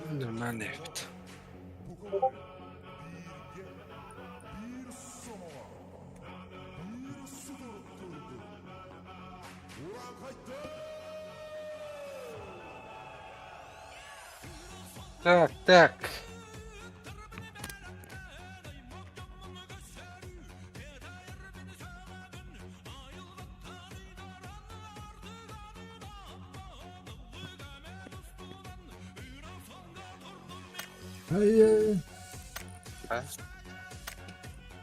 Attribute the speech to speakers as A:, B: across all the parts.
A: Нормально эбит. Так, так.
B: Ай-яй.
A: А?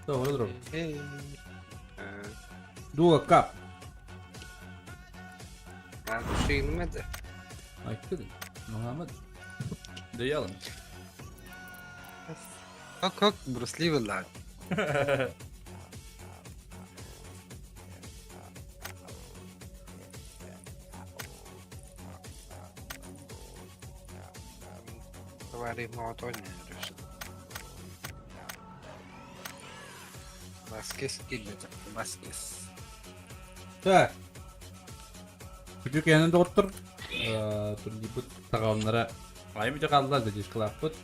B: Добро, друг.
A: Эй. А,
B: Дуа кап.
A: Нарушение.
B: Айттı. Muhammed. Duyalım.
A: Хок хок Брус Ли буоллаҕа. Товарищ Молотов Баскес киирбэтэх, Баскес.
B: Так. Күтү кэһэнэн доҕоттор, турнирбыт саҕаланара айым бүтэ хаалла, задержкалаахпыт.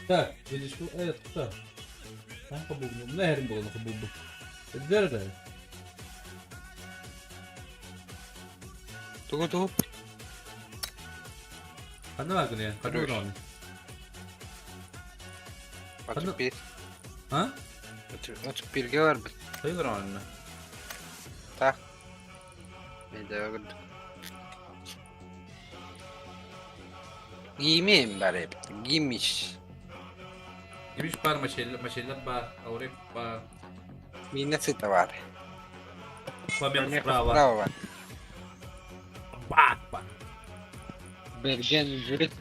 B: Так, задержку, это, там побубну, наверное, было на побубну. Это
A: Тугу тугу?
B: Ханна бааргын ээ? Ханна олороҕун?
A: Отут биир.
B: А?
A: 31-ге барбыт.
B: Хайа олороҕун онно?
A: Так. Медео курдук. Гимим бар эбит. Гимиш.
B: Гимиш баар, мачеллар баар, аурек баар.
A: Миинэ сыта баар.
B: Пламен справа.
A: Справа бар.
B: Бак бак.
A: Берген жүрүт.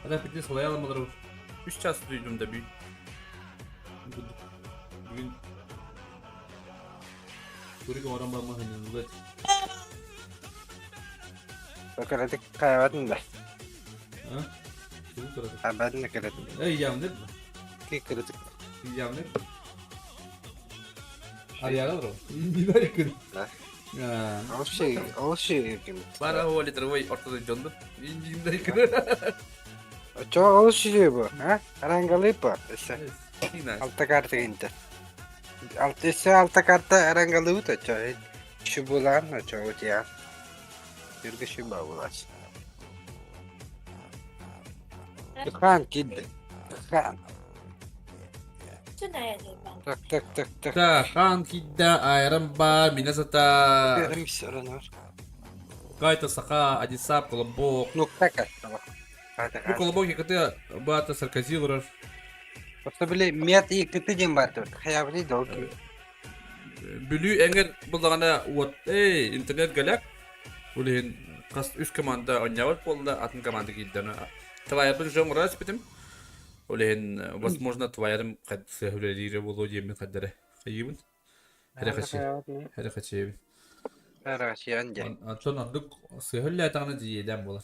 B: Hadi bir de solayalım olur. 3 час duydum da bir. Бүгүн Көрүк оҥорон бараммын сынньаныллар.
A: Кыратык хайабатын да.
B: А? Тугу кыратык?
A: Хайабатын да кыратык.
B: Эй, явныр.
A: Ки кыратык.
B: Явныр. Арыйаҕа олорор. Бибар күн.
A: Да.
B: Аа.
A: Ол ши, ол ши ким.
B: Бара ол литровой ортодо дьоннор. Индиимдей күн.
A: Очо ол ши бу, а? Арангалыпа. Эссе. Алта карта гинте. Алта эссе алта карта арангалыбыт очо. Шубулан очо утя. Жүргө шуба булач. Хан кидде. Хан. Так, так, так, так.
B: Так, хан кидда, айран бар, мине сата. Кайта саха, адисап, колобок.
A: Ну как это?
B: Бу колобок якаты бата сарказилоров.
A: Просто били мет и кыты дем бар тут. Хаябли долги.
B: Бүлүү эҥэр буллаҕына уот эй интернет галяк. Ол иһин хас үс команда оонньообот буолла, атын команда киирдэ. Твайарбын уже оҥоро испитим. Ол иһин, возможно, твайарым сыа үлэлиирэ буолуо диэммин хайдары хайыыбын. Эрэ хачы, эрэ хачыйабын.
A: Хорошо, дьэ.
B: Онтон ордук сыа үлэлээтэҕинэ дьиэлээн буолар.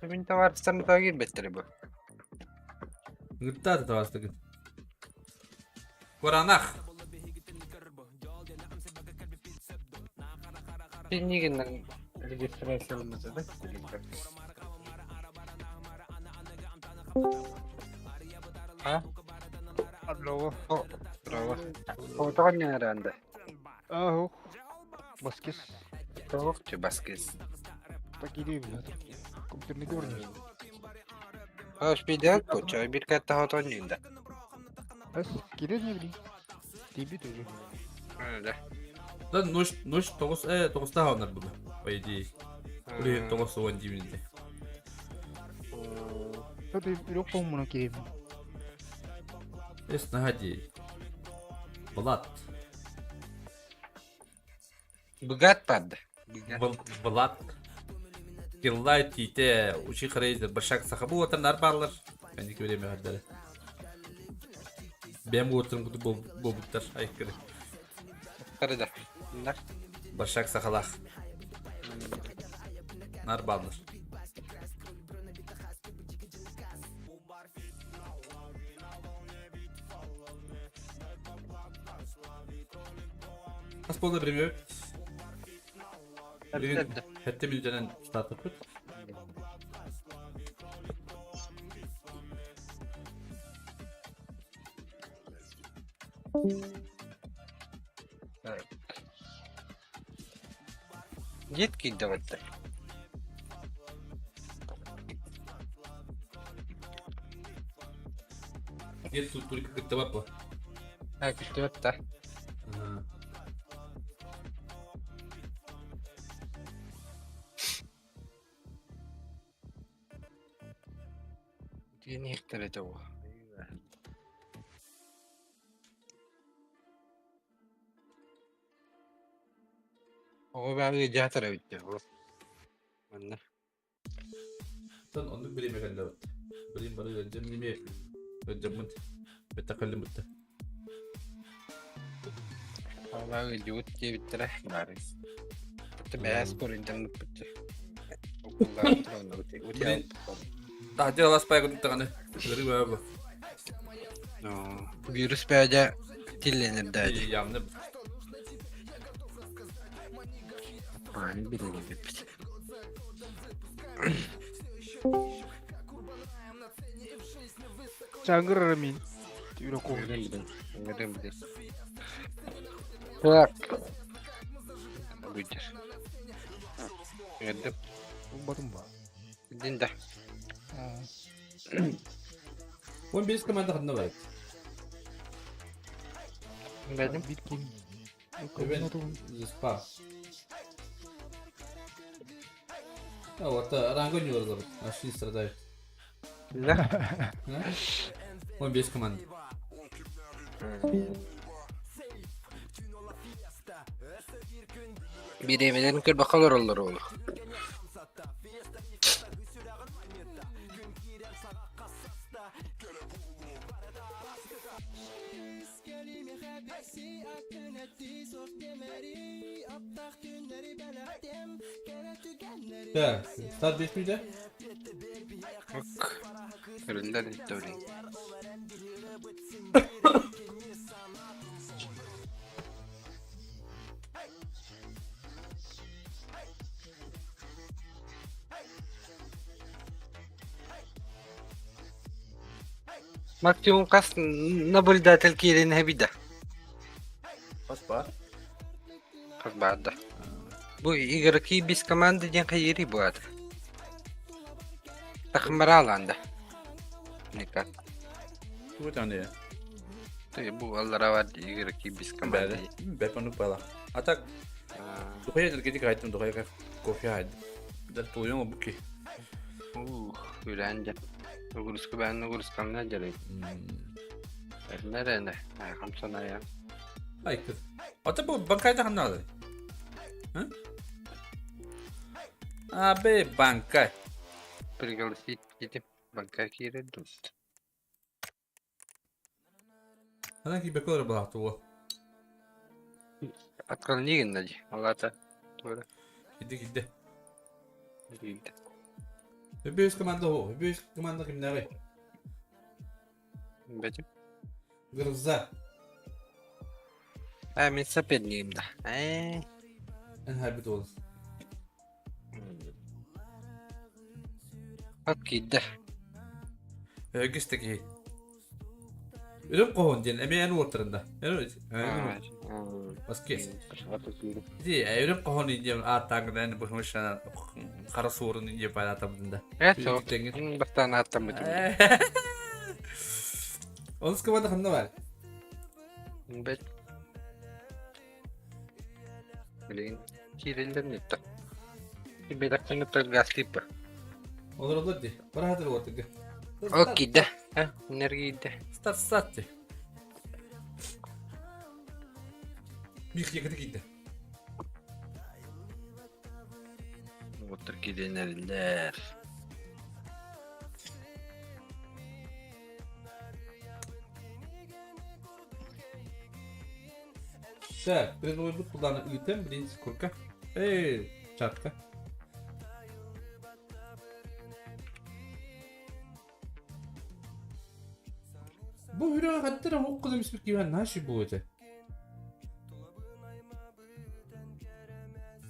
A: Мин товарыстарым таа киирбэттэрэ бу.
B: Ыгыттаата табаастыгын. Куранах!
A: Пиннигиннэн регистрацияламмыта да? А?
C: Алло.
A: О, браво. Фотоҕун ньаҥараанда.
C: Ааһу. Баскес.
A: Тоҕох чы баскес.
C: Так или компьютерный горный.
A: Хош бидят бу, чой бир катта хотон дьинда.
C: Эс, кирил не били. Тиби тоже.
A: Да.
B: Да, ночь, ночь тоҕус, тоҕустаах оннор була, по идее. Ол иһин тоҕус уон диибин этэ.
C: Это үрэх хоммуна киһим.
B: Эс наһаа дии. Булат.
A: Быгат барды. Быгат.
B: Булат. Киллай Тиите, Учи Хрейзер, Башак Саха бу уотаннар бааллар. Кэнники время хардары. Бэм уотун куту буолбуттар айкыры.
A: Тарыда. Нар.
B: Башак Сахалах. Нар бааллар. Хас буолла время? Билигин 7 мүнүүтэнэн стартаппыт.
A: Дед киирдэ барда.
B: Дед туттурика кыттыбат бу.
A: А, кыттыбат да. Диэн иһиттэр этэ ол. Оҕо баҕа дьаатар эбит дии ол. Манна.
B: Тон оннук бириэмэ кэллэбит. Билим бары ыалдьан эмиэ ыалдьаммыт. Бэттэх кэллим бытта.
A: Оҕо ыалдьыбыт диэбиттэрэ баары. Бэс көрүнтэн ыппыт.
B: Блин, таһдьа аласпай кытыктаҕаны. Ыарыы баа бу.
A: Вирус бээдэ тилленер дээди.
B: Явно
A: Ааны билинибиппит.
C: Чангыр мин. Үрөкү.
A: Ыңырым билин. Так. Бүйтер. Ыҥырдым.
C: Батым ба.
A: Дин да.
B: 15 команда ханна бар.
A: Бэдим.
C: Бит ким.
B: Заспа. А вот ранго не вырвал. Аж не страдает.
A: Да.
B: 15 команд.
A: Бириэмэлэрин көрбөххө олороллор уолу.
B: Так, старт 5 минут,
A: Ок. Көрүллэр иттэ Максимум хас наблюдатель киирин эбидэ.
B: Хас баар?
A: Хас баар да. Бу игроки без команды диэн хайыырый бу аата? Тахымараалаан да. Никак.
B: Тугу даҕаны
A: Бу аллара бар игроки без команды.
B: Бэп оннук бала. А так, духуя энергетик айттым, духуя кофе айдым. Да тулуйуҥ обуки.
A: Ух, үлээн дьэ. Нагрузка бээн нагрузкамна дьэрэй. Эрнэ хамсанайа.
B: Айкыр. Ата бу банкайда ханнаады? Абе банкай.
A: Пригласить детям банка киирэр дуу?
B: Ханан киирбэккэ олорор балаахтуо.
A: Отклони гынна дии. Ол аата туора
B: Киирдэ киирдэ.
A: киирдэ.
B: Үбүс команда о, үбүс команда кимнээҕий?
A: Бэтим.
B: Гроза.
A: А, мин сопернигим да. Ээ.
B: Эн хайбыт уол.
A: От киирдэ.
B: Өгүс да киһи. Үрүм хоһун диэн эмиэ эн уоттарында. Баскес. Ити үрүм хоһун диэн ааттааҥҥын эн быһымышана хара суорун диэн пайдаатабытын да.
A: Э, сол. Бастаан ааттаммытым.
B: Онус команда ханна бар?
A: Бэт. Билигин киирэллэр ньытта. Бэтэхтэн гаслиппа.
B: Олороллор дии. Бараһатыр уотыгы.
A: Ол киирдэ. Энергийдэ.
B: Старт старт дии. Мих якыты киирдэ.
A: Уоттар киирэн эриллэр.
B: Так, призовойбут кулааны ыытан билин курка. Эй, чатка. Бу үрөҕө хаттар оһох кылым испит киһи наша буолуо этэ.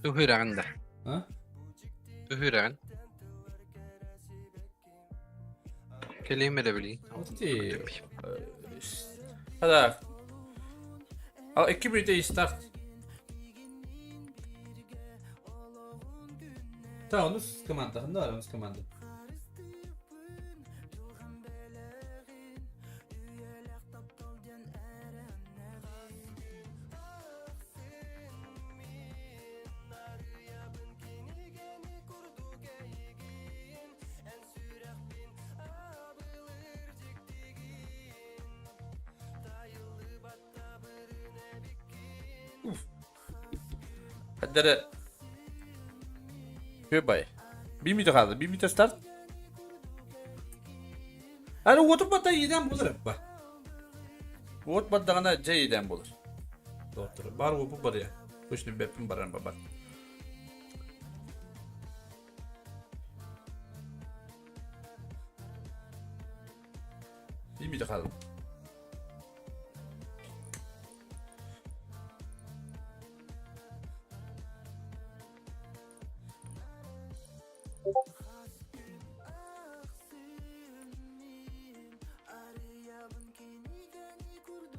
A: Түһүрэҕин да.
B: А?
A: Түһүрэҕин. Кэлиэм эрэ билигин.
B: Ти. Хада. Ал икки мүнүүтэ истах. Та онус команда, ханна бар онус команда? Хаддара Хөөбай. Bir minute kaldı. Bir minute start. Hani oturup batta yeden bulur bak. Уот бардаҕына дьэ иэдээн буолар. Доҕотторо, баар уопут барыа. Точно бэппин баран бабар. Биир хаалым.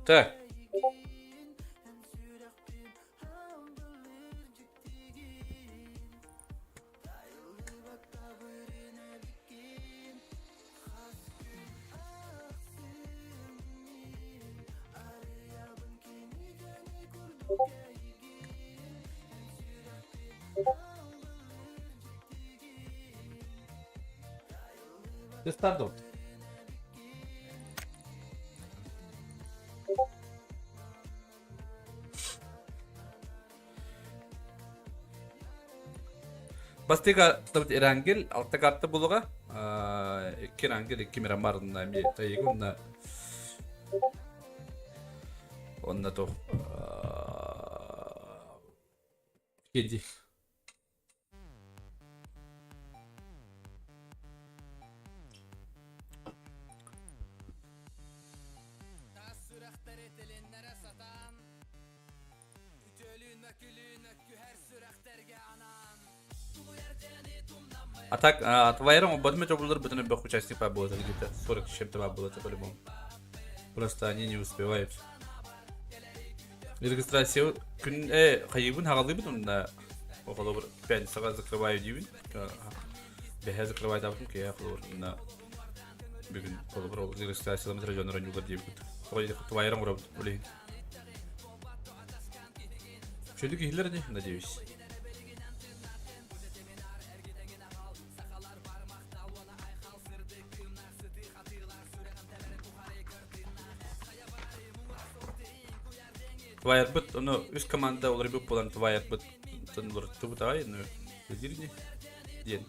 B: Так. Старт Бастыга табыт Эрангел алта карта булуга икки Эрангел икки Мирамар онна эми тайыгы онна онна то кеди. А так, твоя Батмет облар бутын бөх участник было где-то 40 с чем-то было это по-любому. Просто они не успевают. Регистрация күн хайыбын хагалыбын онна около пятницаға закрываю дейбин. Бэһэ закрываю табытым киһи холобур на бүгүн холобур ол регистрацияламыт районнар ойнуулар диэбит. Твайран урабыт улиһин. Шөдүк иһиллэр ини, надеюсь. Твайарбыт, ону үс команда уларыйбыт буолан твайарбыт уларыттыбыт аҕай, ну билирни диэн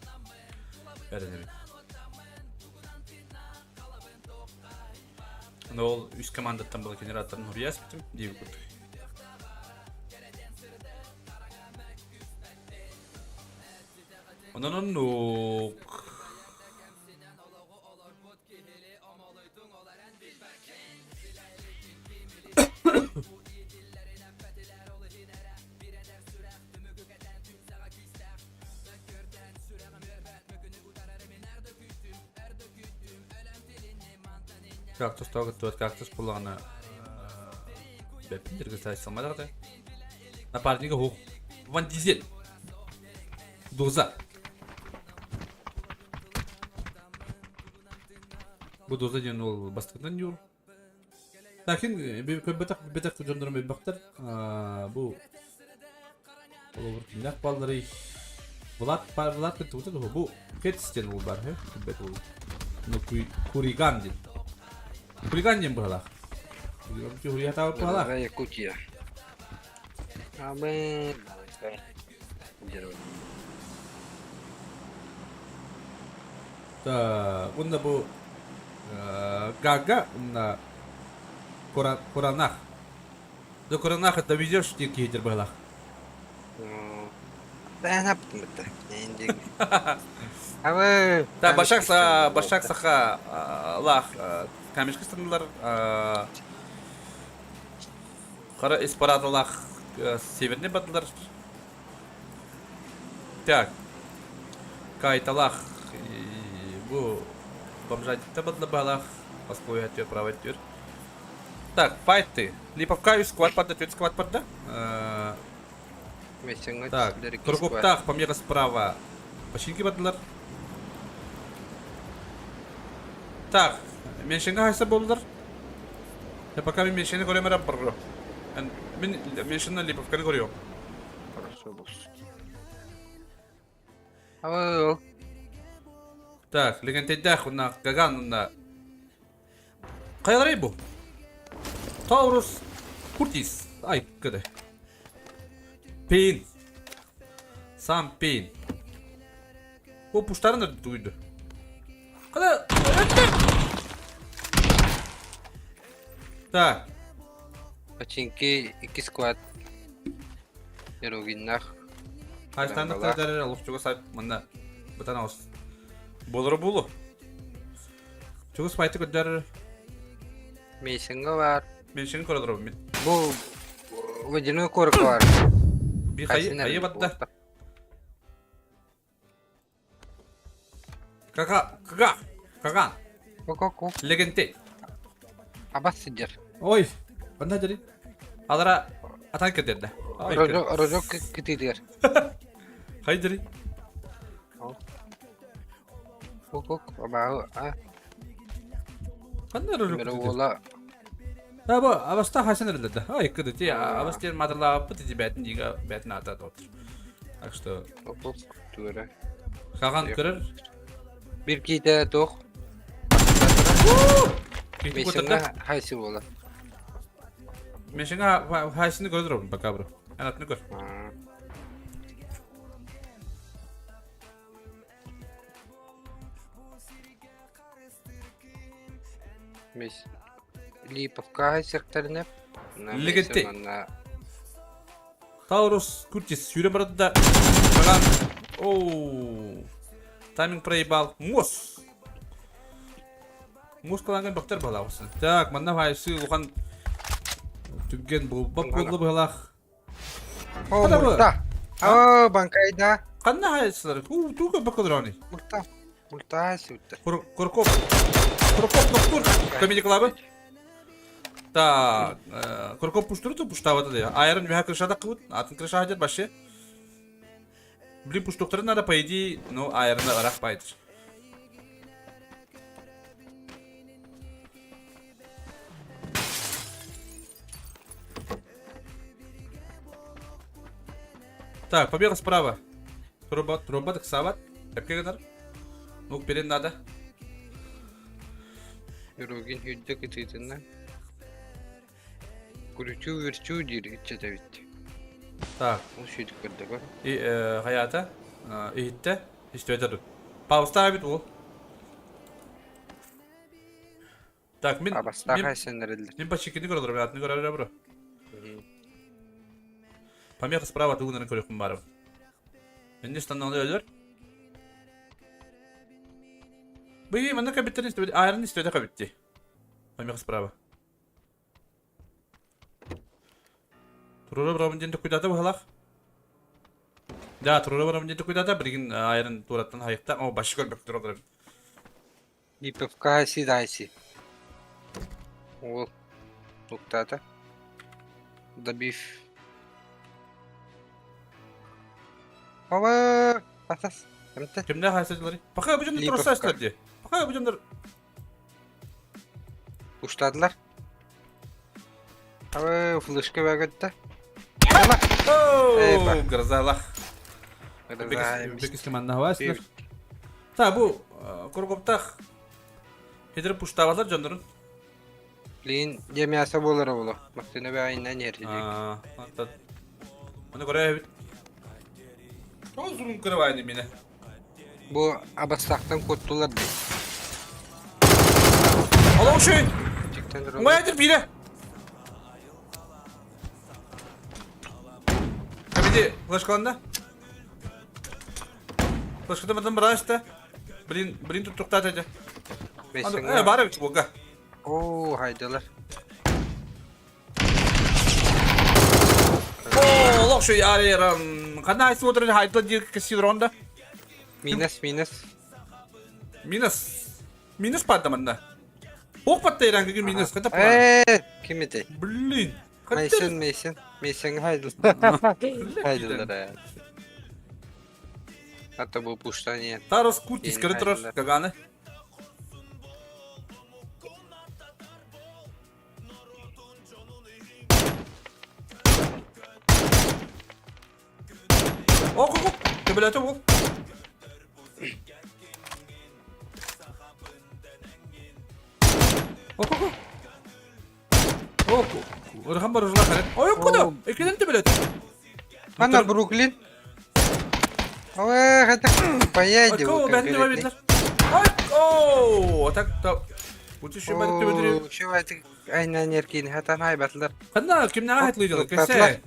B: эрэнэбин. Но ол үс командаттан была генераторын хуруйаспытым диэбит курдук. Онон оннук. Кактус тоҕо кактус буллаҕына бэппин регистрациялматах Напарнига хух. Ван Дизель. Доза. Бу доза диэн ол бастакынан юр. Лакин көрбөтөх бетэх дьоннорум элбэхтэр. Бу Холобур кимнээх баалларый? Влад Влад кыттыбыта дуо? Бу Хетс диэн уол баар үһү. Билбэт уол. Ну Хуриган диэн. Хулиган диэн быһалаах. Хулиган быһалаах.
A: Якутия. Абы
B: Так, уонна бу Гага уонна Куранах. До Куранах это везешь диир киһитир быһалаах.
A: Бэйэн аптым бытта. Абы
B: Та Башак Башак саха лах камешка станылар Хара испараталаах северный бардылар. Так. Кайталаах бу бомжатикта бадла баалаах Москвой өттүгэр право өттүгэр. Так, файты. Липовка үс сквад барда, төрт сквад барда. Так, Тургуптаах помеха справа. Починки бардылар. Так, меньшинга хайса болдулар. Я пока мен меньшини көрөм эрэ бро. Мен меньшинна Липовканы көрүөм.
A: Хорошо болсун. Ол.
B: Так, Легентейдээх уонна Гаган уонна Хайаларай бу? Таурус Куртис. Ай, кыды. Пейн. Сам Пейн. О, пуштарын да туйду. Када Так.
A: Починки икки склад Еругиннах.
B: Хайстанных тәрдәрер олох чугас манна бытан аус. Болору булу. Чугас пайты көддөр.
A: Мейсинга бар.
B: Мен шин көрөдөрөм мен.
A: Бу водяной корка бар.
B: Би хайы хайы батта. Кака, кака, кака.
A: Ко-ко-ко.
B: Легенте.
A: Абас сидер.
B: Ой, ханна дери? Алара атан кедерде.
A: Рожок кытыдыр.
B: Хайдери.
A: Ко-ко, абаа, а.
B: Ханна рожок.
A: Мера уола.
B: Аба, абаста хасан эрэллэр. Ай, кыды ти, абас диэн мадалаабыт ити бээтин дига бээтин аата доттор. Так что
A: Тура.
B: Хаҕан көрөр.
A: Бир киитэ туох.
B: Киһи
A: Мешиҥҥэ хайсы буолар.
B: Мешиҥҥэ хайсыны көрөр пока бро. Эн атыны көр.
A: Мес Липовка хайсыктарына.
B: Лигетти. Таурус Куртис сүүрэн барда да Хаҕан Оу. Тайминг проебал. Муос. Муос кылаанган бөхтөр баһылаах. Так, манна хайсы улахан түгэн буолбат буолла быһылаах.
A: О, мурта. О, банкайда.
B: Ханна хайсылар? Уу, туга бакылрани.
A: Мурта. Мурта сүттэ.
B: Куркоп. Куркоп доктор. Комедия клабы. Так, Куркоп пуштурду, пуштавады да. Айрон үһэ крышада кыбыт, атын крыша хадер башы. Блин, пуштуктары надо, по идее, ну, айрона ырах байдыр. Так, побега справа. Труба, труба, так сабат. Эпке гынар. Ну, перед надо.
A: Юругин үрдүк ытыытынан Күрүчүү-үрчүү диир иччитэ эбит.
B: Так.
A: Ол сүүрүк көрдөҕө.
B: И, хайаата? Иһиттэ. Истибэтэ тут. Паустаах эбит уол. Так, мин...
A: Абастаах
B: Мин,
A: айсеннэриллэр.
B: мин почекини көрөлөр, атын көрөр бро. Помеха справа тугунарын көрүөхпүн баарым. Инни станналар өлөр. Быйы манна кабиттен истибит, айрын истибете кабитти. Помеха справа. Турура барабын диэн токуйдаата быһалаах. Да, турура барабын диэн токуйдаата, билигин айрын туораттан хайыкта, о, башы көрбөк туралар.
A: ИПФК дайси. Ол нуктата. Добив. Ова, атас. Эмте.
B: Кимнээх хайсачылары? Пока бу дьоннор
A: Липовка.
B: туруссаачтар дии. Пока бу дьоннор
A: Уштадылар. Ава, флешка бәгәтте.
B: Оу, грозалах. Бекис манна хаваслар. Та бу кургуптах хидр пуштавалар дьоннорун.
A: Блин, дьэ мясо буолара буолуо. Махтана бэҕэйинэн иһэрдик.
B: Оны көрөбүт. Тоҕо сурун кырабайны мине.
A: Бу абастаахтан куоттулар дии.
B: Олох үчүгэй. Умайдыр биирэ. Кабиди, флешкаланна. Флешката батан бараста. Блин, блин туттуктаата дьэ. Э, баар эбит буолга.
A: Оо, хайдылар.
B: Олох шуй ареран. Ханна айсы отырыр хайдылар диир кэсиир онда.
A: Минус, минус.
B: Минус. Минус падда манна. Ох паттайран кыгы минус. Хата
A: Э, ким этэй?
B: Блин.
A: Мейсон, Мейсон. Мейсон хайдылар. Хайдылар. Ата бу пуштание.
B: Тарас Куртис көрө турар Каганы. Ок, ок, ок. Төбөлөтө бол. Ок, ок, ок. Ок. Ырахан бар ужула харат. Ой, куда? Экинен төбөлөтө.
A: Ана Бруклин. Ой, это поедем.
B: Ой, бәрін бәрін. Ой, о, так та. Бу şu бәрін төбөтүрү.
A: Şu artık aynen erkeğin hatan haybatlar.
B: Ханна кимнәгә хатлыйдылар? Кесе.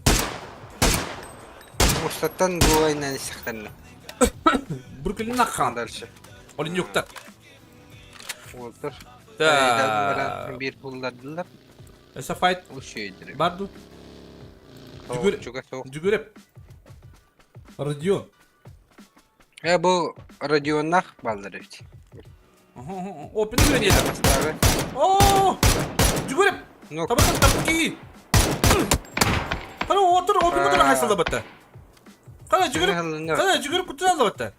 A: Мустаттан бу айнан истихтанна.
B: Бруклин хан.
A: Дальше.
B: Олин юктар.
A: Уолтер.
B: Да.
A: Бир булладылар.
B: Эса файт
A: Ушүйдүр.
B: барду. Жүгүр. Жүгүреп. Родион.
A: Э бу Родионнах балдар эбит.
B: Опен күрен О! Жүгүреп. Табакан тапки. Кара отыр, опен отыр хайсалда батта. Кара жүгүреп. Кара жүгүрүп кутун алды батта.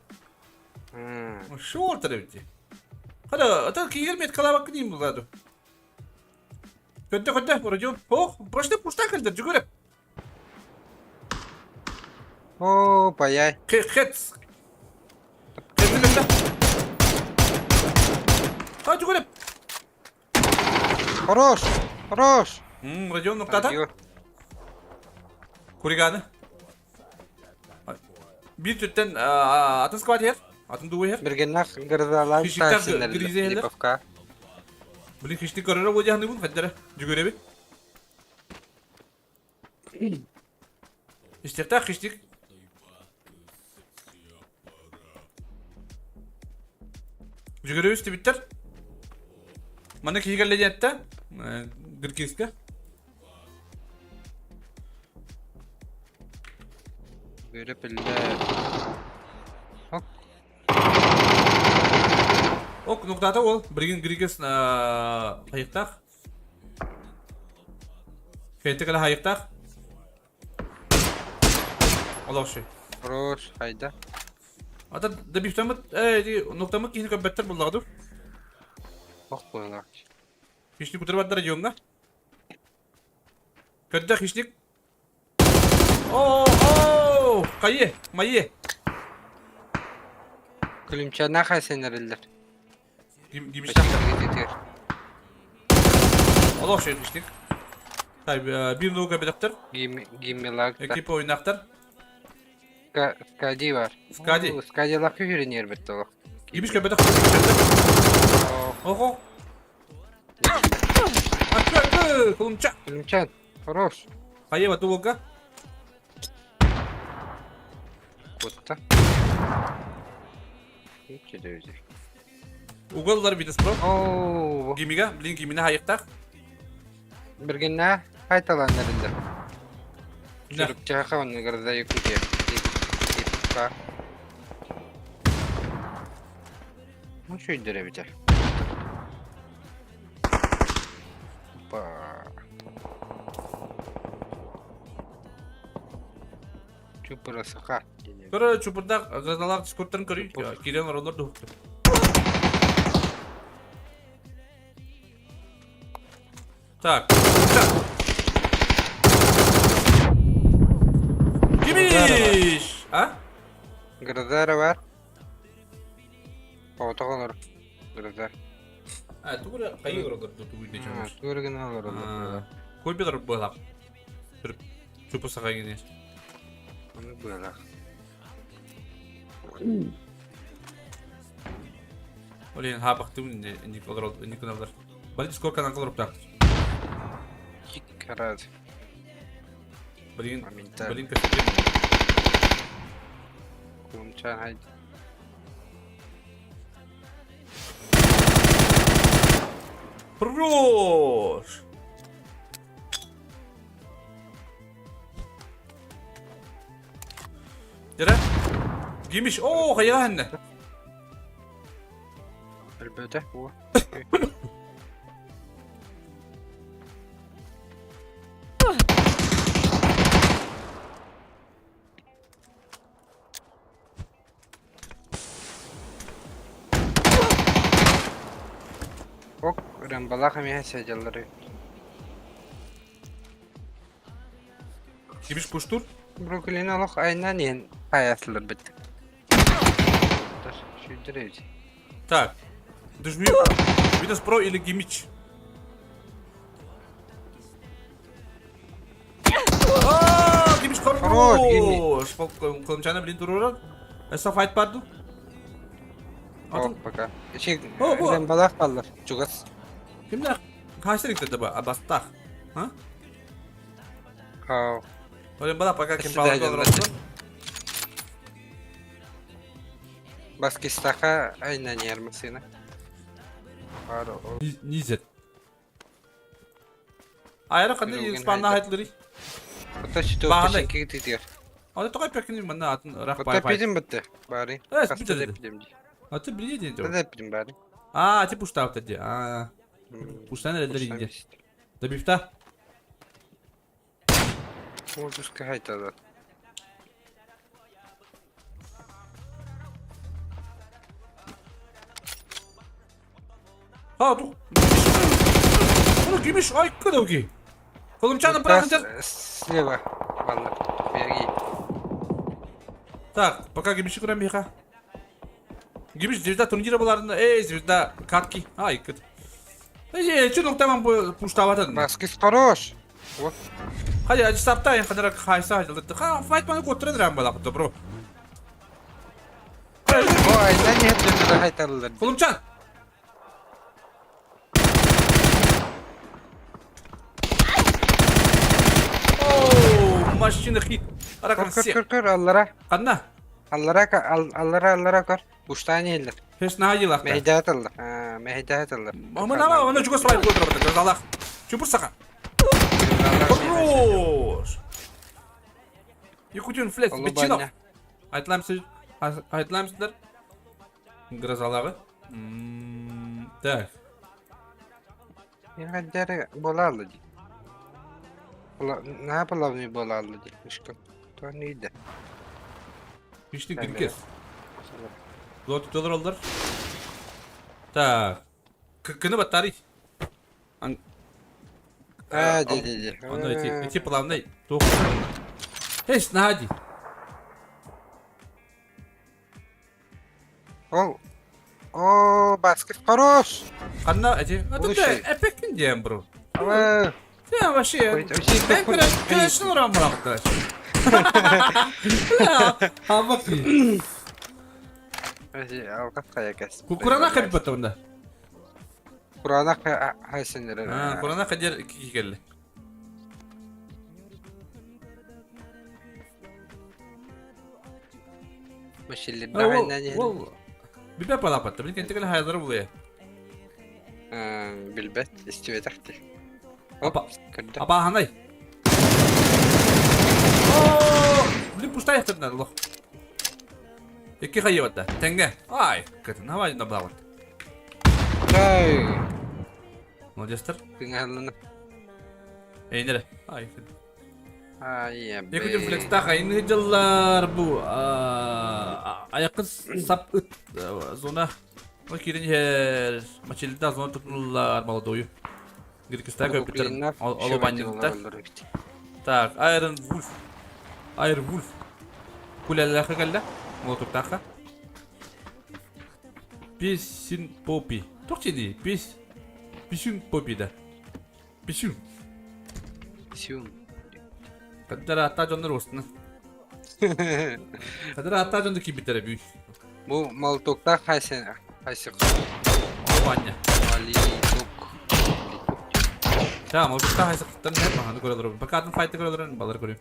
B: Шу отыр эбит. Кара ата кигер мет калабак дейм буладу. Көттө көттө Родион. Ох, пошты пушта кэлдер жүгүреп.
A: О, паяй.
B: Хет. Хат жүгүреп.
A: Хорош! Хорош!
B: Родион ноктата. Хулиганы. Бир түттен атын сквад ер. Атын дуы ер.
A: Биргеннах гырзалан
B: Фишиктар гризелер.
A: Липовка.
B: Блин, хишти көрөрө бу жахны бун хаддара. Жүгүрөбү. Истерта хиштик. Жүгүрөбүз тибиттер. Маны киһи диэтте. Гыркиска.
A: Görüp ille. Hop.
B: Ок, нуктата ол. Билигин Григес хайыктах. Фенте кала хайыктах. Олохши.
A: Хорош, хайда.
B: Ата да бифтамыт, э, нуктамыт кихини көббеттер буллагы
A: Ох буолар.
B: Хишник утыр бардара жонга. Көддө хишник. О, о, кайы, майы.
A: Күлүмчана хайсенериллер.
B: Гимиштах. Олохши хишник. Тай, бир нуга бедактар.
A: Гиммилаг.
B: Экипа ойнактар.
A: Скади бар.
B: Скади.
A: Скади лакы хүренер битти ол.
B: Гимиш көбедак. Ого. Акы, акы, кулумча.
A: Күлүмчан. Хорош.
B: Хайы бату болга.
A: Кутта. Үчүдөйдү.
B: Уголлар битес про.
A: Оо.
B: Гимига, блин, гимина хайыктак.
A: Биргенна хайталаннарында.
B: Да.
A: Чурупчаха онны гырда Якутия. Липовка. Ну что это Опа. Чупыра саха.
B: Көрө чупурдак газалар скорттарын көрүй. Кирен оролор духту. Так. Так. Гимиш! А?
A: Грозара бар. Отоголор. Грозар.
B: А, тугура кайы оролор духту үйдө чамыш.
A: Тугурган олор.
B: Кой бедер была. Чупу сага гине.
A: Ону быалаах.
B: Ол иһин хаапахтыбын инник олорол инник гыналлар. Бары Discord каналга олоруптаахтар.
A: Карат.
B: Блин,
A: Моментально.
B: блин, көстүм.
A: Кулумчаан хай.
B: Хорош! Дьэрэ. Гимиш. Оо, хайаҕа ханна?
A: Өлбөтө. О. Ок, Рэмбалаах эмиэ сылдьаллар
B: Кимиш пуштур?
A: Бруклин олох айынан иһэн хайаатыларбыт. Сүүрдэр
B: Так. Дожми. Windows Pro или Гимич? Аа, Гимич
A: Хорош,
B: хорош! Кылымчаны блин турурар. Эса файт барду.
A: Ох, пока. Ичи
B: О, бу.
A: Рэмбалаах баллар. Чугас.
B: Кимнәх? Хаштыр иктеде ба, абастах. А?
A: Хау.
B: Олен бала пока ким
A: Эссе
B: балык
A: дайдылар.
B: олорор.
A: Баскистаха айнан иһэр массыына. Баар ол
B: Низет. Айра қандай
A: Билген
B: испанна
A: хайда.
B: хайтлары?
A: Ота сүтө
B: Баһанай.
A: тиер.
B: Аны тоқай пекин манна атын рах
A: Ота
B: бай бай.
A: пидим бітті. Бары.
B: Э,
A: Хаста
B: бүтеді.
A: деп пидим ди.
B: А ты биле дейді.
A: Та деп пидим бары.
B: А, ти пуштап тади. А, пуштан элдер инде. Добифта.
A: Отпуска хайта
B: Ha dur. Bunu gümüş ay кадауги. Колымчаны бырахын
A: Слева. Ванна. Берги.
B: Так, пока гümüşü kuran bir Gümüş звезда турнира буларында, эй, звезда катки. Ай, кыт. Эй, чү ноктаман бу пуштаватын.
A: Баскис хорош. Вот.
B: Hadi acı saptayın kadar kaysa hadi. Ha, fight bana kottırır bala bro.
A: О, айдан иһэр дьонноро хайталлар.
B: Колымчан. Оу, машина хит.
A: Көр
B: Аракан
A: көр
B: се.
A: көр көр аллара.
B: Канна.
A: Аллара аллара аллара көр. Уштан иһэллэр.
B: Хеш на йылакта.
A: Мэһийдээх аталлар. Мэһийдээх аталлар.
B: Ама нама, ана чугас файт коттырып атыр. Аллах. Чупур сака. Хорош. Якутин флекс битчинов. Айтламсыз, айтламсыздар. Грозалары. Так.
A: Дәрі бола алды ди. На половный бола алды ди. Мишка. То не иде.
B: Хиштик гиркес. Зор tutulur oldular. Так. Кыны батарей.
A: А, ди ди ди.
B: Аны эти эти плавный. Тух. Хеш нади.
A: Ол. О, баскет хорош.
B: Канна эти. А тут
A: Слушай.
B: эпекин дием бро.
A: Ала.
B: Sen вообще.
A: Ой, вообще
B: Ben
A: такой-
B: күрәшін ұрам бұрақты. А бак.
A: Алқат қая кәс.
B: Курана хабib баттында.
A: Курана хайсенер.
B: А, Курана кадер кигелли.
A: Машиллер да
B: Ол Бибе палапатты. Билген тегел хайдар булы.
A: Билбет, истибетахти.
B: Апа.
A: Көрдө.
B: Апа ханай. О, блин, пустай яқтырдан лох. Екі хайы батта. Тәңге. Ай, кытын хавай на балат.
A: Ай,
B: Молодецтер.
A: тыңалыны.
B: Эйнере. Ай.
A: Ай,
B: Екі күн флекста хайны жыллар бу. Аяқын сап ыт зона. О кирин хер. Мачилда зона tutullar молодою. Гиркиста көпүтер. Оло банныкта. Так, Iron Wolf. Iron Wolf. Кулялаха калла. Молотоктаха. Писин Попи. Тоқчеди, пис. Писюн Попи да. Писюн.
A: Сюн.
B: Каддара ата жоннор остуна. Хадыр ааттаах дьон да киирбиттэрэ бүү.
A: Бу молотоктаах хайсы хайсы
B: Ваня.
A: Малиток.
B: Чаа, молотоктаах хайсыктан һэр маһаны көрө олоробун. Пока атын файты көрө олорон балар көрүм.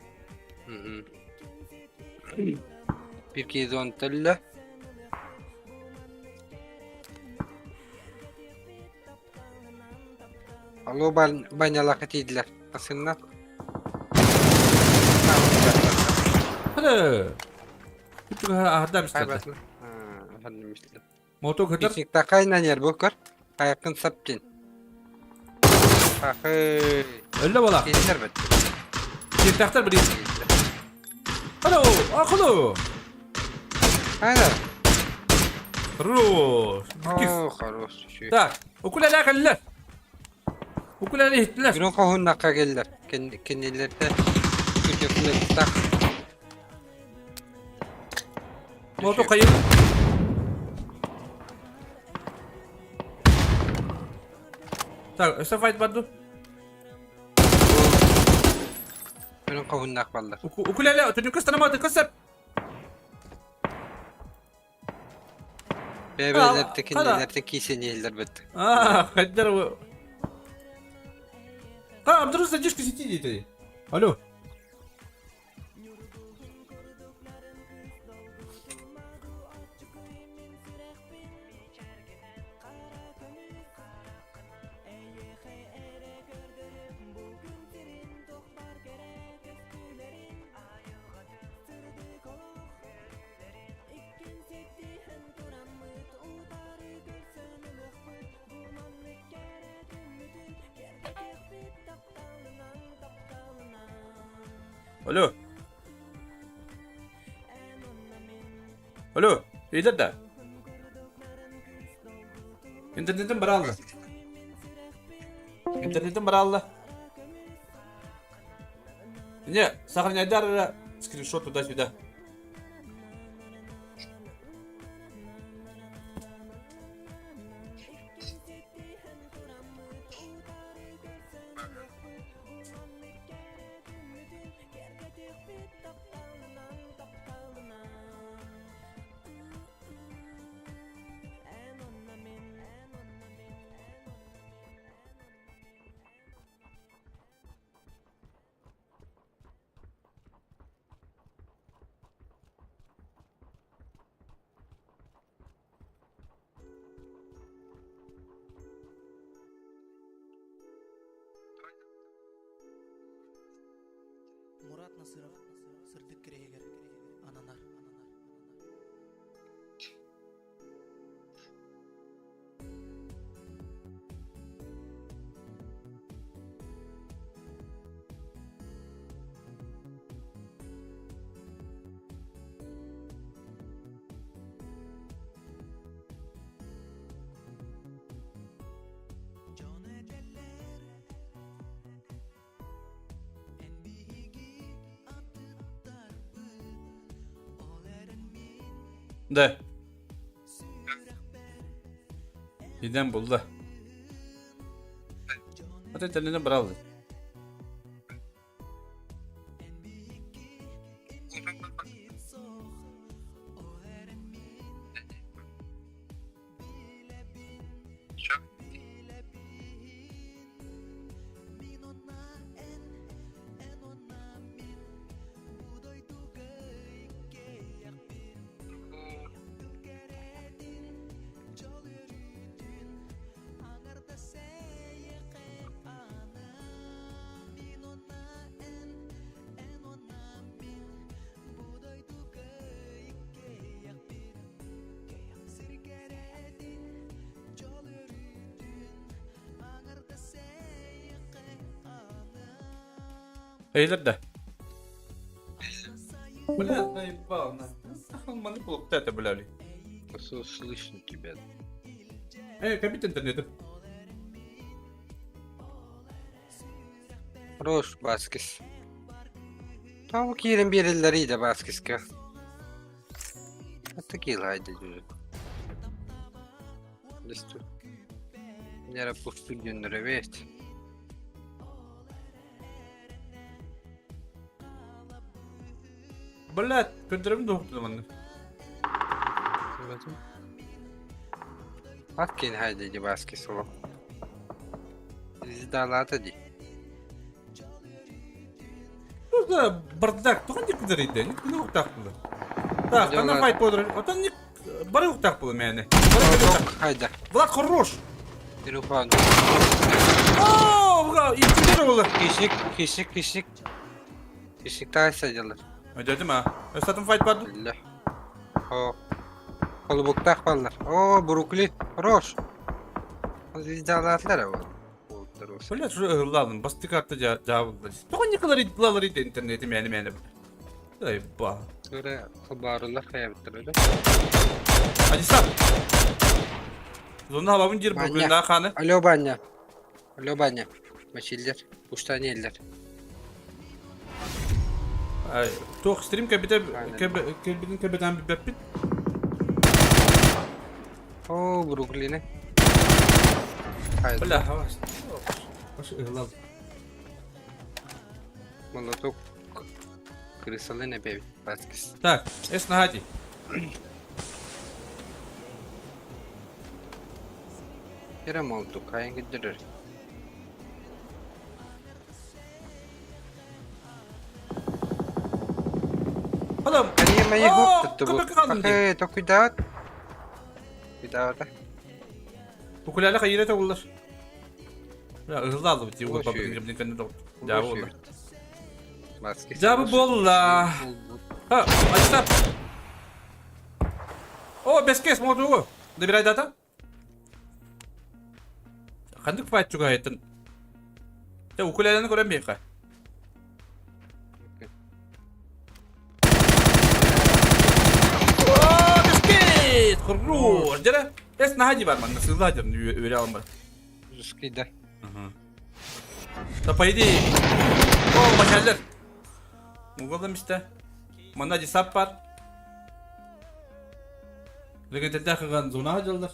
A: Bir kez төллө. Алло, банялака тиийдилэр. Асынна.
B: Hadi. Аһарда мистер. Моток хытар.
A: Такайнан ер бу көр. Айакын саптин. Ахы.
B: Өллө бола.
A: Киһилэр бит.
B: Киртахтар били. Алло, ахло.
A: Хайда.
B: Хорош.
A: О, хорош.
B: Так, укулеле кэллэр. Укулеле иһиттилэр.
A: Күнүн хоһуннакка келлер. Кеннилерде күтөкүлэттах.
B: Моту хайыр. Так, өссө файт бар ду?
A: Күнүн хоһуннак баллар.
B: Укулеле, түнүккэ станаматы кысып.
A: Бэбэлэрте кинилэрте киисениэллэр бит.
B: А, хайдар. А, вдруг задержка сети дейді. Алло. Алло. Алло, иһиллэр да? Интернетим баралла. Интернетим баралла. Не, сохраняйдар скриншот туда-сюда.
D: Мурат Насыров сырдык кирэһигэр ананар.
B: Да. Идем булла. А ты не брал. Эйлер да. Бля, наебал, на. Маны плохо это, бля.
A: Слышно тебя.
B: Эй, кабит интернет.
A: Хорош Баскис. Там киирэн биэрэллэрий да Баскиска. Это киилайды дьүлү. Листу. Нера пусту дьоннор эбээт.
B: Блядь, көрдөрөбүн да уһуктудum маннык.
A: Ат кин хайда ди баски соло. Звездалата ди.
B: Burada бардак, тухан ник кыдарыйда, ник күнү уктаах була. Так, ана файт бодыр, отон ник бары уктаах була мэне.
A: Хайда.
B: Влад хорош.
A: Телефон.
B: О, буга итилер олар.
A: Кишик, кишик, кишик. Кишик тайса дьалар.
B: Өйдөтүм а. Өстатын файт барды.
A: Биллэ. О. Холубуктаах баллар. О, Бруклин. Хорош. Звездалаатылар ол.
B: Блядь, уже ылладым. Басты карта жабылды. Тоҕо николар лалар интернети мэни мэни. Ай ба.
A: Тура хабарылар хайабыттар öyle.
B: Адисап. Зона хабабын жер Бруклин ханы.
A: Алло, баня. Алло, баня. Мачиллер. Пуштани эллер.
B: Туох стрим кэбитэ кэлбитин кэбитэн билбэппит.
A: О, Бруклины.
B: Бля, хавас. Ыһылал.
A: Молоток крысалы нэбэбит. Баскис.
B: Так, эс нахати.
A: Кэрэ молоток хайын киддерер.
B: Адам.
A: Хайы хоп tuttu bu. Ахэ, токуйдаат. Куйдаата.
B: Укулеле хайыра тоғулар. Я ыһыллаалы бит юга бабын гибдин кэннэ тоҕут. Жабы болла. Жабы болла. Ха, ачта. О, бескес мотугу. Добирай дата. Ханнык файт чугаһайтын. Те укулелены көрөн биэхэ. О, бескес! Хорош! Дьэ, эс наһаа дии бар манна сыыллаа дьон үөрэ алан бар.
A: Русский да.
B: Да по идее, о, мачаллар. Уголым истэ. Манна десап бар. Легентердэх кыган зонаҕа дьаллар.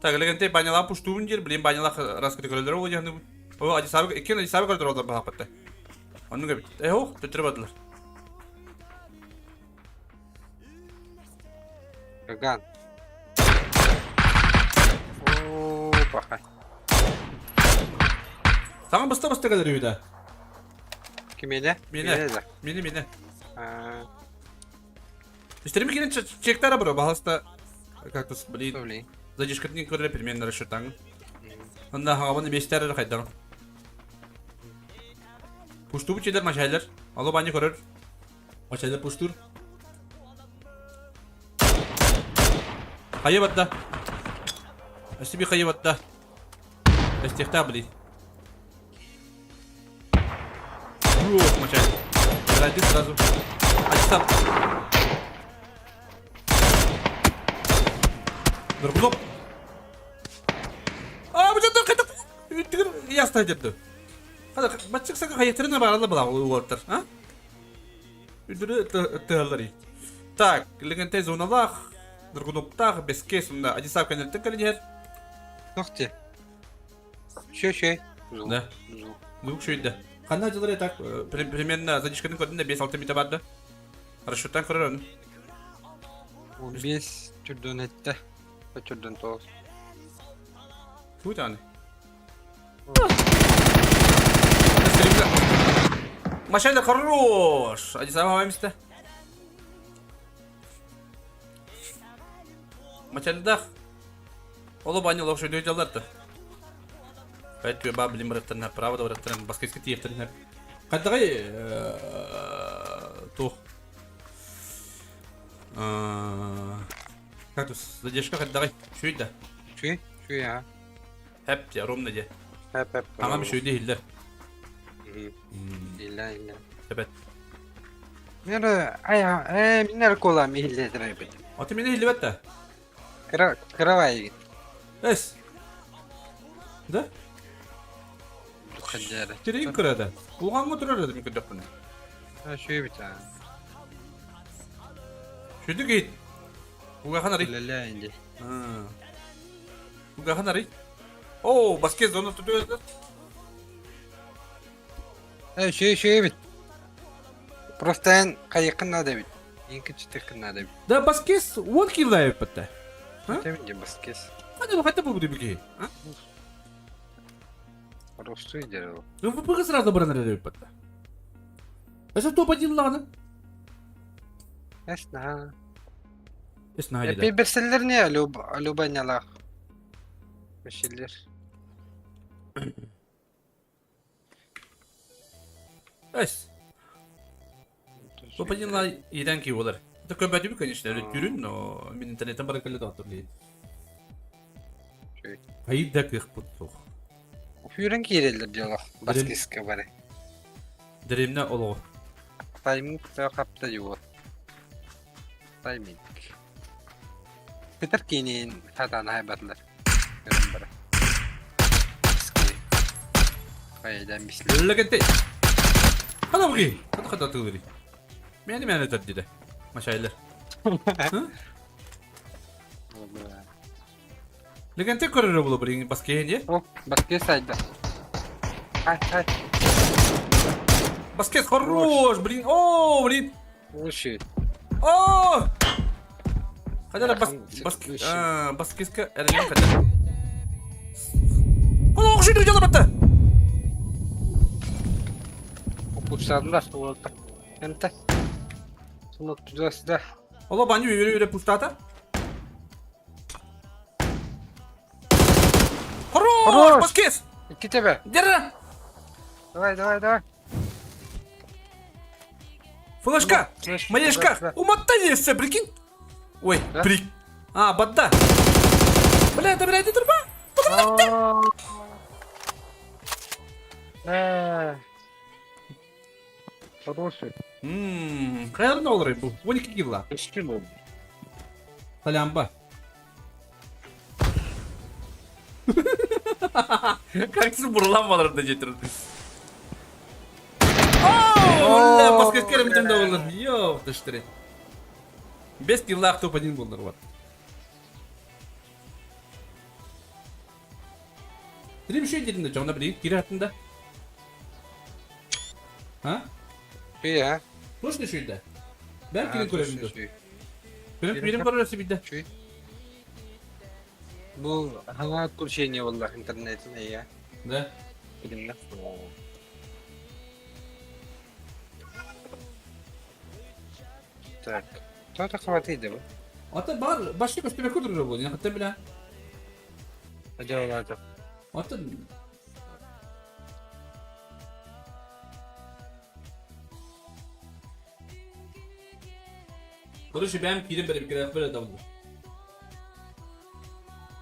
B: Так, Легентэй банялаах пуштуубун диир, блин банялаах раскыты көрөллөрө буолуо диэхнибин. О, Адисабы, иккиэн Адисабы көрдөр олор баһааппатта. Оннук эбит. Э, ох, төттөрү бардылар.
A: Гаган. Оо, паха.
B: Саҥа быста-быста кэлэр үһү да.
A: Кимиэнэ?
B: Миэнэ.
A: Миэнэ да.
B: Миэнэ, миэнэ.
A: Аа,
B: Истэрим киирэн чектара бро, баһалыста как-то, блин,
A: блин.
B: задержкатын көрөр примерно расчеттаҥ. Онно хаҥабын биэстэр эрэ хайдаҕын. Пуштубут чилэр мачайлар. Алло баня көрөр. Мачайлар пуштур. Хайа батта. Өстү би хайа батта. Өстүөхтээх блин. Ух, мачай. Ради сразу. Ачсап. Нургулоп. А, бу жаттар қайта үттігір ястай депті. Хада батчык сака хайыттырына баралы була уолаттар, а? Үдүрү тыаллар. Так, легенте зоналах, Нургуноптах, беске сунда Адисап кенелтен кэлин
A: Тохти. Шө-шө.
B: Да. Звук шөйдө. Ханна дьылар так примерно задержканы көрдүм да 5-6 метр барды. Расчеттан көрөр оны.
A: 15 түрдөн этте. Түрдөн 9.
B: Тут аны. Машина хорош. Адисаба хаваймысты. Мачалдах. Оло бани лох шөйдө жалларды. Бәт ба билим бараттарына право да бараттарына баскетке тиефтерин. Кадагай тух. Как тут задержка кадагай шөйдө.
A: Шүй, шүй а.
B: Хэп я ровно де.
A: Хэп хэп.
B: Аңам шөйдө хиллер.
A: Илля илля.
B: Эбет.
A: Мера ай э минер кола милле драйбит.
B: Аты мени хиллебет да.
A: Кра кровай.
B: Эс. Да?
A: Хаддара.
B: Тирин кырада. Улганга турар эдим көрдөкпүн.
A: Шүй бит.
B: Шүдү кейт. Угахан ари.
A: Илля инде.
B: Угахан ари. О, баскет зона tutуyor.
A: Э, үчүгэй үчүгэй эбит. Просто эн хайыаххын наада эбит. Иҥки чытыаххын наада эбит.
B: Да Баскес 10 кило эбит.
A: Этэбин дии Баскес.
B: Ханна хотя бы буду беги. А?
A: Росту идеал.
B: Ну ВПГ сразу баран эбит. Это топ-1 ладно.
A: Эсна.
B: Эсна
A: Эпи берселлер не Любанялах. Мешиллер.
B: Эс. Топ-1 иирэн ки болар. Это көбөтүбү, конечно, түрүн, но мин интернеттен бара кэллэ доктор ли. Хайы да кыахпыт суох.
A: Сүүрэн киирэллэр дьолох Баскиска бары.
B: Дэриэбинэ олоҕо.
A: Тайминг хапта дьуо. Тайминг. Питер киинин сатаан хайбатылар. Көрөн бара. Хайдан бисле.
B: Үллэгэнтэй. Хана буги. Хата хата тылыри. Мени мени төрдүдэ. Машайлар. Легенте көрөрө була блин Баскейн е?
A: О, Баскей сайда. Хай, хай.
B: Баскет хорош, блин. О, блин.
A: Лучший.
B: О! Хотя бас бас Баскеска эрген хотя. Оно охшуйду жала батта.
A: Опустадылар уолта. Энте. Сунук туда-сюда.
B: Ола баню үөрэ-үөрэ пустата. Хорош!
A: Хорош!
B: Баскес!
A: Икки тебе.
B: Держи!
A: Давай, давай, давай.
B: Флешка!
A: Флешка,
B: Маешка!
A: да, да.
B: Умотай все, прикинь! Ой,
A: Да?
B: прик. А, бадда! Бля, это, бля, это труба!
A: Э. Хороший.
B: Ммм, хайырын олар бу. 12 килла.
A: Үстүн болды.
B: Салямба. Как бурлан балар да жетир. О, баска керем да болар. Йо, таштыры. Без киллах топ-1 болдар вот. Три bir şey dedin de canına bir geri attın da. Ha?
A: Şey ha.
B: Точно şuydu. Ben kirin көрөмүн
A: Şey.
B: Benim birim көрөсү бидде.
A: Şey. Бу хаңа отключение болла интернетин я.
B: Да.
A: Билимне. Так. Кто-то хватит бу.
B: Ата бар башка көстөбө көтөрөр бу. Я хатта биле.
A: Ажалады.
B: Ата Короче, бәм кирим берип кирәк бер дәвле.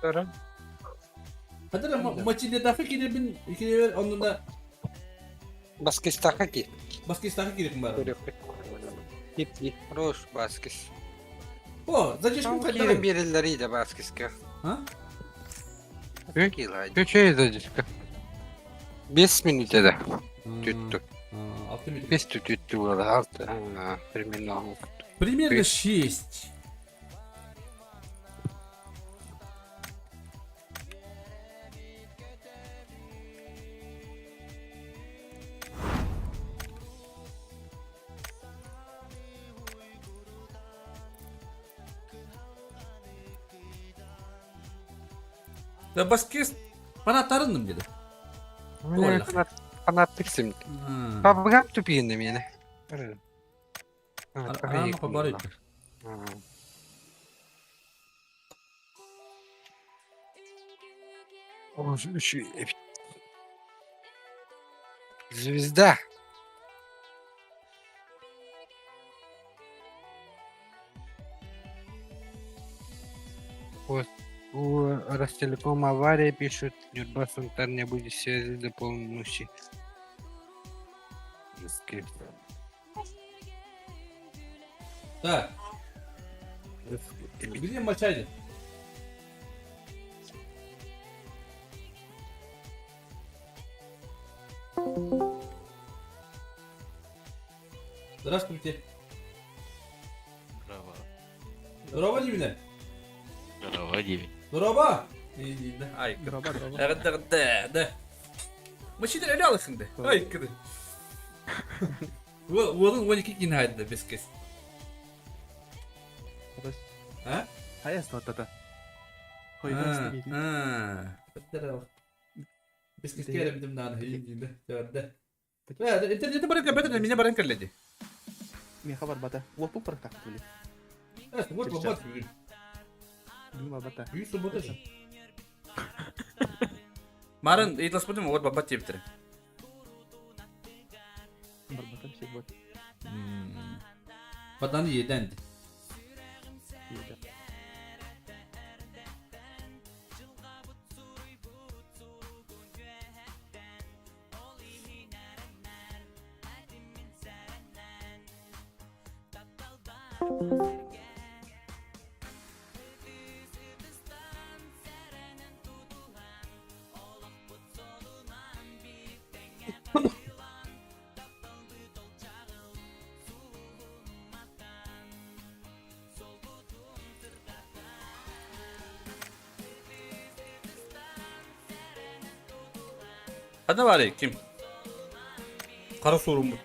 A: Тора.
B: Хәтер мачиде дафы киребин киребер онда
A: Баскистака ки.
B: Баскистака киребин бар.
A: Кип кип. Хорош баскис.
B: О, задержку
A: Кирим берилери да баскиска.
B: А?
A: Килай. Үчей задержка. 5 минутада түттү.
B: 6 минут.
A: 5 түттү было. 6. Примерно.
B: Примерно 6. Да баскес фанаттарынным dedi.
A: Фанаттык сим. Пабгам тупиинде мени.
B: Ана бар edi.
A: Звезда. Вот. У Ростелеком авария пишут, Нюрба Сунтар не будет связи до полночи.
B: Так. Где мочали? Здравствуйте.
E: Здорово.
B: Здорово, Димина.
E: Здорово, Димин.
B: Здорово. Ай,
C: Здорово, здорово.
B: Да, да, да. Мочидер әлі алышыңды. Ай, кіді. Уолун 12 киин хайда бескес. А?
F: Хайа астаттата. Хойдон истибит.
B: Бескеске эрэ нааны хейин диде. Интернети баран кэлбэтэ, меня баран кэллэди.
F: Миэхэ барбата. Уоппут барыктаах били.
B: Вот барбат бүгүн.
F: Бүгүн барбата.
B: Бүгүн суббота. Марын ыйыталаспытым, вот барбат диэбиттэрэ.
F: Барбатым сир вот.
B: Бадан иеден. Ханна баарый ким? Хара суоруммут.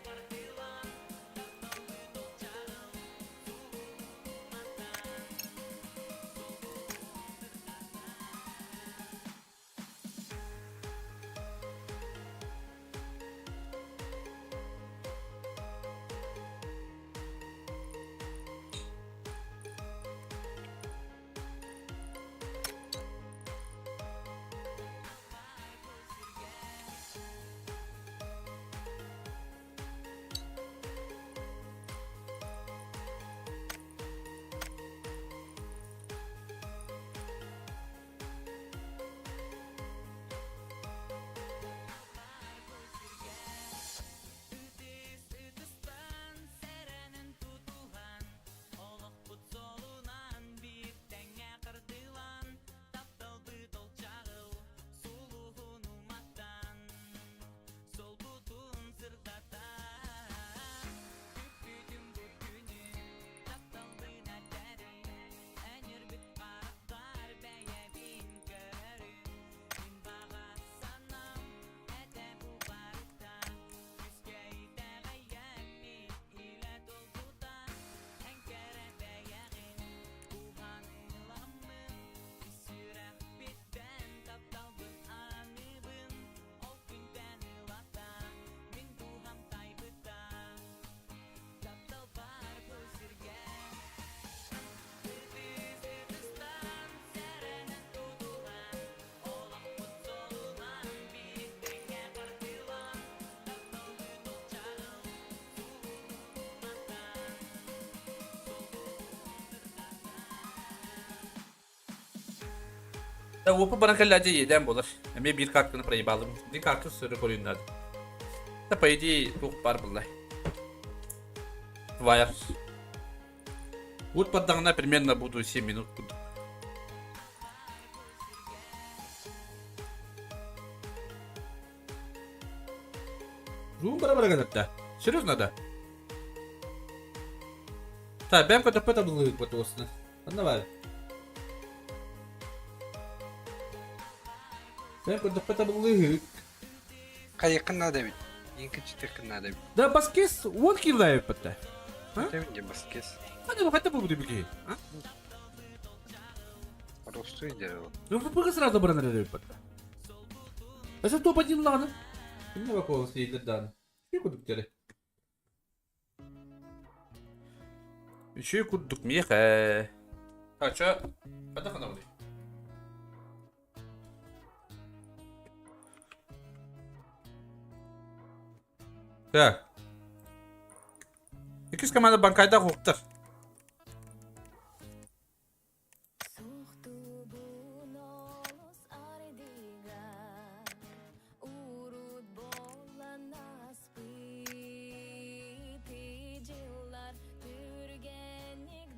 B: Опа баран кэллээдьэ иэдээн буолар. Эмиэ биир картаны проебалым. Биир карта сыры көрүннады. Да, по идее, туох бар буллай. Твайр. Вот поддагына примерно буду 7 минут буду. Зум бара бара да. Серьезно да? Так, бэм көтөппөт абылыык ботуосна. Ханна бар? Бэм көтөппөт абылыык.
A: Хайыккын наада эбит. Иҥкин читиэххин наада эбит.
B: Да баскес 10 кило эбит.
A: Этэбин дии баскес.
B: Ханна хата бу бу А?
A: Росту делал.
B: Ну вы сразу баран эбит. Это топ-1 ладно. Кимне бакуол сейдер дааны. Үчүгэй курдук дьэрэ. Үчүгэй курдук миэхэ. Ача, хата ханабыный? Так. Иккис команда банкайда хуктар.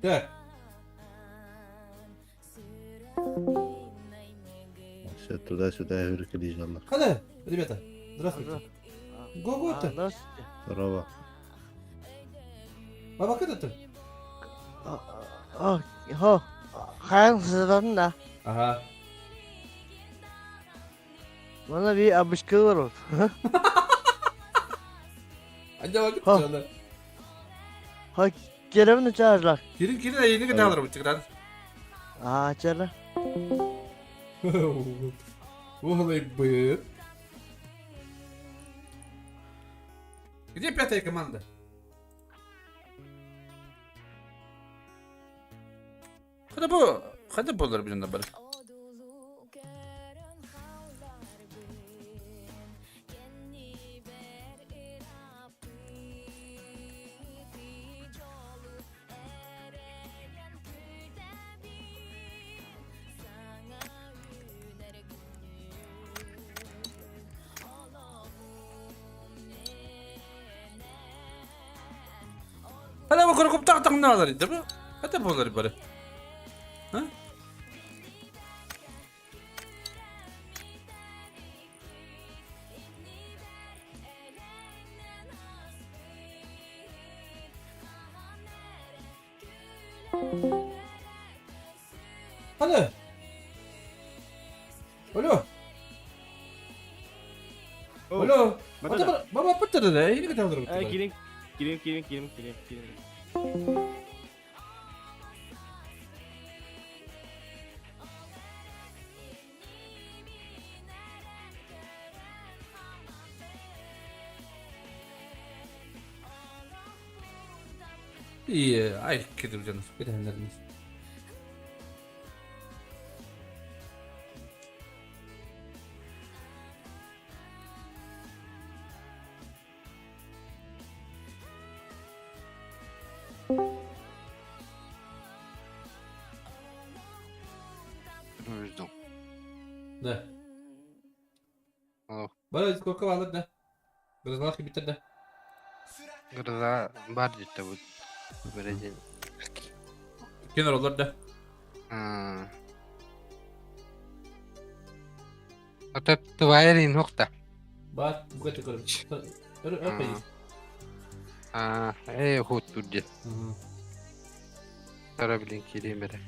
B: Так.
G: Все туда-сюда үркелей
B: Хада, ребята, здравствуйте. Го-го-то.
H: Здравствуйте.
G: Здорово.
B: Баба это?
H: О, хо, хайан сызатын да.
B: Ага.
H: Мана би абышкылар.
B: Анжала
H: Ха керемни чаарла.
B: Кирин кирин айыны кытаалар буччыгыран.
H: Аа чарла.
B: Уолайбыт. Где пятая команда? Хада бу, хада болар билен бар. Хада бу коркуп тахтаҥнаалар ди бу. Хада болар бары. Ha? Алло. Алло. Алло. Баба паттара да, эһиги кыталар.
I: Кирин, кирин, кирин, кирин, кирин, кирин.
B: И ай кирдим дьон кэтэһэллэрин.
A: Жду.
B: Да.
A: Алло.
B: Бара сколько алыр да. Грозалах битер да.
A: Гроза бар дите бу. Бережен.
B: Кенер олар да.
A: Ата твайрин хокта.
B: Бар буга чыкырым. Өр өр
A: Аа, э хот турди. Тара билин кирем бере.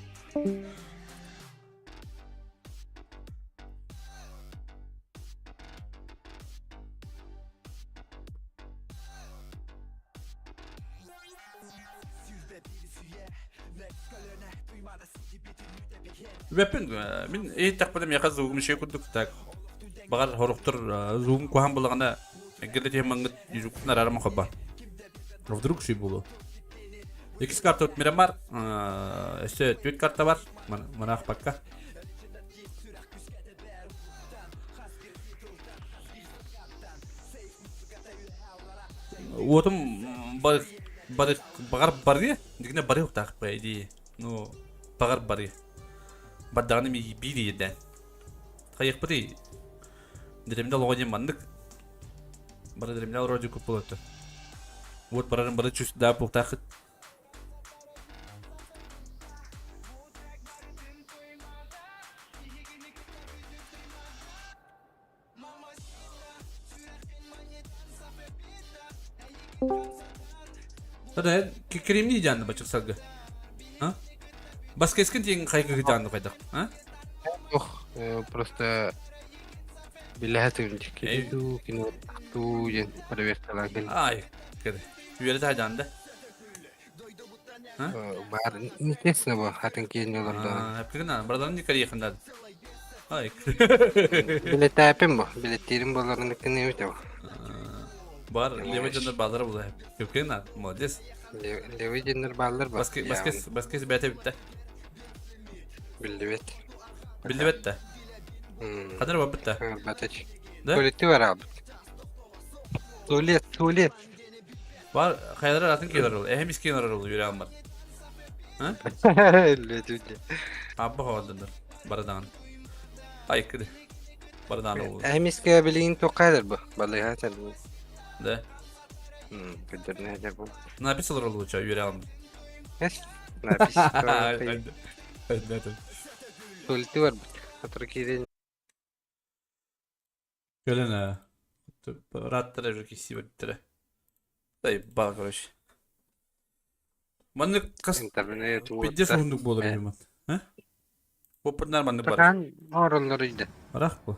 B: Үбэппин мин иһиттэхпинэ миэхэ звугум үчүгэй курдук так баҕар сорохтор звугум куһаҕан буоллаҕына эҥкилэ тиһэн юзуккутун араарама холбоон. Вдруг үчүгэй буолуо. Иккис карта Мирамар, өссө түөрт карта бар, манаах пока. Уотум бар бар баҕар барыа, дигинэ барыахтаах по идее. Ну, баҕар барыа. Бардаҕына биир иирдээн. Хайыахпытый? Дремдал оҕо диэн маннык. Бары дремдал вроде куппулатты. Вот барарын бары чүс да буолтаахыт. Hadi кремний дианны бачыксарга. А? Баскескин тиң хайгы дианны кайдак. А?
A: Ох, просто билэһэ тыгын кино туу диэн проверкалаан кэллим.
B: Ай, кэри. Үөрэ таһдаанда.
A: Баар интересно бу хатын киэн олордоҕун.
B: Эппигин бардарын дикарьехында. Ай.
A: Билетээпин бу, билеттиирим буоларын кини бу.
B: Бар, левый дьоннор баалара була. Көпкең молодец.
A: Левый дьоннор бааллар ба.
B: Баскес баскес баскес бәте битте.
A: Биллибет.
B: Биллибет да. Ханар бар битте.
A: Батач.
B: Да?
A: Туалети бар албыт. Туалет, туалет.
B: Бар, хайалар атын келер ол. Эһем искен ол юрэ алмар. Абба хоолландар. Барадан. Ай киди. Барадан ол.
A: Эһем иске билигин туоххайдар бу. Балыга
B: Да.
A: Көрдөрүнэ бу.
B: Напис олор лучше юрэ алмар.
A: Эс. Напис. Туалети бар бит. Который киирен
B: Кэлэн раттара уже киси баттара. Дай бал короче. Маннык хас
A: интернет
B: пиздец уһундук буолар үһү мат. А? Опытнар маннык бар.
A: Такан оороллор үйдэ.
B: Барах бу.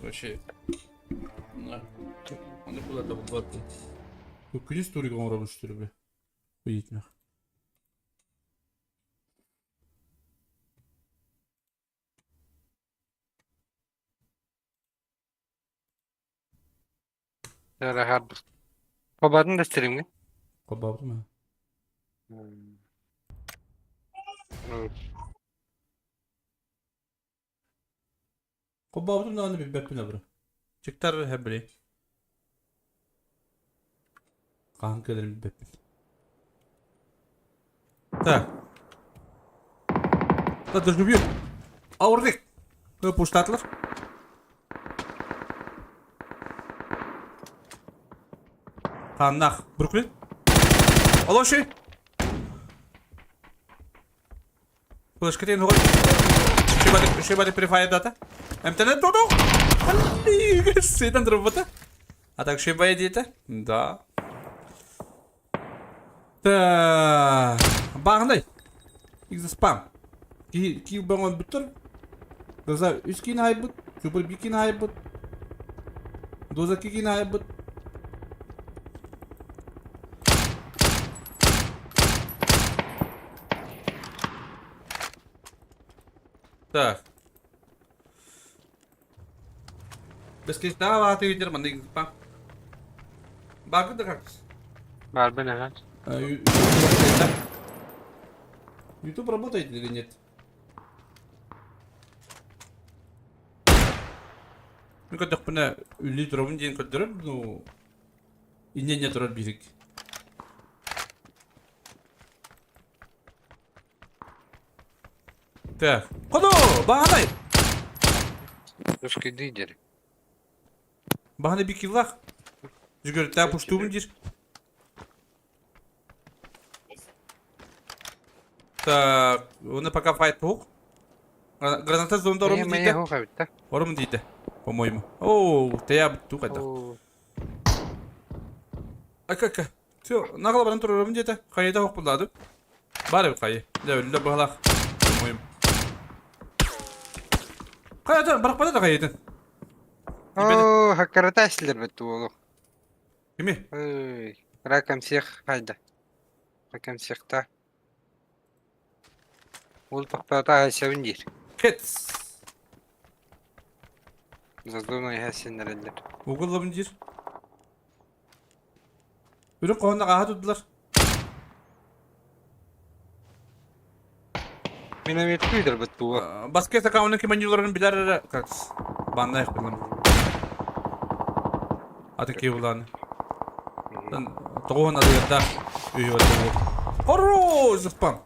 B: Вообще. Маннык булар да булбат. Күнүс турик оҥоробун үстүрүбү. Ыйытмах.
A: Харбыс. Хобатын да стримҥэ.
B: Хобаабытым аа. Хобаабытым даҕаны билбэппин абыры. Чыктар хэбри. Хаһан кэлэрин билбэппин. Так. Да доживью. Аурдик. Пуштатлар. Ханнах. Бруклин. Алоши. Флешкатын хоҕой. Шибаты префайдата. Эмтенет доду. Сытан турбута. А так шибай диэтэ? Да. Так. Бааһынай. Спам. Киил бөҥөн бүттэр. Доза үс киин айбыт, супер бир киин айбыт. Доза ки киин айбыт. Так. Бескичтаҕа бааты видер манна игиппа. Бааргын да как?
A: Баарбын аха.
B: YouTube работает или нет? Мин көрдөхпүнэ үллүү туробун диэн көрдөрөр, ну инньэ-инньэ турар биирик. Так. Ходу! Баһанай!
A: Русский лидер.
B: Баһанай бикиллах. Жүгөртää пуштуубун диир. Так, оны пока файт бук. Граната зонда орум диите. Орум диите, по-моему. О, тея бутту кайда. Ака-ака. Все, нагла баран турарым диэтэ. Хайыта хоқ буллады. Бар эбит хайы. Дьэ, өллө быһалаах. По-моему. Хайата, барахпата да хайытын.
A: Оо, хаккарата эсилербит уолу.
B: Кими?
A: Ой, раком всех хайда. Раком всех та. Уол тохтоото айсабын диир.
B: Кэтс.
A: Задумай иһэ синнэрэллэр.
B: Угуллабын диир. Үрүҥ хоһунна хааһа турдулар.
A: Минометку ыытарбыт дуо?
B: Баскет аккаунун ким анньыыларын билэр эрэ как баннаах билем. Аты киулааны. Тоҕуһун адыырдаах үһү тоҕу. Хорош, спам.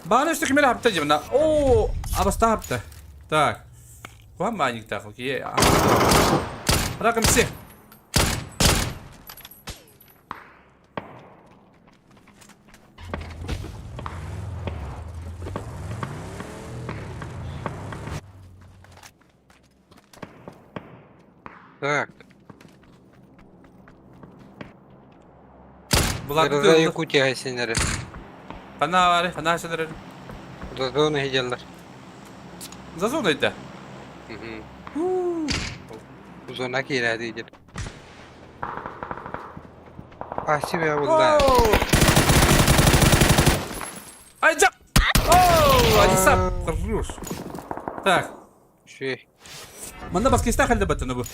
B: Бааны өстө кимер хапта дьыбына. Оо, абаста хапта. Так. Куһан бааньыктаах окей. Раком все.
A: Так.
B: Буларды
A: Гроза Якутия синнэрэ.
B: Ханаа баары, ханаа синэрэр.
A: Зазон иһдьэллэр.
B: Зазон ыйда.
A: Зона киирээди дир. Спасибо булла.
B: Айдьак! О, Адисап, хорош. Так.
A: Үчүгэй.
B: Манна баскиста хәлдә баттаны бу.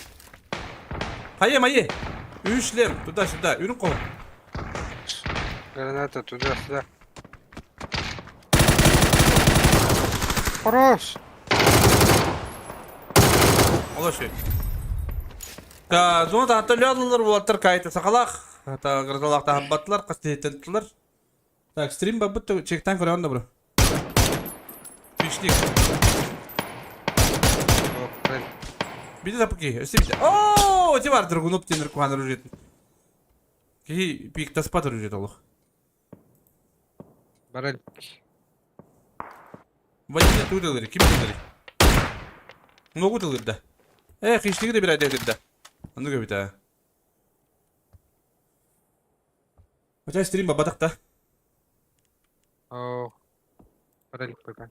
B: Хайе майе. Үшлем, туда-сюда, үрүн кол.
A: Граната туда-сюда. Хорош!
B: Олоши. Та зона таатталыаллар уолаттар кайта сахалаах та грозалаах таһамбаттылар хастиһиттэн Так, стрим бабыт чектан көрөөн да бро. Фишник. Биде запаки, өсө биде. Оо, ти бар драгунуп тенер кухан оружие. Киһи пик таспат оружие олох.
A: Барал.
B: Вадим тудылыр, ким тудылыр? Много тылыр да. Э, хиштиги да бир айда да. Аны көбүт а. Хотя стрим бабатах да.
A: Оо. Бара илик пока.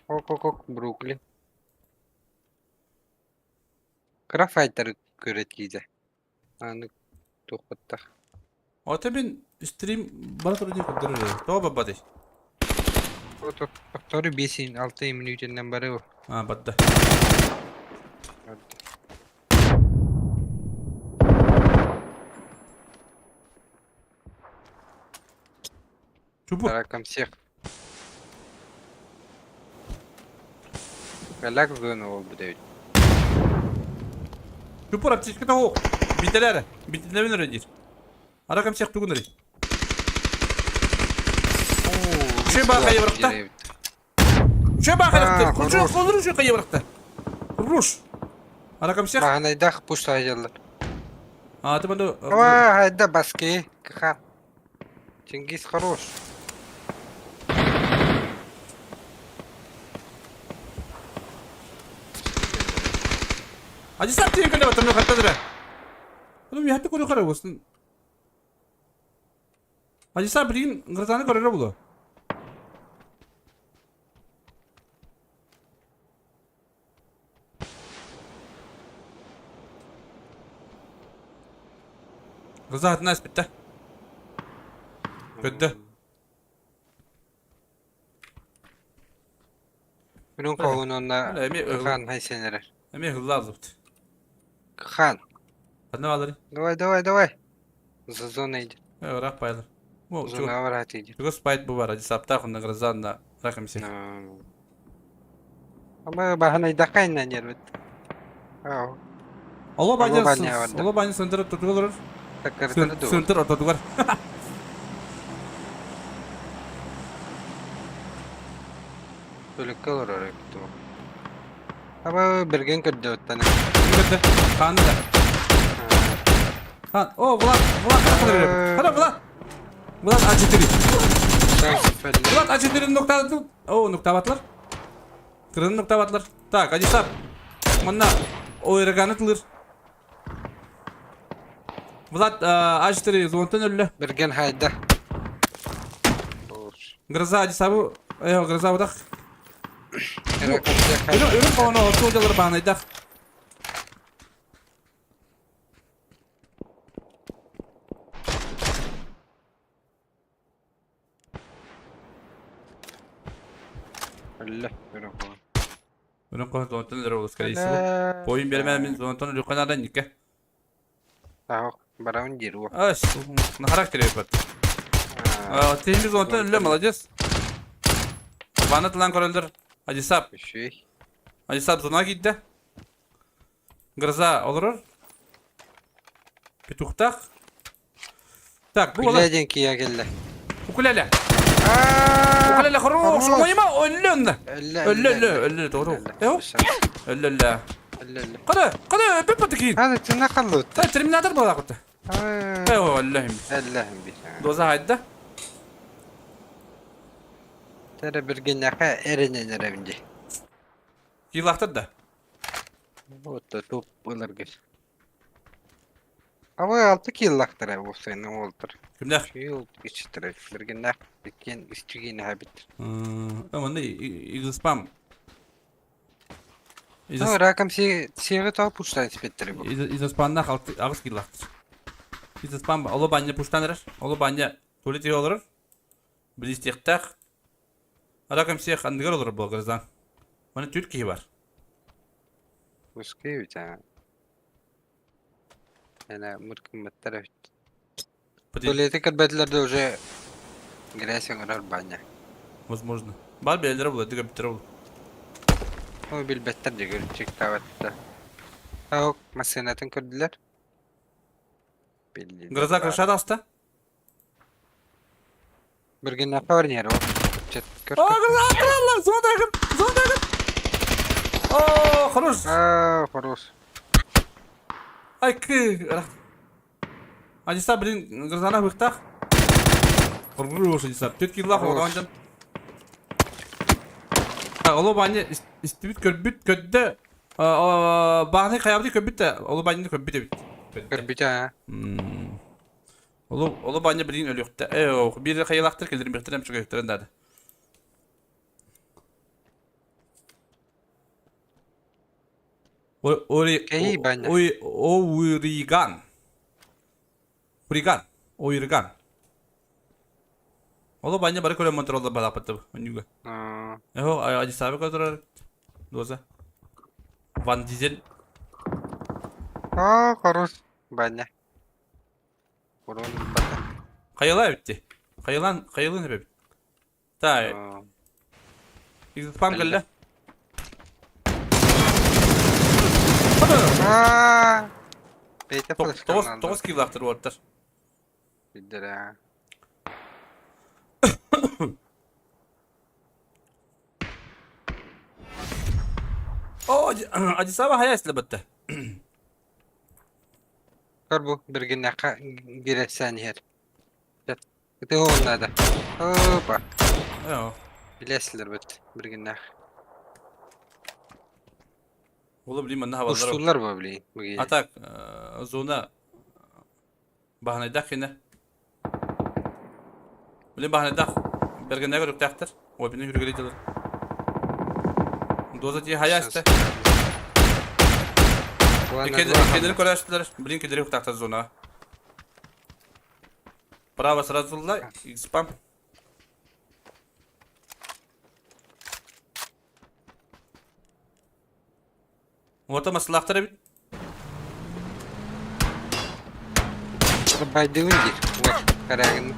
A: Ок-ок-ок, Бруклин. Кыра файтары көрөт киирдэ. Аны туохпуттах.
B: Ото мин стрим бара турар диэн көрдөрөр эрэ. Тоҕо барбатый?
A: Тохтору 5-6 мүнүүтүнэн барыа.
B: А, барда. Чупу.
A: Раком всех. Галак зона ол будет.
B: Чупур аптечката суох. Битэлэр. Битэлэбин эрэ диир. Аракам всех тугун эрэ. Үчүгэй баа хайа бырахта. Үчүгэй баа хайа бырахта. Хорош. Холор үчүгэй хайа бырахта. Руш. Аракам всех.
A: Маһанайдах пуш саһыйаллар.
B: А, ты манна...
A: Ава, хайда баски. Каха. Чингиз хорош.
B: Адисап тиийэн кэлэ батамны хаттадыра. Ону миэхэ көрө көрө буолсун. Адисап билигин грозаны көрөрө буолуо. Гроза атына испиттэ. Көрдө.
A: Үрүҥ хоһуун уонна
B: Эмиэ
A: Хаан хайсан эрэр.
B: Эмиэ ыһыллаабыт.
A: Хаан.
B: Ханна баалары?
A: Давай, давай, давай. За зоной иди.
B: Ыраах баайлар.
A: Зонаҕа бараат иди.
B: Чугас спайт бу бар, саптаах онно грозанна раком всех.
A: Ама баһанайдахха иннэн диэрбит.
B: Оло баня оло баня сынтыр ортотугар олорор. Сынтыр ортотугар.
A: Өлүккэ олорор эбит дуо? Аба бэргэн көрдөбүттэн.
B: Көрдө. Хааны да. Хан. О, Влад, Влад, Хара, Влад. Влад А4. Влад А4 ноктаатыл. О, ноктаабатылар. Кырын ноктаабатылар. Так, Адисап. Манна ОРГ-ны тылыр. Влад А4 зонтан өллө.
A: Берген хайда.
B: Гроза Адисабы, гроза удах. Үрүн хоно оту дьалар баанайдах.
A: Өллө, үрүн хоно.
B: Үрүн хоно зонтан өлөр ол, скорее всего. Бойун бермэ мин зонтан өлүккэ наада никке.
A: Аах, барабын диир уо.
B: Ас, на характере бат. Тиһими зонтан өллө, молодец. Ванна тылан көрөлдөр. Адисап.
A: Үчүгэй.
B: Адисап зона киирдэ. Гроза олорор. Петухтаах. Так, бу
A: Күлэ диэн киһи кэллэ.
B: Укулеле. Укулеле хорош. Моема өллө онно. Өллө өллө өллө doğru. Эо. Өллө өллө.
A: Өллө өллө.
B: Када, када өпөп баты
A: Хады тына қаллыбыт.
B: Та терминатор буолар кутта. Эо өллө хим.
A: Өллө хим би.
B: Доза хайда.
A: Тәрі біргеннәхә эренен эребинди.
B: Килахтар да.
A: Вот туп ылыргыр. Абы алты киллактыр бу сен олтыр.
B: Кимнәх?
A: Кил ичтер биргеннәх биткен истигин хабит.
B: Манна изоспам.
A: Ну, раком си сиге тоо пуштан спеттер бу.
B: Изоспанна агыс киллактыр. Изоспам оло баня пуштанырар. Оло баня туалет олорор. Билистиэхтээх. Раком всех андыгар олорор буол граждан. Маны түр киһи бар.
A: Ускай бит. Эна мыркымматтар эбит. Туалеты көрбөтүлэр да уже грязь оҥорор баня.
B: Возможно. Бар бээлere була, дигэ биттер ол.
A: Ол билбэттэр дьэ көрүччүктаабатта. Ау, массыынатын көрдүлэр. Биллилэр
B: Гроза
A: баар.
B: крышада аста.
A: Биргиннэххэ барньер ол. Чет көр
B: О,
A: көр.
B: гроза аттыраллар, зонадагыр, зонадагыр. О, хорош.
A: Аа, хорош.
B: Ай, кы. Адиса, блин, грозана быхтах. Хорош, Адиса. Түт киллах
A: Хорош.
B: оҕонжон. Оло баня истибит көрбүт көддө. Бааны хаябыты көрбүт да, оло баняны көрбүт эбит.
A: Көрбүтэ аа.
B: Оло оло баня билин өлүөхтэ. Э, бир хайылахтыр келдирин бихтерем чугайыктырын дады. Ори
A: Кэһии баня.
B: Ой Оуриган. Хуриган. Оирган. Оло баня бары көрөн монтроллар балаппыт оннуга. Эхо Адисаби көрөр доза. Ван Дизель.
A: Аа, хорус баня. Урон бата.
B: Хайалаа битти. Хайалаан хайалыын эбэбит. Та Спам кэллэ.
A: Бэйте
B: Тоҕус киилаахтар уоттар.
A: Билдэрэ.
B: О, Адисаба хайа эслебетте.
A: Көр бу биргиннэххэ гирэссэн иһэр. Ытыһыан наада. Опа.
B: Оо.
A: Билэсилэр бит биргиннээх.
B: Ола блин манна хабаллар.
A: Устуллар бу блин.
B: А так зона баһанайдах кине. Блин баһанайдах бергеннеге өрүктээхтэр. Ой бини хүргели дылыр. Доза ти хая истэ. Кедер көрөстүлэр. Блин кедер өрүктээхтэр зона. Право сразу ылла, спам. Уота маслаахтар эбит.
A: Байдыгын диир. Вот, карагын.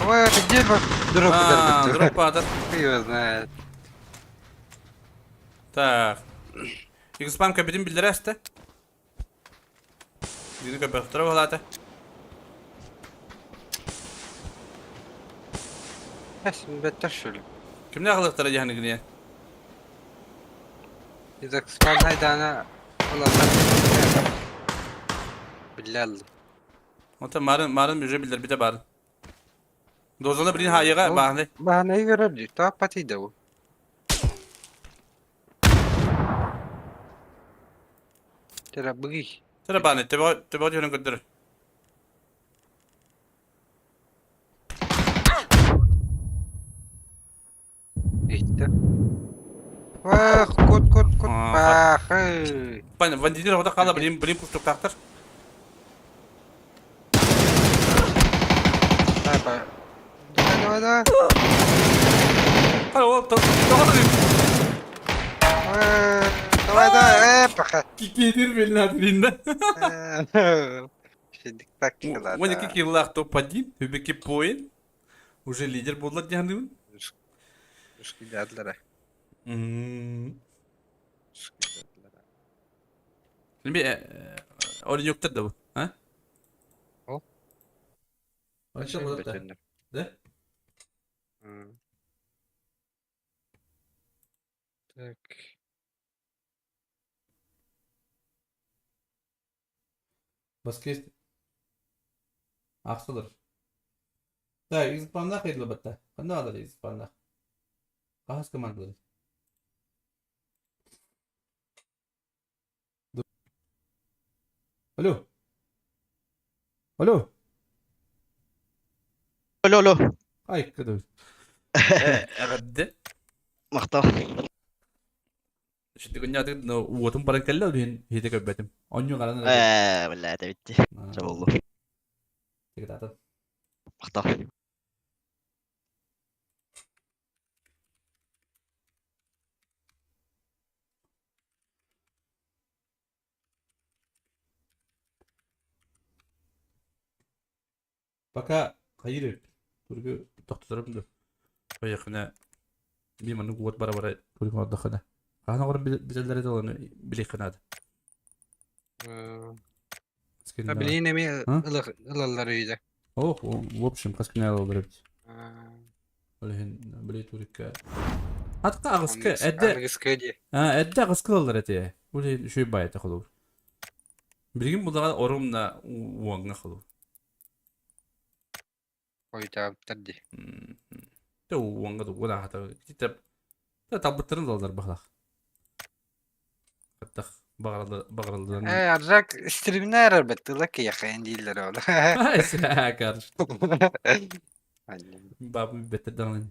A: Ой, где бы дроп
B: А, дроп падар.
A: Хуй его знает.
B: Так. X-спам кэбитин биллэрэ эстэ. Дини көбөхтөрө буолаата.
A: Бэттэр шүл.
B: Кимнээх аҕалыахтара дьаһаныгыныйа?
A: Изакспан хайдаана ылаллар. Биллэ
B: Ота марын марын уже билдербите барын. Дозаны билин хаайыга бааны.
A: Баанайы көрөр дии. Тааппат иде бу. Тера быгый.
B: Тера бааны төбө төбө түһүнэн көрдөр.
A: Иттэ. Вах, кут кут кут баахы.
B: Бандитер оҕото хаала билим билим кустуктаахтар.
A: Давай, давай, давай.
B: Алло, тоҕо
A: Давай, давай, пока.
B: Кикиитир беллаатыринда.
A: Шедик тактикалар.
B: 12 киллаах топ-1, үбеки поин. Уже лидер буоллар диһаныыбын.
A: Ушкидадлара.
B: Эми оренюктар да бу, а?
A: Ол.
B: Анча болот да. Да?
A: Так.
B: Баскет. Ахсылыр. Так, Испаннах хайдылабатта. Ханна алар Испаннах? Хас командалар? Алло. Алло.
E: Алло, алло.
B: Ай, кыдыр. Эҕэрдэ.
E: Махтал.
B: Шитигиннятык уотун баран кэллэ иһин иһитэ көрбөтүм. Онньу гаран
E: Ээ, бля, это битти. Чаболлу.
B: Тигитатын.
E: Махтал.
B: Пока хайыр тургу тохтоторум ду. Ойахына би маннык уот бара бара тургу ордохына. Хаһан оҕорон билэллэрэ доланы билиэххэ наада.
A: Билин эми ылаллар үйдө.
B: Ох, в общем, хас күнэ ылаллар эбит. Ол иһин били турикка Атка аҕыска эдде
A: Аныгыска дии.
B: А, эдде аҕыска ылаллар этэ. Ол иһин үчүгэй баайата холобур. Билигин булдаҕа орумна уоҥҥа холобур.
A: Хойутаабыттар дии.
B: Тэ уоҥҥа да уон аахата. Итэ талбыттарын ылаллар баһылах. Хаттах баҕаралларынан.
A: Э, Аржак стримне эрэрбит тыла киэхэйин дииллэр ол.
B: Сээкар. Бабы беттер даҕаны.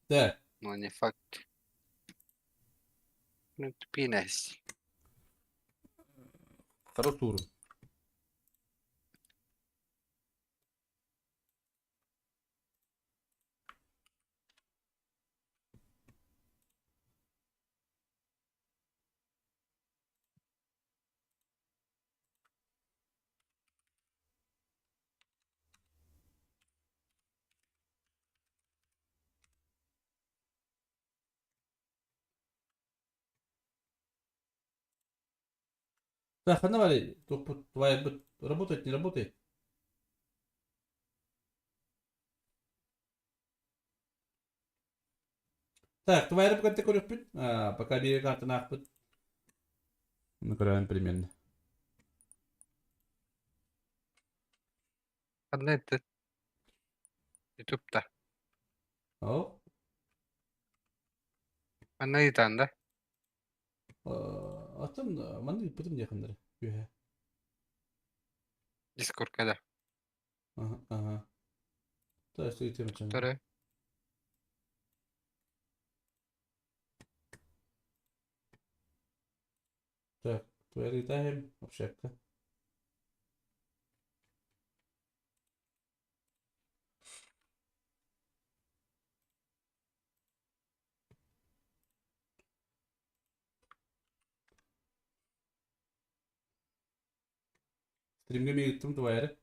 B: Да.
A: Но не факт. Ну, тупинась.
B: Хара туурун. Так, ханна барый? Тухпут, твоя работает, не работает? Так, твоя рыбка көрүөхпүт. Пока биир картаны аахпыт. Ну, көрөөн примерно.
A: Ханна это? Ютубта.
B: О,
A: Манна ыытаан да?
B: Атын манна ыыппытым диэхиннэр үөһэ.
A: Дискордка да.
B: Ага, ага. То есть ыытыам чаҥ.
A: Төрө.
B: Так, твоя ыытаһым общакка. Стримге миигиттим твоя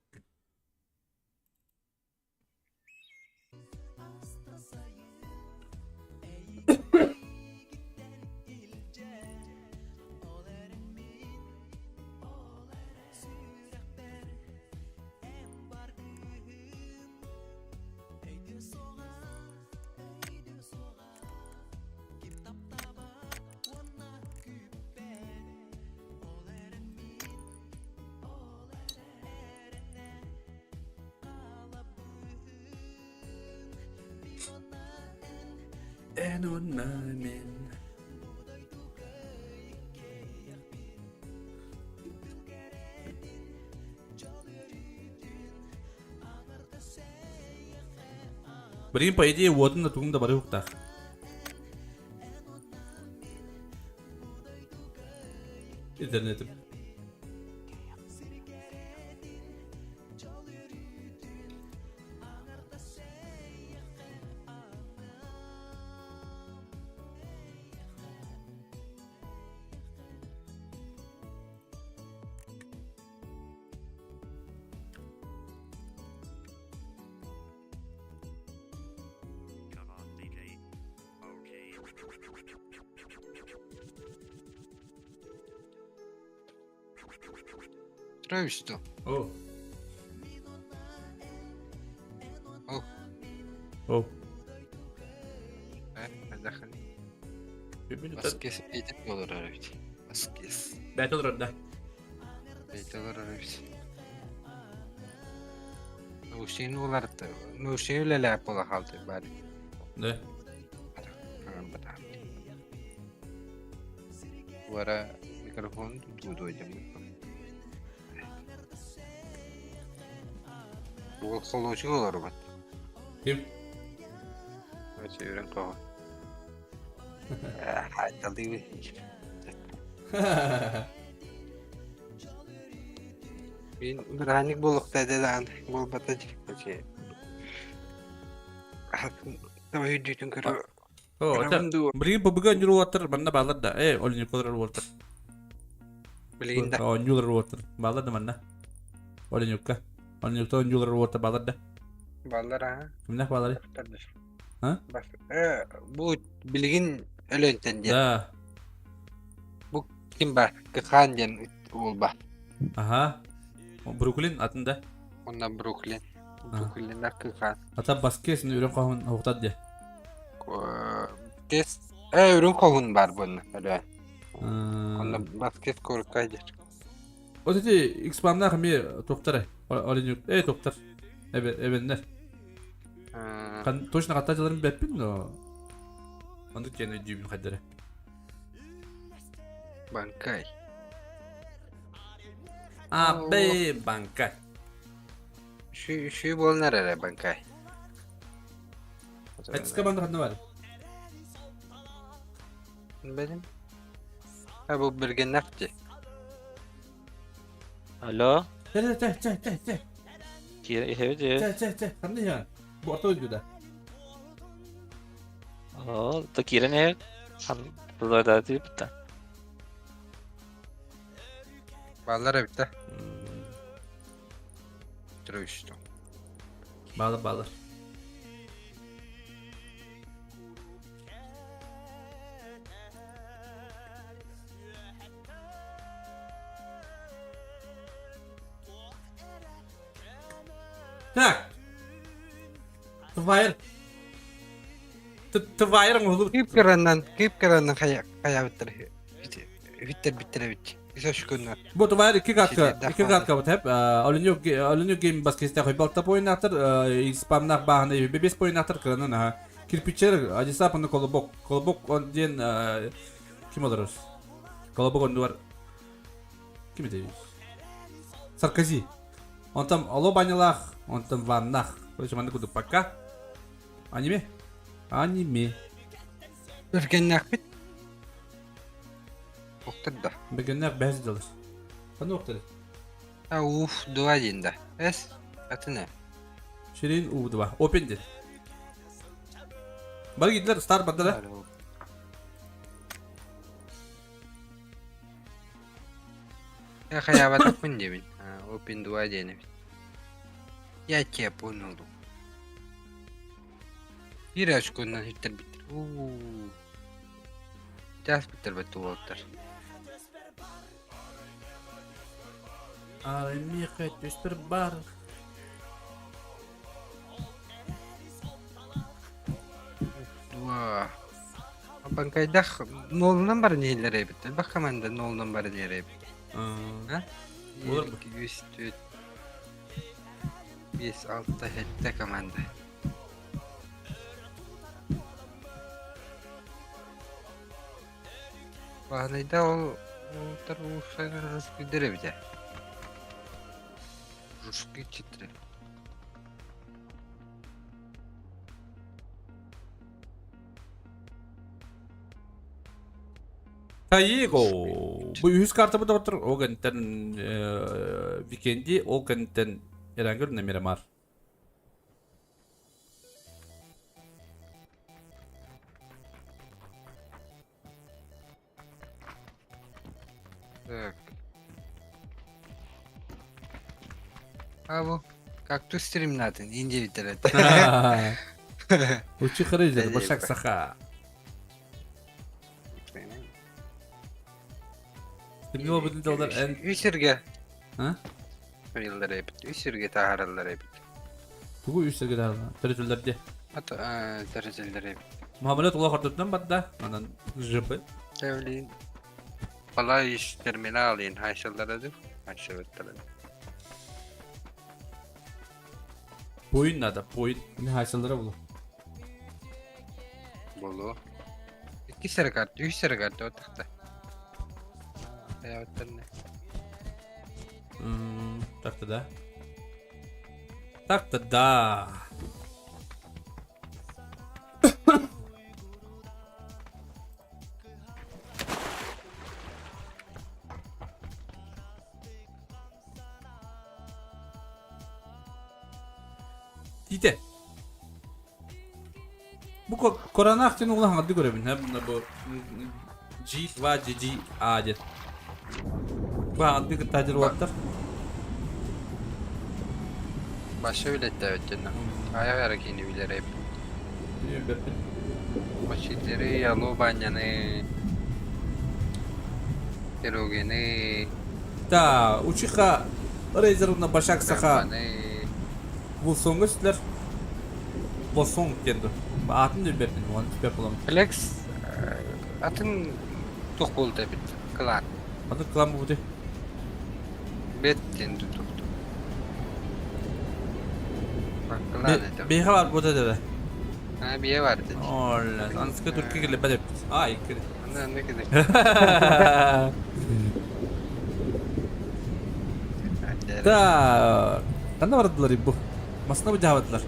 B: Эн уонна мин. Блин, по идее, уотун да тугум да бары уктаах. Интернетим.
A: Трое что?
B: О.
A: О.
B: О.
A: Баскес эйтip олорор эбит. Баскес.
B: Бэт олорор да.
A: Эйтip олорор эбит. Наушнигын уларытта. Наушнигы үлэлээп буола хаалты баары.
B: Да.
A: Уара микрофон тутуу дьаммыт. Бу холуочук олорбут.
B: Ким?
A: Өчүрэн коҕо. Хаайталыы. Мин бырааник буолуохта этэ даҕаны буолбата дии. Таба үрдүүтүн көрө
B: О, это билигин ПБГ ньуруоттар манна баалар да. Э, ол Николар уолтар.
A: Билигин да.
B: О, ньулар уолтар. Баалар да манна. Оленюкка. Оленюкта ньулар уолтар баалар да.
A: Баалар аа.
B: Кимнэх баалары? А?
A: Э, бу билигин Өлөөнтөн диэн.
B: Да.
A: Бу ким бар? Кыхаан диэн уол бар.
B: Аха. Бруклин атын да.
A: Онна Бруклин. Бруклиннар Кыхаан.
B: Ата Баскес үрүн хоһун оһуктат дии.
A: Кес э үрүн хоһун бар буонна өлөөн. Онно Баскес курукка дир.
B: Вот эти X-Памнаах эмиэ туохтар Оленюк э туохтар эбэннэр. Точно хатта дьаларын бэппин но оннук диэн өйдүүбүн хайдары.
A: Банкай.
B: Абэ банкай.
A: Шүй буолнар эрэ банкай.
B: Айтыска банды ханна бар?
A: Benim. Ha bu бэргэннэхти.
J: Алло,
B: Чэ, чэ, чэ, чэ, чэ.
J: киирэн иһэбит ээ.
B: Чэ, чэ, чэ. Ханна иһэҕин? Бу орто дойдуда.
J: Оо, то киирэн иһэбит. Хан тыллардаатыыбыт да.
A: Бааллар эбит да. Трөстө.
B: Баалар, баалар. Так. Твайр. Твайр оҥоһулубут.
A: Кыып кыраннан, кыып кыраннан хайа хайаабыттар үһүттэр биттэр эбит. Үс күннэр.
B: Бу твайр икки катка, икки катка бут хеп. Олунньу олунньу гейм баскетте хойбалта поиннахтар, спамнах баахына бес поиннахтар кыранан аха. Кирпичер адисапаны колобок, колобок он диэн ким олорор? Колобок оннугар ким этэ? Саркози. Онтон оло банялаах, онтон ваннах. Короче, маннык курдук пока. Аниме? Аниме.
A: Өргеннээхпит. Охтор да.
B: Бэгэннээх бэһэс дьалыс. Ханна охтор?
A: А уф, два диэн да. Эс, атын ээ.
B: Ширин уу два. Опен диэн. Бары киирдилэр, стар бардара.
A: Я хайаабатахпын диэбин. Опен два диэн эбит. Я тебя понял. Биир очконнан үттэрбиттэр. Уу. Таас бүттэрбэт уолаттар.
B: Арай миэхэ түспэр бар.
A: Дуа. Банкайдах нолунан баран иһиллэр эбит. Элбэх команда нолунан баран иһэр эбит. А?
B: Болар бу.
A: 2, 3, 4, 5, 6, 7 команда. Баһынайда ол уолаттар уусайдар русскийдэр эбит ээ. Русский читрэ.
B: Таего. Бу үһүс картабыт доҕоттор ол кэнниттэн Викенди, ол кэнниттэн Эрэнгер Мирамар.
A: Так. А бу кактус стримнатын инде битэрет.
B: Учи хырыжыр, башак саха. Стримнил бүтүн дылдар эн...
A: Үс сиргэ.
B: А?
A: Ыйыллар эбит. Үс сиргэ таһаараллар эбит.
B: Тугу үс сиргэ таһаараллар? Төрүтүллэр дии.
A: Төрүтүллэр эбит.
B: Мамалет улах ортотунан барда. Анан ЖП.
A: Эвлин. Балай ис терминал диэн хайсаллара дуу? Хайсабыттара.
B: Буйун надо, буйун. Не хайсаллара булу.
A: Болу. Икки сэрэ карта, үс сэрэ карта отахта. Хайабыттар не.
B: Так-то да. Так-то да. Тиите. Бу Коронах диэн уолу хаҥардыы көрөбүн. Бу G2 GG A диэн. Бу хаҥардыы кытта дьаруоттар.
A: Баша үлэттээбит дьонно. Айах эрэ киини билэр эбит.
B: Билбэппин.
A: Башитеры, алло баняны, пирогины,
B: Да, Учиха Рейзерна Башак Саха
A: Раманы.
B: Вулсоҥҥа сүтүлэр. Волсонг диэн дуо? Аатын да билбэппин, уон түпэ буолам.
A: Флекс атын туох буолта эбит кылаан.
B: Атын кылаан буолбутай?
A: Бэт диэн тутукту. Кылаан этэ.
B: Биһиэхэ баар буолта этэ.
A: А, бие бар этэ.
B: Оля, анска турки кэлбэт эбит. А, икки.
A: Аны аны кини.
B: Да, ханна бардылар бу? Масына бу дьаабатылар.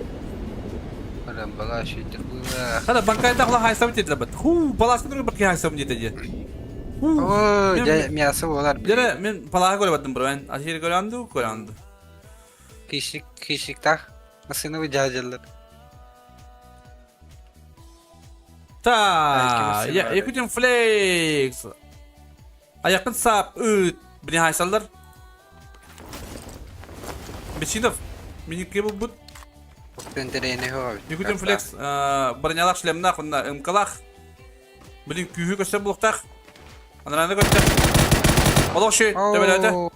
A: Балаш было.
B: Хана банкайдахла хайсам диэтилэр Хуу, палааска турар бакки хайсам диэтэ дии. Хуу.
A: Оо, дьэ, мясо буолар.
B: Дьэ, мен палааһы көрө бардым бро. Эн асири көрөнду, көрөнду.
A: Кишик, кишиктах. Масыны выдядилар.
B: Та, я Якутин флекс. Аяқын сап, ыт, бini хайсаллар. Бечинов, миникке булбут. Якутин флекс бронялах шлемнах, онна мкалах. Блин, күүһү көстөр булуктах. Анараны көстөр. Олох шүй, төбөлөтө.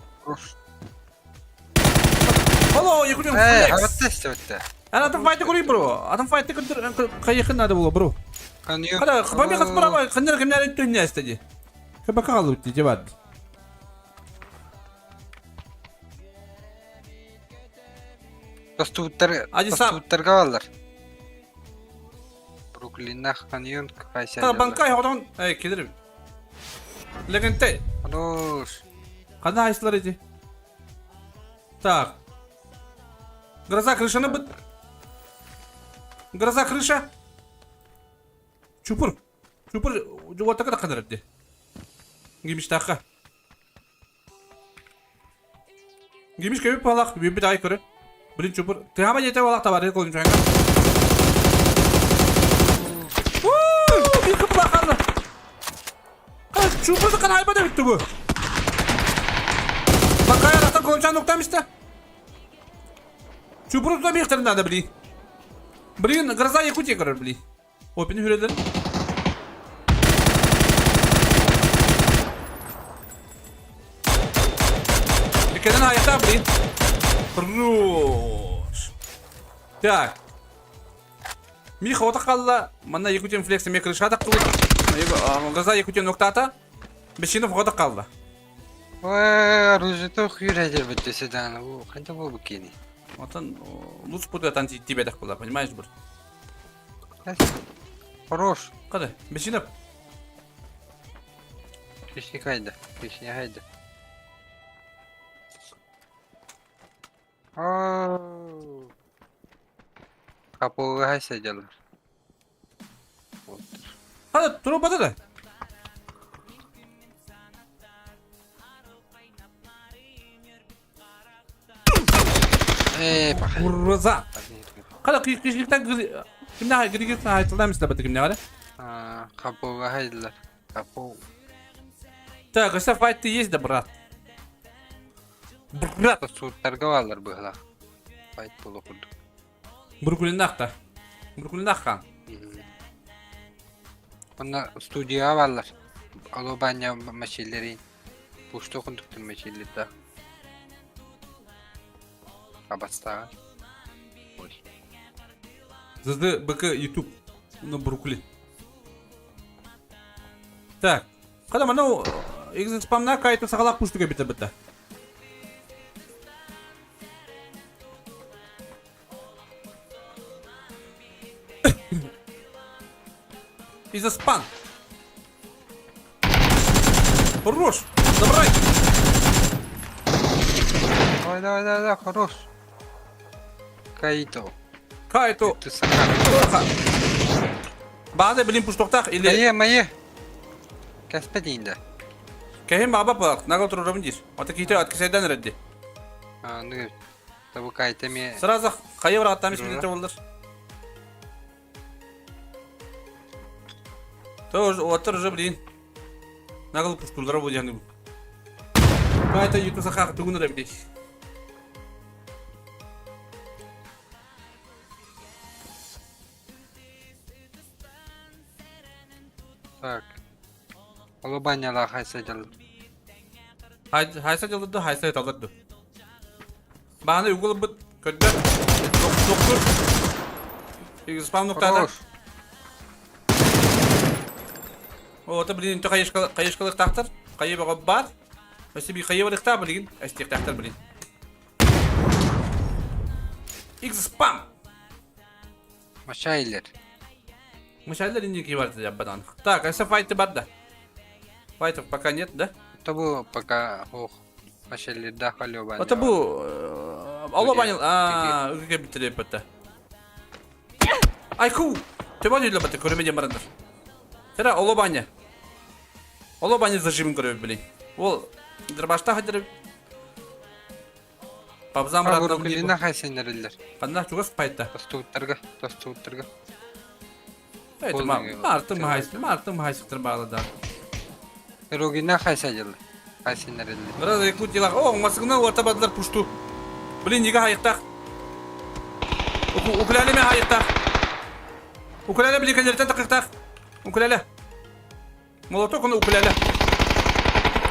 B: Алло, Якутин флекс. Ана там файты көрейін, бро. Адам файты қайықын надо было, бро. Қара, қапами қаспара, қандар кімнер өттүн әсті Кабака қалып өтті, жабады.
A: Тостууттарга баллар. Бруклиннах каньон
B: Та банкай хотон эй келер. Легенте.
A: Хорош.
B: Қандай айсылар эти? Так. Гроза крышаны быт. Гроза крыша. Чупур. Чупур жуотака да кадар эбди. Гимиштахка. Гимиш көбүп балак, бүбүт ай көрө. Блин, чупур. Тыхама жете балак табар, колун чуанга. Bir kıpla kaldı. Чупурду кан айба да бүттү бу. Бакая ратан колунчан ноктам işte. Чупурду да бихтерин надо, блин. Блин, гроза Якутия көрөр, блин. Опини хүрелер. Икенен аята, блин. Хорош. Так. Миха ота қалла, манна Якутин флекс ме крыша так кылып. Гроза Якутин ноктата. Бешинов ота қалла.
A: Ой, оружие хүйрәдер бітті седан. О, қанша болу кені?
B: Отан луц путатан тебе так была, понимаешь, бр?
A: Хорош.
B: Қада, Бешинов.
A: Хищник хайда. Хищник хайда. Ооо. Капуга хайса жалар.
B: Қада, тура бата да.
A: Э, паха.
B: Гроза. Қада, кишниктен кимне григит айтылдан мисла бата кимне қада?
A: Капуга хайдылар. Капу.
B: Так, если файт ты есть, да, брат? Брат.
A: Суттарга балар быһла. Файт болу курдук.
B: Бруклиннахта. Бруклиннах
A: Онна студия балар. Ало баня машелери. Пушто кундуктун машелери да. Абастага. Ой.
B: Зызды БК YouTube. На Бруклин. Так. Қада мынау экзит спамна кайты сағалақ пуштыга бите бітті. Из-за спан. Хорош! Забрать!
A: Давай, давай, давай, давай, хорош. Кайто.
B: Кайто.
A: Ты сака.
B: Баада блин пуштоқтақ или...
A: Мае, мае. Кәспе дейінді.
B: Кәһин баба балак, нагал турурабын дир. Ата ките аткисайдан редди.
A: А, ну, табу кайта ме.
B: Сразу хайы бар аттамиш билете болдыр. Тоже отыр уже блин. Нагал пуштулар бу яны. Кайта юту сахак тугун ребди.
A: Так. Алубаняла хайса жал.
B: Хайса жалды хайса таларды. Баны угул бут көддө. Доктор. Спам ноктада.
A: Хорош.
B: О, блин, то кайышкалы кайышкалык тактыр. Кайы бар. Өсі би кайы барыкта блин. Эстик тактыр блин. X спам.
A: Машайлер.
B: Мышайлар инде бар жаббадан. Так, а файты бар да. Файтов пока нет, да?
A: Табу пока ох. Машайлер да халёбаня.
B: Это бу Алло банил. А, үгүгө битире битте. Айку! Төбө дьүүллэ бата көрөмө диэн барандар. Тера оло баня. Оло баня зажимын көрөбүт билин. Ол дробашта хадыр. Пабзам братан
A: Кулина хайсенериллер.
B: Ханна чугас пайта.
A: Тостууттарга, тостууттарга.
B: Это Мартын махайс, Мартын махайсыктыр баалада.
A: Рогина хайсадылар. Хайсенериллер.
B: Раз Якутияла. О, масыгына орта бадылар пушту. Блин, неге хайықтақ? Укулеле мен хайықтақ. Укулеле блин, кенерден тақықтақ. Укулеле. Молоток оны укулеле.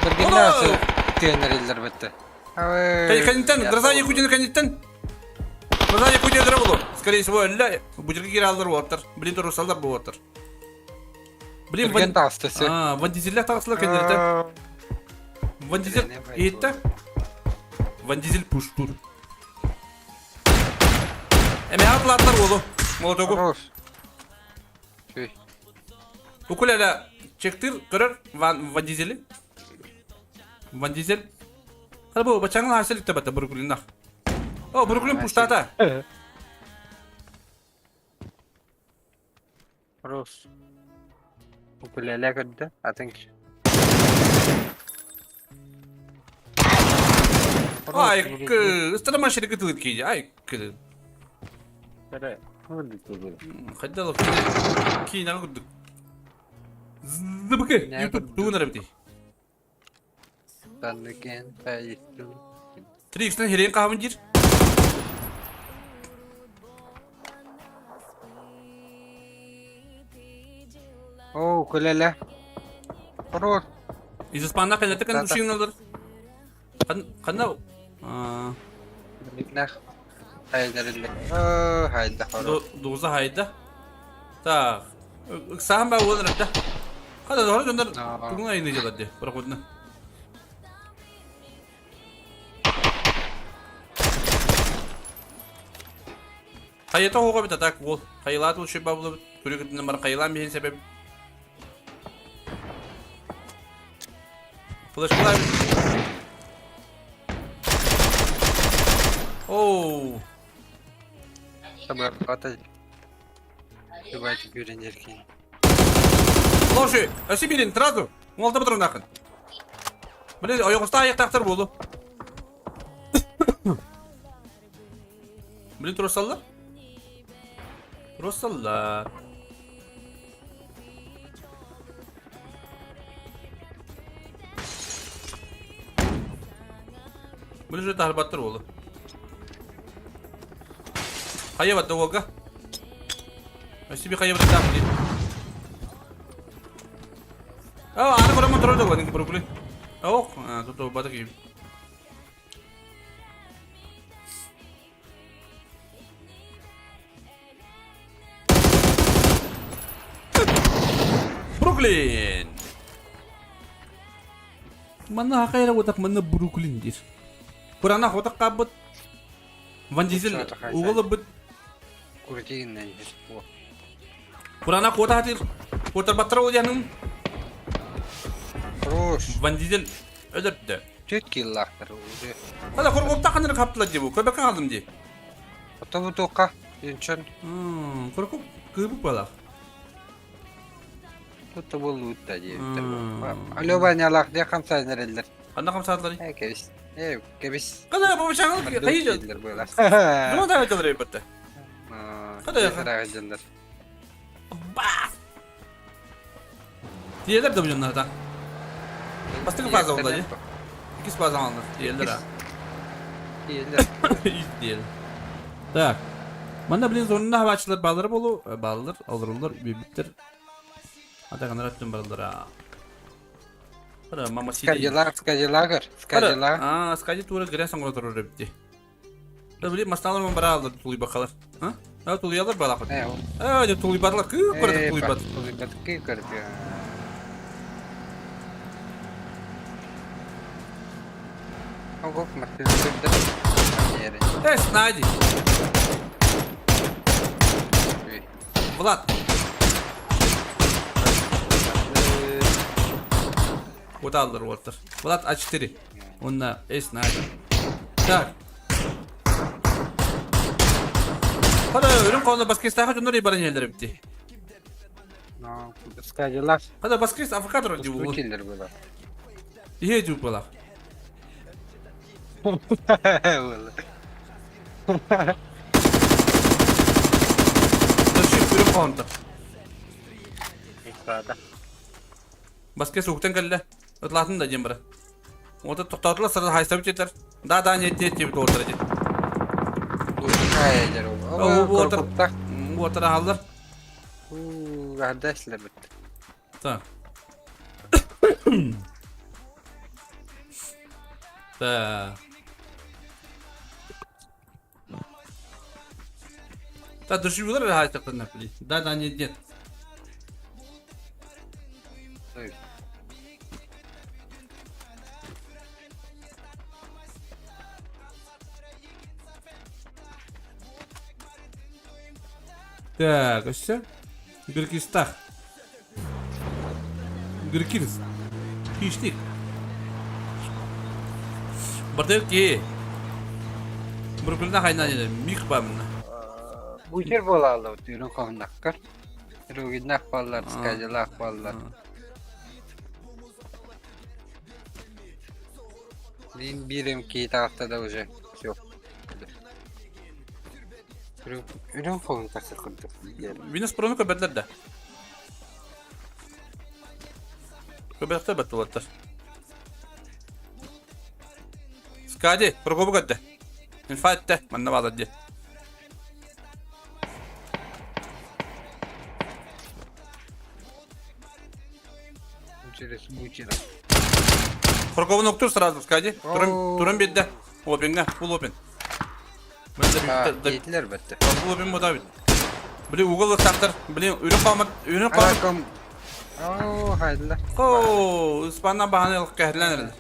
A: Биргинна тенериллер бітті.
B: Кенеттен, Гроза Якутияны кенеттен. Гроза Якутия дыра болу. Скорее всего, әлі бұжырғы кире алдар болаттар. Блин, тұрысалдар болаттар. Блин,
A: Түрген тағыстысы.
B: А, Ван Дизельлер тағысылар кенеттен. Ван Дизель етті. Ван Дизель пуштур. Эме атлаттар болу. Молотогу.
A: Хорош. Чүй.
B: Укулеле чектир көрөр Ван Ван Дизели. Ван Дизель. Хара бу бачаңын харселик табата Бруклиннах. О, Бруклин пуштата.
A: Хорош. Укулеле көрдө. Атын киши.
B: Ай, к, ыстара машина кытылыт кейди. Ай, к. Хайдалов. Кейин ага күрдүк. Зыбыкы. YouTube тугун арабити.
A: Данныкен пәйттім.
B: 3x'тен херен кахамын жир.
A: О, укулеле. Хорош.
B: Из Испанна кайната кан душин алар. Кан кана
A: Битнах. Хайдарилле. О, хайда хорош.
B: Дуза хайда. Так. Сахан ба уолар да. Када дохор дондар тугун айны жалады. Проходна. Хайата хоға бит атак ол. Хайылат ол шөй бабылы көрегітінен бар хайылан бейін себеп. Флешкалар. Оу.
A: Табар ата. Давайте көренеркен.
B: Слушай, өсі берін, сразу. Оңалта бұтырын ақын. Блин, ойғыста аяқтақтар болды. Блин, тұрсалlar. Тұрсалlar. Блин, же тарбаттыр болды. Хайа батты Волга. Өсі би хайа батты блин. А, аны көрөмөн турар да гонинги Бруклин. Ок, тут бата кийим. Бруклин. Манна хакайра отак манна Бруклин дир. Курана хотак кабыт. Ван Дизель угылы быт.
A: Курдигиннен.
B: Курана кота хатыр. Котар баттыра ол янын.
A: Хорош.
B: Ван Дизель өдөрдү.
A: Төт киллактыр.
B: Хада коргопта ханыр каптыла дебу. Көбөккө калдым ди.
A: Отобу тоққа. Енчен.
B: Коркуп кыбып бала.
A: Тут был утта диэбиттэр. Алло, банялах де хамсайнереллер.
B: Канда камсатлары?
A: Э, кебис. Э, кебис.
B: Када бу чаңыл кайы жол.
A: Была.
B: Дума да жалыр бетте. Када
A: Када
B: Бас. Диелер да бу жоннарда. Бастыгы фаза oldu ди. Икис фаза алынды. Диелер а.
A: Диелер.
B: Диел. Так. Манда блин зонunda хавачылар баллар болу, баллар, алырулар, биттер. Атаганар аттын баллар. а. Кара мама сиди.
A: Скадилар, скадилагыр, скадилар.
B: А, скади тура гря соңгы турur битти. Да блин, масталар мен бара алды тулый бакалар. А? А тулыялар бала кот.
A: Э,
B: А, де тулый батлар кы көрді тулый бат.
A: Тулый бат кы көрді. Ого, Мартин көрді.
B: Э, Снади. Влад. Вот аллар уоттар. Влад А4. Онна С Надя. Так. Хара үрүн колно баскистаха дьоннор баран иһэллэр эбити.
A: Скадилар.
B: Хада баскист авокадо дии бу.
A: Киллер была.
B: Иһэ дуу была. Дальше үрүн колонта. Баскес уктан кэллэ. Ытлаатын да диэн бара. Ота тохтоотулар сара хайсабыт диэтэр. Да да нет нет диэбит уолаттар этин.
A: Уотар
B: уотар аһаллар.
A: Арда эслэбит.
B: Так. Так. Та душевилар хайсактан напли. Да да нет нет. Так, өссө Гыркистах. Гыркирс. Хищник. Бардык ки. Бруклина хайна не мих бамна.
A: Бу жер буолаалла үрүн хоһуннаккар. Ругиннах баллар, скадилах баллар. Мин биирим кии таҕыста да уже все. Үрүҥ хоһун тахсар курдук.
B: Винос прону көбөтлөр да. Көбөттөр баттылаттар. Скади, прокобу көрдө. Инфайтте, манна баалар дии.
A: Через бучера.
B: Прокобун октур сразу, Скади. Туран, туран биэрдэ. Опинга, фул опин.
A: Диэтилэр бэтте.
B: Фул опин бода бит. Блин, угол тактар. Блин, үрүн калмат, үрүн калмат.
A: Оо, хайдылар.
B: Оо, испанна баһаны кэһэлэн эрэлэр.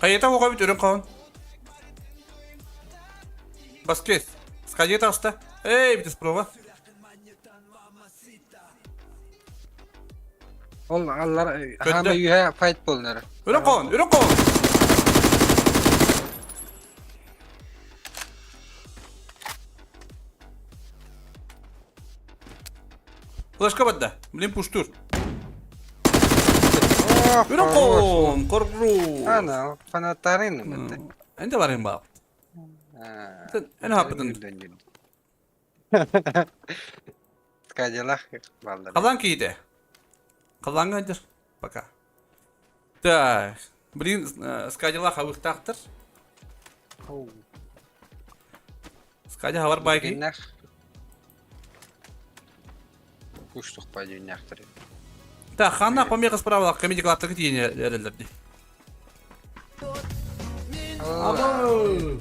B: Хайыта оҕо бит үрүн хаон. Баскес. Скади таста. Эй, бит спрова.
A: Ол аллар хаама үһэ файт болнар.
B: Үрүн хаон, үрүн хаон. Флешка бадда. Блин, пуштур. Үрүн хаон, корру.
A: Ана, фанаттарын бэтте.
B: Энде барайын баа. Эн хаппытын.
A: Скадилах баллар.
B: Халан кииде. Халанга дыр. Пока. Так. Блин, скадилах абыктаахтар. Скади хабар байки.
A: Куштух падюняхтар.
B: Так, ханна помеха справа, комедий клаптык тиене эрелер ди. Абы!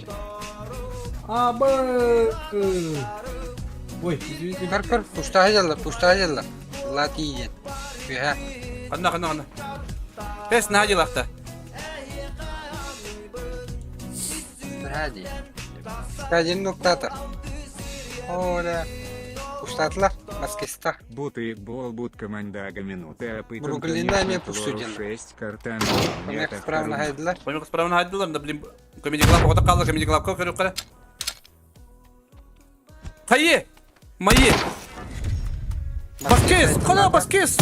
B: Абы! Ой, извините.
A: Көр көр, пустая дьалла, пустая дьалла. Латиен. Үһэ.
B: Ханна, ханна, ханна. Пес на делах-то.
A: Нади. Один нуктата. Оля. Устатла, маскиста.
K: Буты болбут командага минуты апытын
A: Бруклина ме пустуден.
K: 6 картан.
A: Помех справно хайдылар.
B: Помех справно хайдылар, да блин. Комедий клаб, ота қалды, комедий клаб, көріп қара. Хайе! Мои! Баскес! Қана баскес!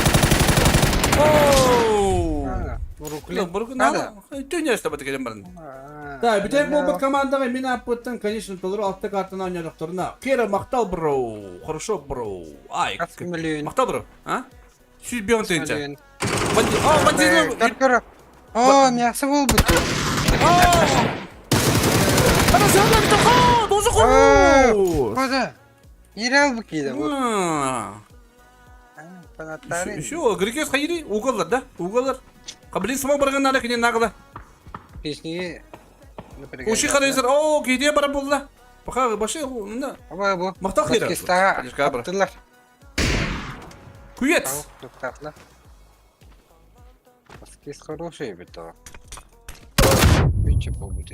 B: Оу!
A: Бруклин.
B: Бруклин. Түйнешті бат келем барын. Да, бүтән болбут командаға мен аппыттан, конечно, толыру алты картаны ойнадықтырына. Кері мақтал бро. Хорошо бро. Ай. Мақтал бро. А? Сүйт беон тыйынча. О, бандит.
A: Көр О, мясо болбут.
B: Ана сен бит ха, дозы хорош.
A: Кода. Ирал бу киде бу. Фанаттары.
B: Еще Грекес хайри уголлар да? Уголлар. Кабли сама барган кине нагла.
A: Песни.
B: Уши харайсыр. О, кейде бар булла. Пока башы мында.
A: Аба бу.
B: Мактал хира.
A: Каптылар.
B: Кует.
A: Токтатлар. Баскес хороший бит. Үчү болбут.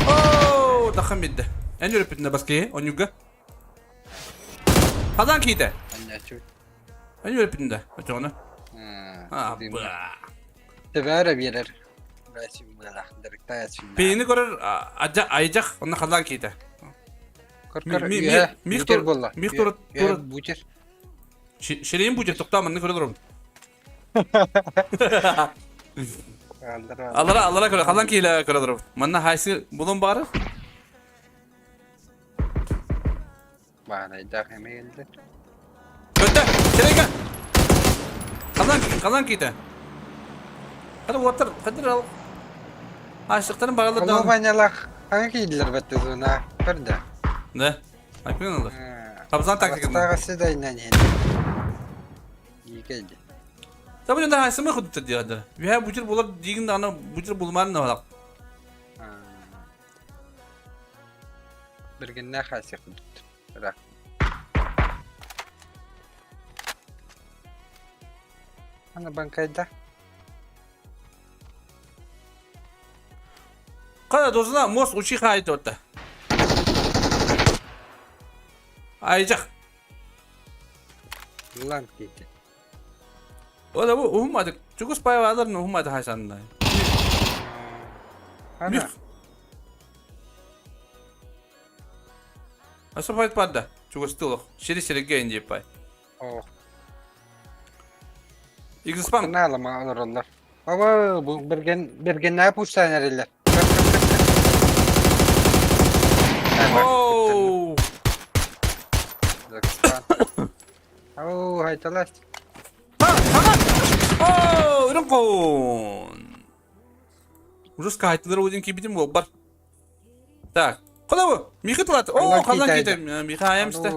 B: О, дахам бидде. Эн өрөпүтүнэ баскее, онюга. Хадан кийде. Эн өрөпүтүндэ, очоҕуна. А, ба.
A: Тебәрэ биэрэр. Көрөөчүм быалаах, дырыктаачым.
B: Пейни көрөр ажа айжах онно халаан киитэ.
A: Көр-көр үөһэ
B: Мих
A: бутер буолла.
B: Мих тур
A: Үөһэ бутер.
B: Ширин бутер тоқтаа манны көрө турум. Алара алара көрө халан киилэ көрө турум. Манна хайсы булун бары.
A: Баанайдаах эмэ келдер.
B: Көтө, ширинге. Халан халан киитэ. Хады уоттар хадыр ал. Ашыктарын баралар
A: Холоо
B: да.
A: банялах хаҥа киирдилэр баттызына көрдө.
B: Да. Айпын алар. Табзан тактика.
A: Тагасы да иннен Иикейди.
B: Табы да хайсымы худта диядыр. Ве бучыр булар дигин дагы бучыр булман да балак.
A: Биргинне хайсы худут. Ра. Ана банкайда.
B: Када дозuna мос учи хайт отта. Айжак.
A: Лан кийди.
B: Ода бу ухумады. Чугус пайвалар ухумады хайсанна.
A: Ана.
B: Аса пайт падда. Чугус тылох. Шири шири ген деп пай.
A: О.
B: Игиспан.
A: Налама олороллар. Aba bu берген бергенне пустан эрелер.
B: Оу.
A: Оу, хайталас.
B: Оу, үрін қоун. Ужас кайтылар один кибитим бол бар. Так. Куда бу? Михи тулат. О, қалан
A: китайды.
B: кетем. Михи аямсты.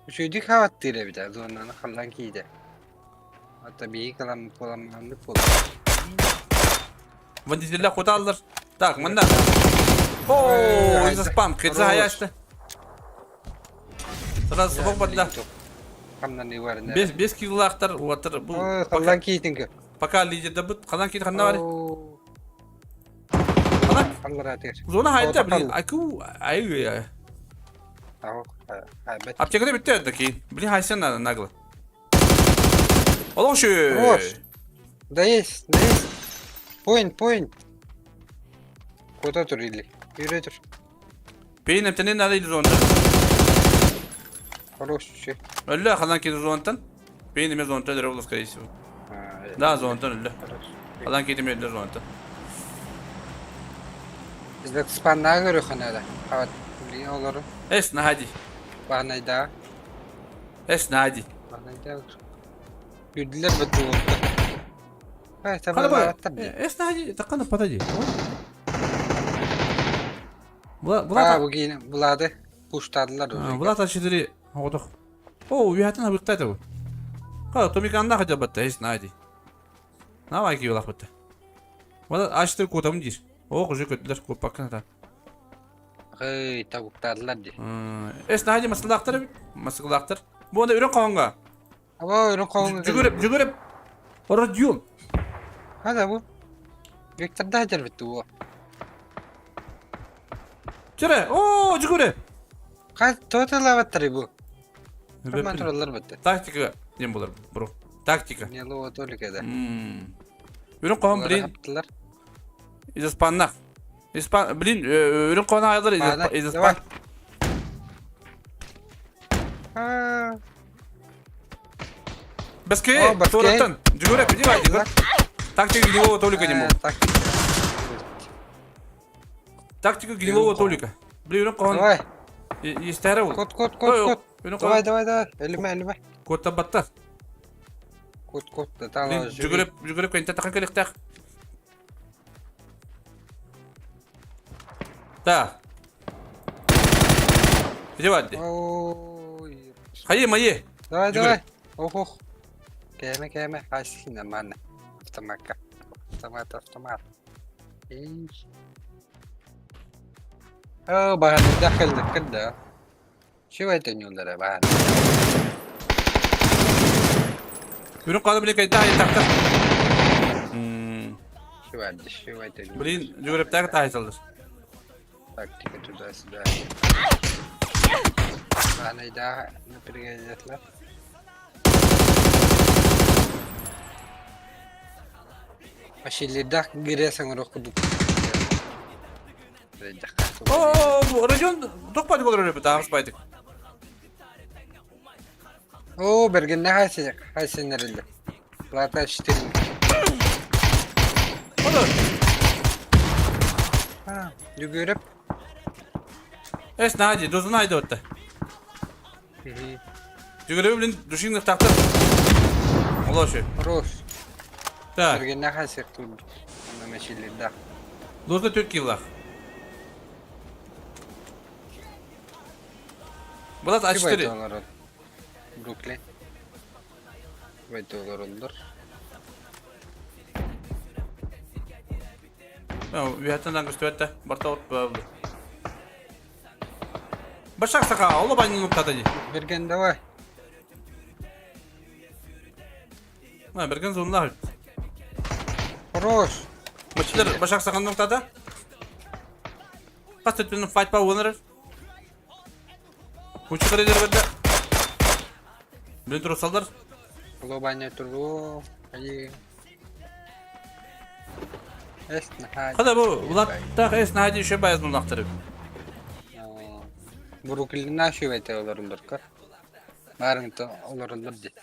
A: Үшөйдүк хават тире бит, зонаны халлан кийди. Ата бии калам поламанды пол.
B: Водительлер кута алдар. Так, мында. О, из спам. Кетсе хаяшты. Сразу сабак бадда.
A: Камнан иварына.
B: Бес бес килолактар уатыр бу.
A: Халлан кийдинги.
B: Пока лидерде бут. Қалан кейді қанда бар? Қалан?
A: Халлар атыр.
B: Зона хайда блин. Аку ай. Аптекада битте это кейін. Блин, хайсен надо нагло. Олошы.
A: Хорош. Да есть, да есть. Point, point. Куда тур или? Yürü тур.
B: Бейін әптенен надо или зонда.
A: Хорош, şey.
B: Өллі қалан кейді зонтан. Бейін еме зонтан дәрі olur, скорее всего. Да, зонтан өллі. Қалан кейді өллі зонтан.
A: Bizde спаннаға көрі ханада. Хават, блин, олары.
B: Эс, находи.
A: Бағанайда.
B: Эс, находи.
A: Бағанайда. Yürüdüler бітті oldu. Ай,
B: Қана
A: табан
B: бай. Эс, находи. Таққаны подойди. Була,
A: А,
B: була.
A: bu giyin, buladı. Puştadılar.
B: Була та четыре. Отох. О, уятын абыктайды бу. Қа, томиканна хотя бы эс, находи. Навай киолақ бітті. Була ашты котам дир. О, уже көттілер көп баққан та.
A: Эй, табуктадылар ди.
B: Эс, находи масылақтар, масылақтар. Бу онда үрін қауынға.
A: Аба, өрін қауынға.
B: Жүгіріп, жүгіріп. Родион.
A: Хада bu. Виктор да бітті о.
B: Жүре, о, жүгіріп.
A: Қай, тоталаваттар bu. Контроллар бітті.
B: Тактика дем болар, бро. Тактика.
A: Не ло только да.
B: Үрін қауын, блин, из испаннах. Испан, блин, үрін қауын айлар из испан. Баске, тораттан. Жүгіріп, иди бай, жүгір. Тактика гнилого толика не мог. Тактика гнилого толика. Блин, үрін қауын.
A: Давай.
B: Естәрі ол.
A: Кот, кот, кот, кот. Давай, давай, давай. Эліме, эліме.
B: Котта баттар.
A: Кот, кот.
B: Жүгіріп, жүгіріп, кәйін тақтан келектақ. Так. Иди вадди. Хайе, майе.
A: Давай, давай. Ох, ох. Кәме, кәме. Хайсы нормально. Автоматка. Автомат, автомат. О, бағаны дақылды, кірді. Чего это не удара, бағаны?
B: Үрін қалып біле кәйін тағай тақтар.
A: Чего это не
B: Блин, жүгіріп тағы тағай салдыр.
A: Тактика туда-сюда. Бағанайда напрягает. Василийдаах гириэс оҥоруох курдук.
B: Оо, Родион туох баайдык олорор эбит, аҕыс баайдык.
A: Оо, бэргэннэ хайсыннарыллар. Плата 4.
B: Олор.
A: Дүгүрүп.
B: Эс нади, дозун айды отта. Жүгүрүп блин, душин тахтар. Олор şu.
A: Рос.
B: Так.
A: Бэргэннэ хайсыр турду. Мәшилердах.
B: Доза 4 киллах. Булат А4.
A: Бруклин. Олороллор.
B: Үһәттен көстүбэттэ. Барта от баабы. Башак сака, оло баньын нуктата ди.
A: Берген давай.
B: Ha, берген зонна.
A: Хорош.
B: Мачтар башак сакан нуктата. Хас төттүнүн файт па уонар. Учтар эдер берде. Билин турсалдар.
A: Глобальный туру. Али. Эс нахай.
B: Хада бу Влад эс нади еще баяз нунактырып.
A: Бруклина шүбәйтә олороллор көр. Барың олороллор ди.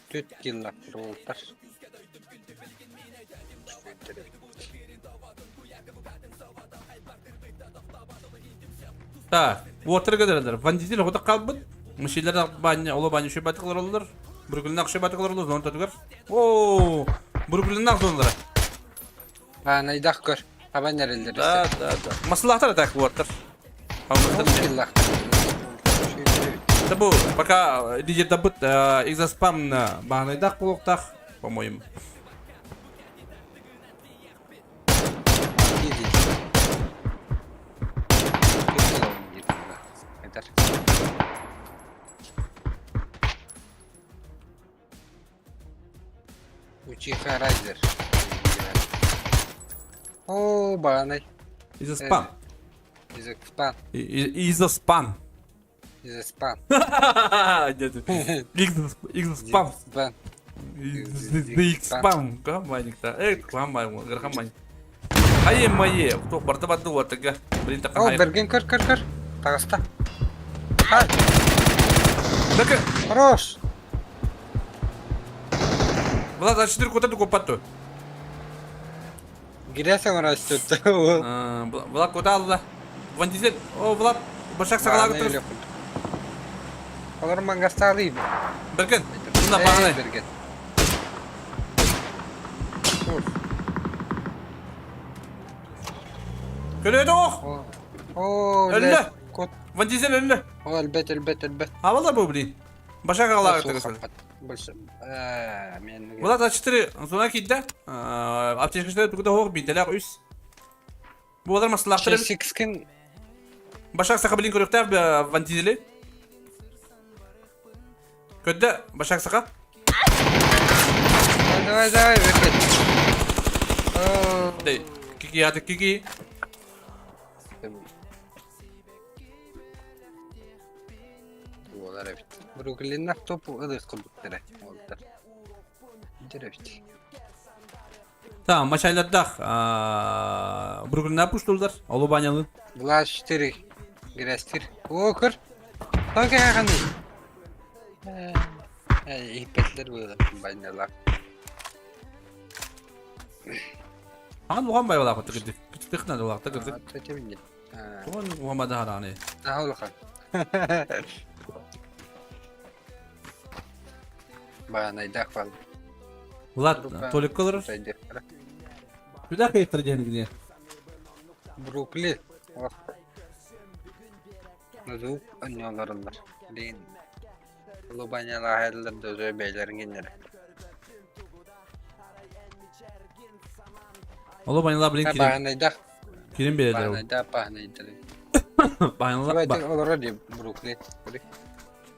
A: Түт киллак болтар.
B: Так, уотыр кедердер. Вандизель хода калбыт. Мышилер баня, оло баня шөбәтик олороллор. Бруклина шөбәтик олороллор, зон татыгар. О, Бруклина зонлары.
A: А, найдах көр. Табан нәрелдер.
B: Да, да, да. Маслахтар так уоттар.
A: Киллак.
B: Да бу, пока лидер добыт экзоспам на бағанайдақ болуқтақ, по-моему.
A: Учиха Райзер. О, бағанай.
B: Изоспам.
A: Изоспан.
B: Изоспам.
A: Изоспан.
B: Изоспам. Изоспам. Каманикта. Эй, камай, грахамай. Айе мае, кто барда барды уатыга. Блин, так
A: О, берген көр, көр, көр. Тағыста. Хай.
B: Так.
A: Хорош.
B: Влад, а 4 куда ты купату?
A: Гирясың растет.
B: Влад куда алла? Ван Дизель. О, Влад, башак сагалага тур.
A: Олар мангасталы.
B: Берген. Мына бағанай.
A: Берген.
B: Көлөдө ох.
A: О,
B: Өллө.
A: Кот.
B: Ван Дизель өллө.
A: О, әлбәт, әлбәт, әлбәт.
B: Авалар бу, блин. Башак сагалага тур.
A: Больше. Мен.
B: Влад А4 зона кидде. Аптечкаштар тугда хох бинтелер үс. Бу алар маслахтыр.
A: Сикскин.
B: Башак сака блин көрөктөр Ван Дизели. Көддө башак сака.
A: Давай, давай, берген.
B: Дей, кики аты кики.
A: Олар эбит. Бруклиннар топ ылык курдуктара. Олар. Деребит.
B: Tamam maçaylardaq. Бруклинна пуштулдар. Олу банялы.
A: Влад 4 гирестир. О, көр. Токе хаганы. Эй, ипетлер было банялар.
B: Ан луган бай балак тыгырды. Күтүк на лугак тыгырды.
A: Төтеминде.
B: Туган луган бада хараны.
A: Ахулхан. Бағанайдақ бал.
B: Влад, толик кылыр. Күдә кайттыр дигән
A: Бруклин. Звук онньолоруллар. Блин. Лубанялар да өзө бәйлерин кеннere.
B: Олу банялар блин кирин.
A: Бағанайдақ.
B: Кирин берелер.
A: Бағанайдақ, бағанайдақ.
B: Банялар.
A: Олар ди Бруклин.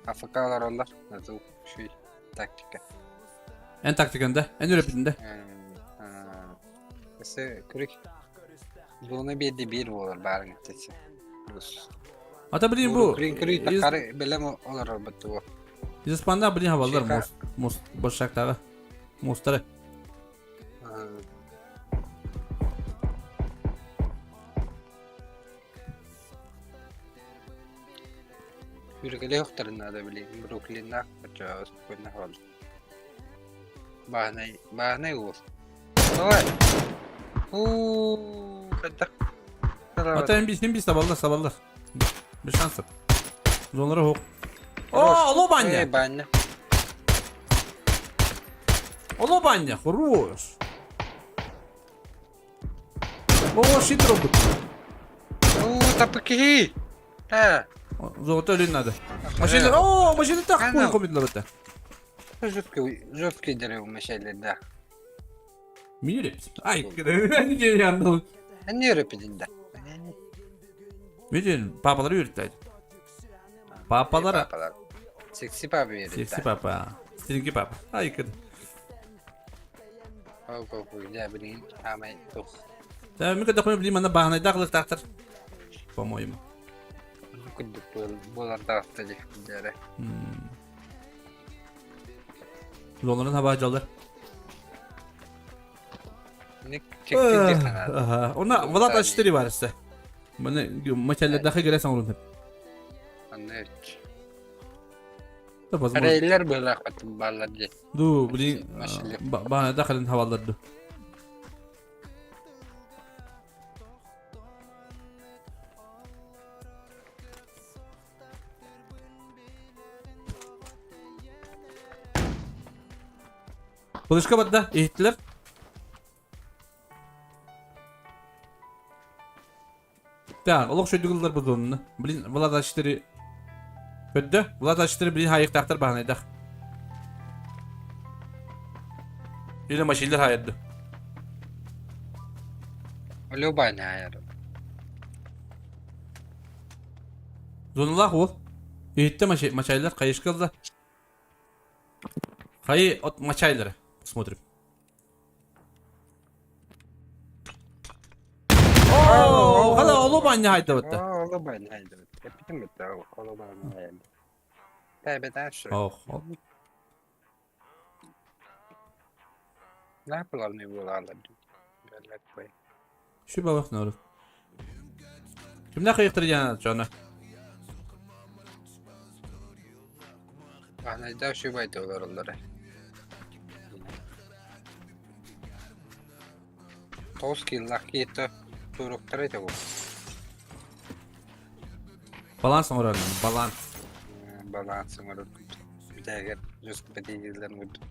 A: АФК олороллар. Звук шүй тактика.
B: Эн тактиканда, эн өрөпүтүндө.
A: Эсе күрүк. Зона берди бир болар баарың этесе.
B: Ата блин бу.
A: Бруклин күрүк такары белем олорор буту.
B: Изыспанда блин хабаллар мост мост башактагы мостары.
A: Үргэлэ охторун наада били Бруклиннаах оччоҕо спокойно хаалла. Бааһынай бааһынай уол. Давай. Уу хайдах
B: Ата MB MB сабаллар сабаллар. Без шансов. Зонара хук. О, алло баня.
A: Баня.
B: Алло баня, хорош. О, щит робот.
A: Уу, тапыкиһи. Э.
B: Золотой лин надо. Машина, о, машина так хуй комит лабата.
A: Жуткий, жуткий дерево машина, да.
B: Мирепс. Ай, не янды.
A: Не репидин да.
B: Виден, папалар үйрөттөйт. Папалар.
A: Папалар. Секси папа үйрөттөйт.
B: Секси папа. Стринги папа. Ай, кыд. Мин көтөхпүнэ билим манна бааһынайдаах ылыктаахтар. По-моему.
A: Курдук буолардаахта дьиэрэ.
B: Лонрын хаба дьаллар. Она Влад А4 барысы. Маны мачаллардаха гэрэ саҥарун.
A: Анна Рейдлер быһылаах бааллар дии.
B: Ду, блин, баана халын хавалларды. Флешка барда, иһиттилэр. Так, олох шөйдүгүллар бу зонаны. Блин, Влад А4 көрдө. Влад А4 блин хайыктаахтар баһанайдах. Или машиналар хайырды.
A: Любая хайыр.
B: Зоналаах уол. Иһиттэ мачайлар хайышка ылла. Хайы от мачайлары. Посмотрим. Оо, хала олу баня хайдабытта.
A: Олу баня хайдабытта. Эпитим битте, олу баня хайдабытта. Тэбэтэ шу.
B: Ох.
A: Наполовны буолалар.
B: Şu балах нору. Кимнә кыйктырган чоны?
A: Анайда шубайда олороллоро. Тоҕус киилэлээх киһитэ туруктара этэ бу.
B: Баланс оҥорор, баланс.
A: Баланс оҥорор. Бүтээгэр дьус бэтиилэн курдук.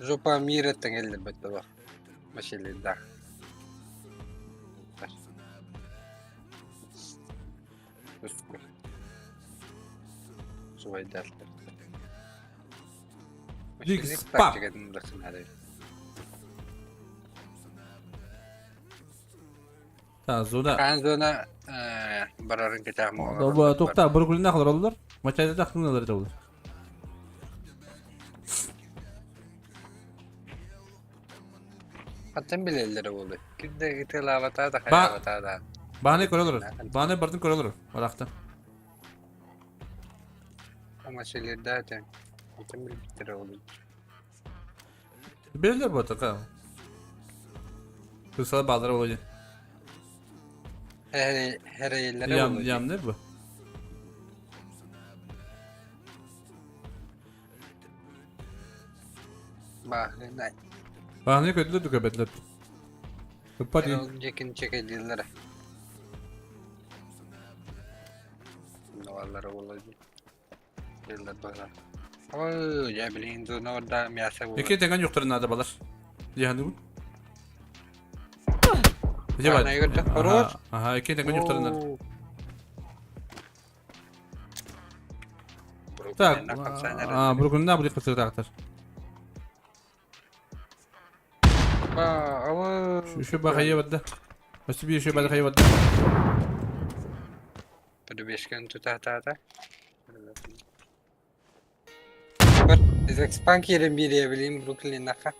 A: Жопа мира тэҥэллэрбэт буолуох. Машилыйдаах. Субайдаахтар.
B: Пап. Та зона.
A: Хаан зона барарын кэтэх
B: Тоқта, Бруклинна олороллор. Мачайда тахтыналар это
A: Хантан билэллэрэ буолуой? Ким да ытыалаабата да хайаабата да.
B: Бааны көрөлөр. Бааны бардын көрөлөр. Барахтан.
A: Амашелердэ этэ. Хантан билбиттэрэ буолуой?
B: Билэллэр буотака. Кысала баалара буолуой.
A: Эрэйэллэрэ
B: буолуой. Ямны бу.
A: Бааһынай.
B: Бааһынай көтүлэр да көбөтүлэр. Ыппат
A: Ол дьиэкин чэкэйдииллэрэ. Наваллара буолла дии. Дьыллар баҕар. Ой, дьэ билигин зона мясо буолар.
B: Икки тэҥэн юхтарын наада балар. Дьаһаныбын.
A: Бааһынай көрдө. Хорош.
B: Аха, икки тэҥэн юхтарын наада. Так, Бруклинна будет кысырдаактар. Еще бахайы бадда. Спасибо, еще бахайы бадда.
A: Подубешкен тутаатаата. Экспан киирэн биэриэ билим Бруклиннаха.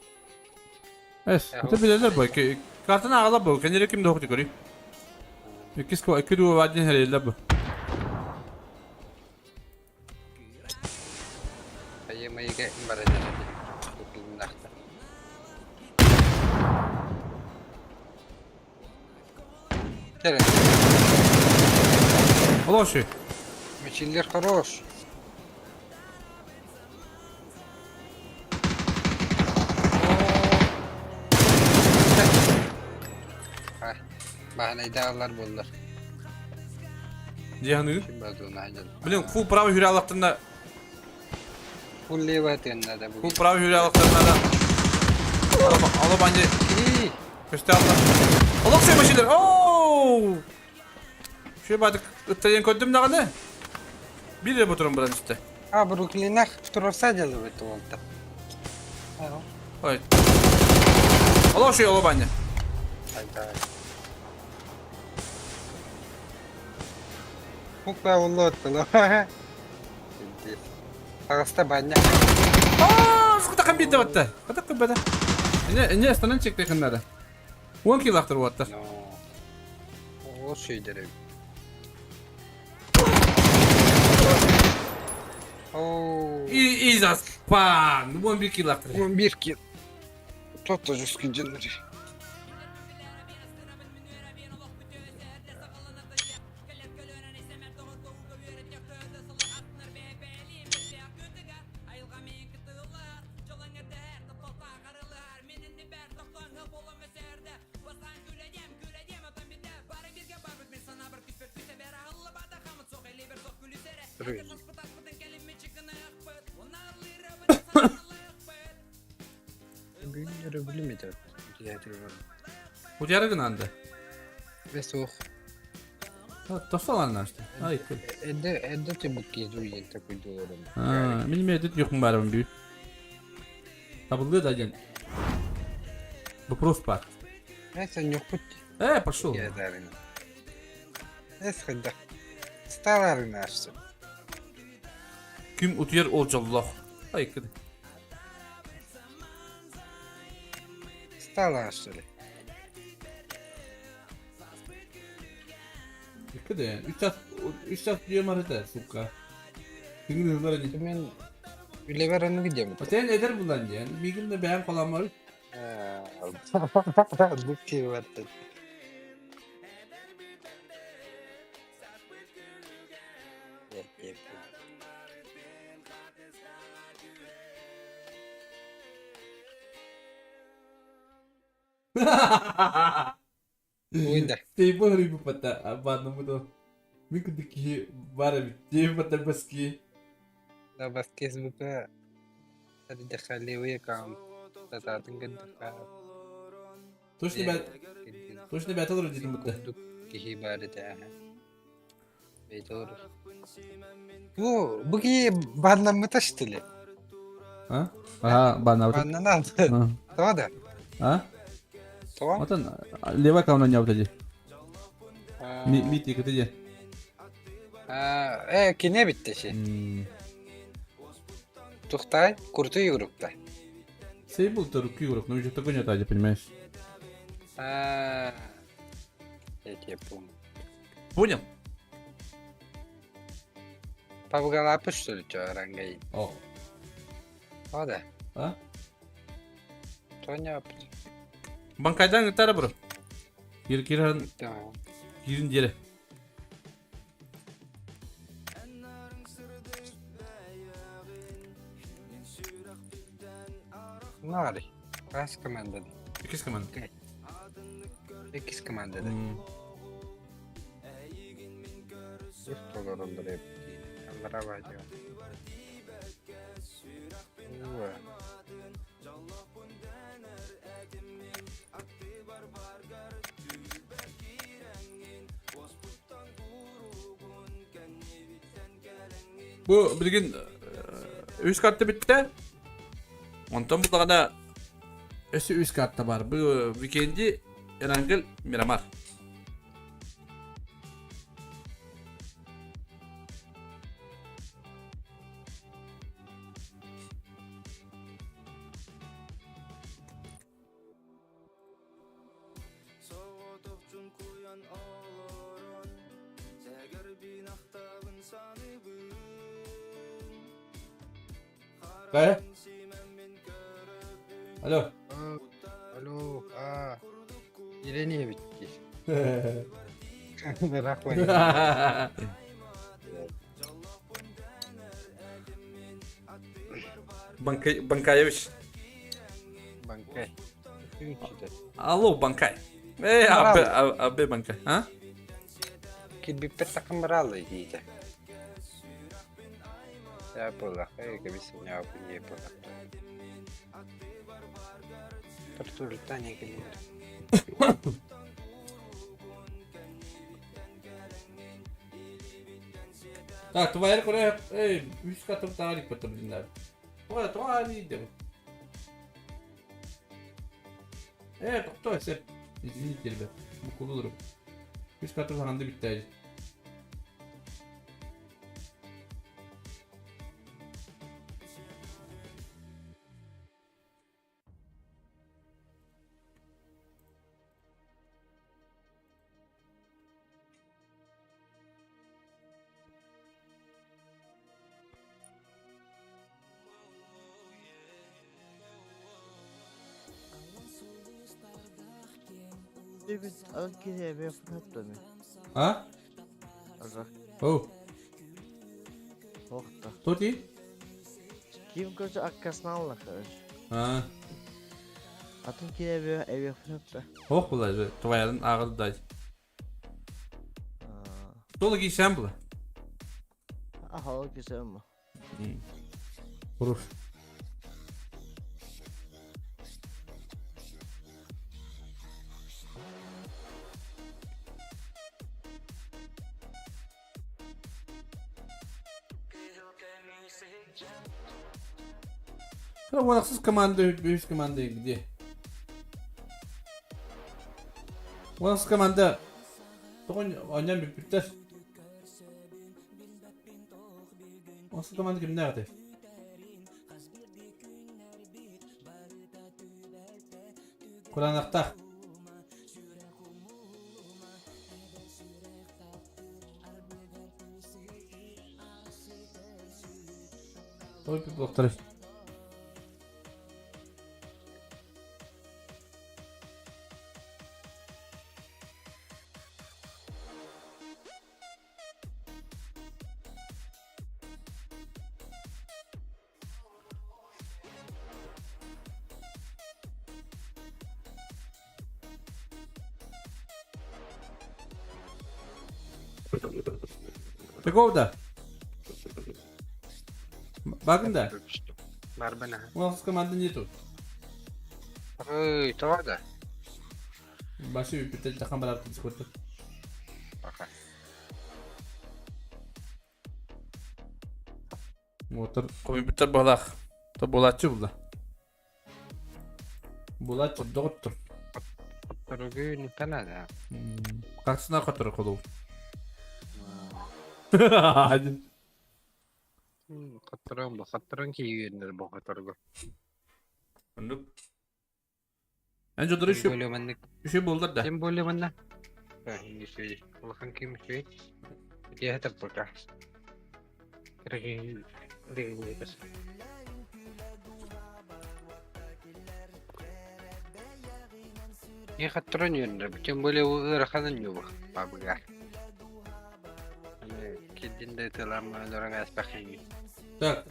B: Эс, это билэлэр бу. Картаны аҕала бу. Кэннere ким да хоқты көрүй. Иккис икки дуу один хәреллер бу.
A: Эйгэ баран эрэр тутулуннахтар. Кэлэн.
B: Олоши.
A: Мечиллер хорош. Баһанайдаалар буоллар.
B: Дианы. Блин, фул правый хүрэ
A: Фул левый тыыннада бу.
B: Фул правый хүрэ алактарына Ало банди. Көстө алла. Олох сүй машиналар. Оу! Шуй бадык ыттайын көрдүм даҕаны. Бир эрэ ботурун баран истэ.
A: А, Бруклинах турарса делают уолта.
B: Ой. Олох шуй оло баня.
A: Айдай. Хукла уллуоттула. Таҕыста баня.
B: Аа, сыкта биирдэ батта. Хата кыббата. Эне эне станан чекте хыннада. 10 килохтар уоттар.
A: О, шүйдерем.
B: И и заспан. 11 килохтар.
A: 11 кил. Тот тоже скинженер. Бүгүн
B: Утуйары гынан да.
A: Суох.
B: Тосолан нашты. Ай, кül.
A: Эдде эдде түбүк киһи такой долларым.
B: Мин медит юкум барым бүү. Табылды да ден. Вопрос бар.
A: Э, нюхпут.
B: Э, пошел.
A: Эс хыдда. Сталары нашты.
B: Ким утуйар ол жоллох. Ай, кül.
A: Стала что ли?
B: Кыды, 3 saat 3 saat diyor marata, сука. Тыңны ди.
A: Мен үлебер аны гидем.
B: Отен эдер булан ден. Мигин да бәм каламар.
A: Бу ки бар. Уйда.
B: Тейбо рыбу пата, баднаму то. Мин ки бара бит. Пата баски.
A: Да бас Фейсбукка дехалевые кам. Тататын гыддаха.
B: Точно бә точно бә талыр дидим бутта.
A: Кихи бар ите. Бейтор. Бу бу ки баннамы таштылы.
B: А? Ага, банна.
A: Баннан алды. Това да.
B: А?
A: Това?
B: Отан лева кауна не обтади. Ми ми ти кытыде.
A: Э, кине битти ши. Тухтай, курту игрукта.
B: Сейбл то руки игрок, но уже такой нет, понимаешь?
A: А, я тебя помню.
B: Понял?
A: Павгалапы, что ли, что, рангай?
B: О.
A: О, да.
B: А?
A: Тоня.
B: Банкайдан гитара бро. Кир киран. Кирин дере.
A: Нари. Кас командада.
B: Икис команда.
A: Икис командада. Их толороллар эбит. Аллара бадио. Уа.
B: Бу билген үс карта битте. Онтон булгана өсө үс карта бар. Бу викенди Эрангел Мирамар. Кая? Алло.
A: Алло, а, Елене эбит дии. Ыраах
B: Банкай, Банкаевич.
A: Банкай.
B: Алло, Банкай. Эй, абе, абе Банкай, а?
A: Кирбиппет такым баралы диите. Я буоллах, эй, кэбис, не буоллах. Тортуруттан экилер.
B: Так, твоя көрө, эй, үс катым таарик баттым диннер. Тоға, тоға дейді. Э, тохто, сеп. Извините, ребят. Букулу Үс катым сағанды бітті. А? Оу. Тоти?
H: Ким көрсө аккасына короче.
B: А.
H: Атын кире эбе фнапта.
B: Ох була же, твоядан агыл дай. Толы кийсән була.
H: Аха, кийсән бу.
B: Хорош. Уонахсыз команда, үс команда где? Уонахсыз команда тоҕон онньон бүппүттэр. Уонахсыз команда кимнээх этэй? Кураанахтаах. Той буолуохтарай. Такого да. Багын да.
A: Барбана.
B: У нас команда нету.
A: Ой, тоҕо да.
B: Башы бүппүттэр тахан барар дискордта.
A: Пока.
B: Мотор компьютер балах. То булачы була. Булачы доктор.
A: Другую Канада.
B: Каксына котор колу.
A: Хотторон бу, хотторон кийгеннер бу хоторго.
B: Оннук. Эн жодор
A: Тем
B: үшү
A: более маннык.
B: үшү болдар да.
A: Тем более манна. Үчүгэй. Улахан ким үчүгэй. Итиэхэ тарпыта. Кыргый дегеннейбес. И хотторон үөрэнэр. Тем более ыараханын ньуба бабыга. Кирдин да ытыламма олорон ааспахыҥ.
B: Так,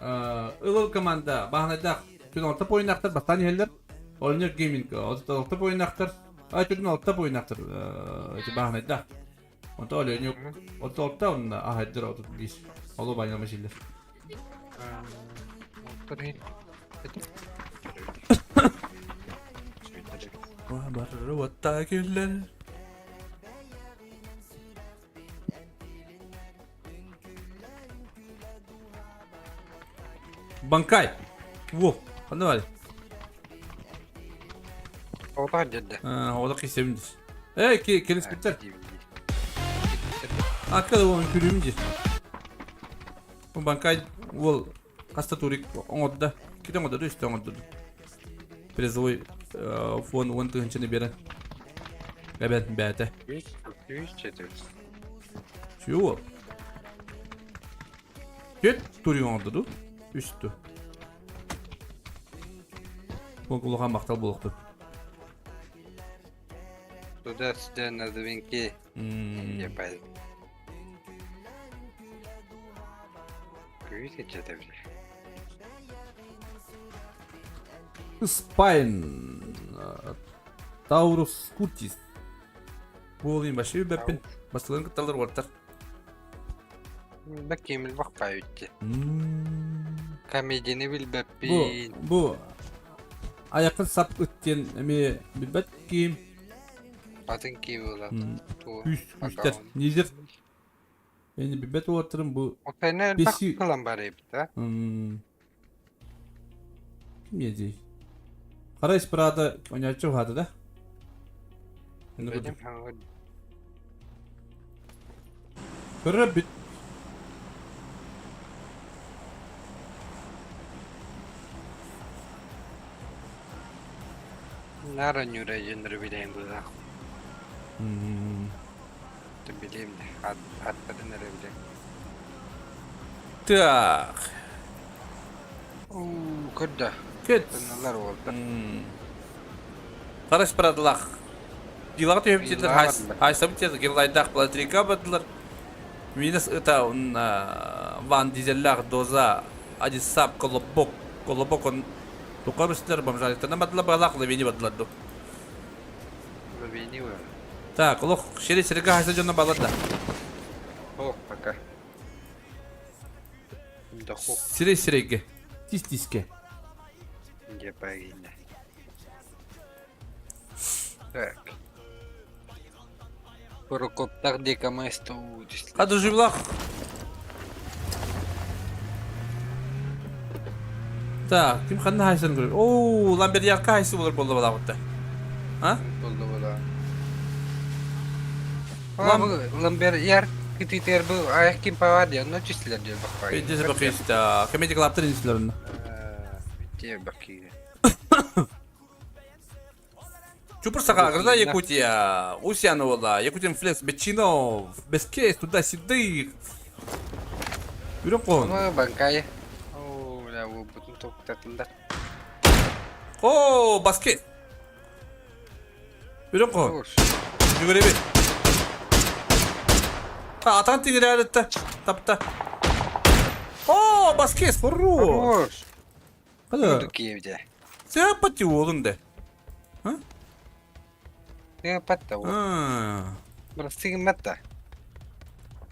B: ылыл команда баһанайдаах түн алта поиннахтар бастаан иһэллэр. Олнер Гейминг алта поиннахтар. А түн алта поиннахтар эти баһанайдаах. Онто Оленюк 36 онна аһайдыр 35. Олу байнама шиллер. Бары күллер. Банкай. Во, ханна бар.
A: Оҕотох дьэрдэ.
B: Ода кисебин дис. Эй, ки келиспиттер. Акка да оны күрүм дир. Бу банкай ол хаста турик оҥордо. Кити оҥордо, үстэ оҥордо. Призовой фон 10 тыһынчаны берен. Эбэн бээтэ.
A: Үс четыр.
B: Чего? Кет турик оҥордо ду? Үстү. Улахан махтал буолуохтун.
A: Туда-сюда на звонки. Я пойду. Күүс это бile.
B: Спайн. Таурус Куртис. Буолуйун башы бэппин. Бастыларын кытталар уортар.
A: Баккемил бакпай үтте. Комедияны
B: Бу,
A: билбэппин.
B: бу айакын сап ыт диэн эмиэ билбэт киим.
A: Атын киим буолар.
B: Күүс, күүстэр. Низер. Эни билбэт уолаттарым бу
A: Отайна элбэх кылан бар эбит, а?
B: Ким езий? Хара испрада оняччы уһаата да? Көрөр бүт.
A: Нара нүрэ жендер билейм быһа. Билейм аттарын эрэ билейм.
B: Так.
A: Уу, көрдө.
B: Көт.
A: Тынналар уолта.
B: Хара испрадалах. Дилаҕа түһэбитилэр хайсабыт гиллайдаах платрика бардылар. Минус ыта Ван Дизеллээх Доза Адисап Колобок Колобок он тука бистер бомжаликтарынан бардылар баалаах Лавини бардылар ду.
A: Лавини бар.
B: Так, олох шире сиригэ хайса дьонно балар да.
A: Ох, пока. Доху.
B: Сире сиреге. Тис тиске.
A: Где погиня. Так. Прокоптар декаместо
B: Хадуживлах. Так, ким ханна хайсан көрөр? Оо, Ламберьярка хайсы болар болду балабытта. А?
A: Болду бола. Ламберьяр кытытер бу аяк ким павадия, но числер дел бакпай.
B: Пейдесе бакыйста. Комедия клаптыр инсилерин.
A: Те бакы.
B: Чупур саха, граждан Якутия, Усянова, Якутин Флекс, Бечинов, Бескейс, туда-сюды. Үрөк қоғын.
A: Банкай. О, да, бутун токтатылдар.
B: О, баскет. Үрөк қоғын. Жүгіре бер. Атан тигире әлетті. Тапта. О, баскет, хорош.
A: Қада? Киевде.
B: Сәпати олың да.
A: Сыгыматта ол. Бір сыгыматта.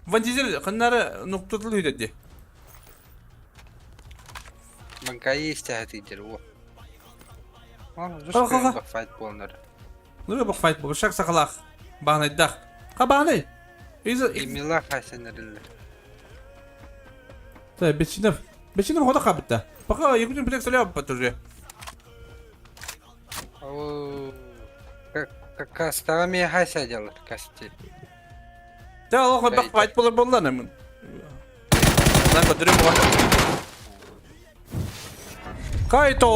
B: Ван Дизель қаннары нұқтытыл үйдеді.
A: Банкай истәһәтидер о. Ха файт болнар.
B: Ну бак файт бол. Шак сақалақ. Бағанайдақ. Қа бағанай.
A: Имила хасенериллер.
B: Та Бечинов. Бечинов хода қабытта. Пока Якутин Плекс ляп уже.
A: О, Кастами хайса делар касти.
B: Та олох бак файт болар боллар мен. Lan көтөрүм буга. Кайто!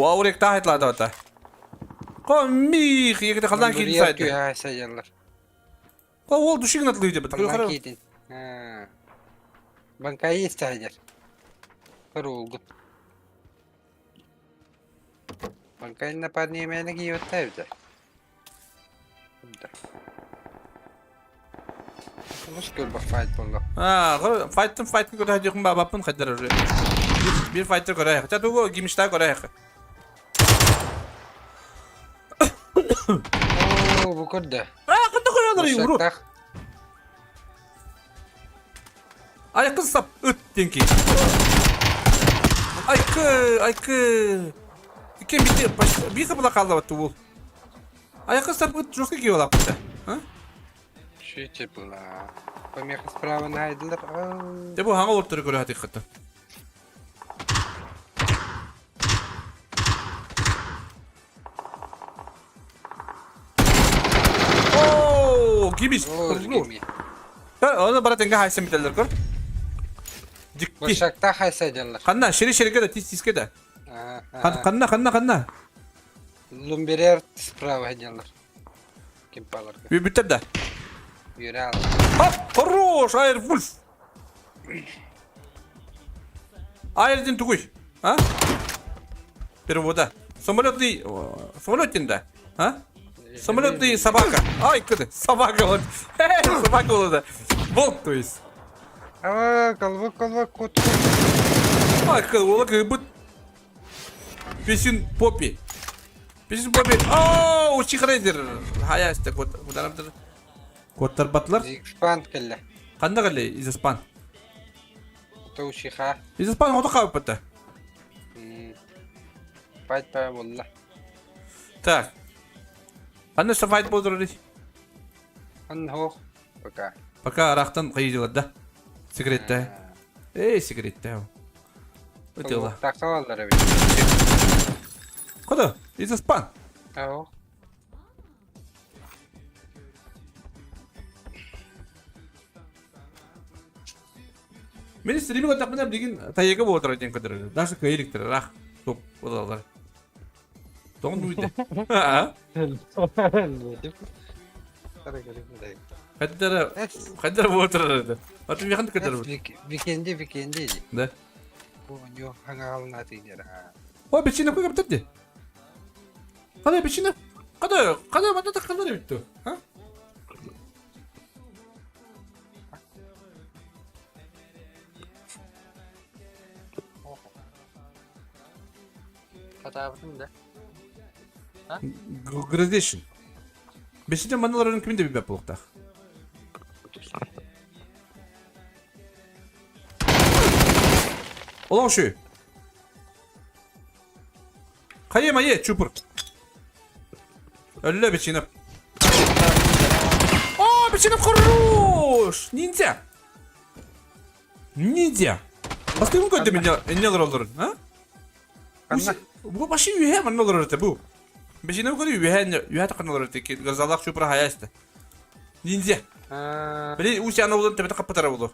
B: Аурек тахайтлады ата. Комих, егде қалдан кейін сайды.
A: Хайса делар.
B: Ол душигин атлы деп.
A: Қалдан кейін. Банкай истәһәдер. Кырулгут. Банкай нападение кийөттәбит. Мускул файт болду.
B: А, файттын файттын көрө хадихын бабаппын хайдар уже. Бир файтер көрө. Хотя тугу гимишта көрө.
A: О, бу көрдө.
B: А, кында көрөлөр юру. Айкын сап ыт денки. Айкы, айкы. Кем бити, бир кыбла калды бу бул. Айкын сап ыт жестко кийип алапты. А?
A: Чүче була. Помеха справа найдылар.
B: Де бу хаңа олтыры көрө хадихыты. О, гимиш. Оны барат энге хайсан бителер көр. Дикти.
A: Башакта хайса делар.
B: Канна, шири шириге да, тис тиске да. Канна, канна, канна.
A: Лумберер справа делар. Ким паларга.
B: Бүтер да.
A: Юрал.
B: Хоп, хорош, Айр Вульф. Айрдин тугуй. А? Перевода. Самолетный, самолет да? А? Самолетный собака. Ай, кыды, собака вот. Собака вот это. Волк, то есть.
A: Аа, колбок, колбок, кут.
B: Ай, кыды, как будто Песин Поппи. Песин Поппи. Оу, чихрейдер. Хаясты, кот. Кударам Коттар батлар.
A: Зикспан кэллэ.
B: Ханна кэллэ Изаспан?
A: Тоушиха.
B: Изаспан ото хаалбыта.
A: Файт баа буолла.
B: Так. Ханна өссө файт буолар
A: Ханна хоох. Пока.
B: Пока арахтан хайдылар да. Сигаретте. Эй, сигаретте. Өтела.
A: Тахсалалар эбит.
B: Куда? Изаспан.
A: Ау.
B: Мин стриминг отахпына билигин тайга буолар диэн көрдөрөр. Даже кыайылыктар рах топ буолалар. Тоҕун дуйда. Хайдара хайдара буолар. Атын михан көрдөрөр.
A: Викенди викенди.
B: Да.
A: Бу ньо хаҥаалына тиийдэр.
B: О, бичине куй каптырды. Када бичине? Када када манда таккалар битти. Ха?
A: Хатаабытым да.
B: Gradation. Бешинче маналарын кимин де билбэт буолуохтаах. Олоҥ шүй. Хайа майе чупур. Өллө бичинеп. О, бичинеп хорош! Ниндзя! Ниндзя! Бастыгын көрдүм инне олороллорун, а?
A: Ханна?
B: Бу башы үһэ манна олорор этэ бу. Бичинеп көрү үһэ үһэ такын олорор этэ. Газалах чупура хая истэ. Ниндзя. Били уусяна булан төбөтө хаппытара булу.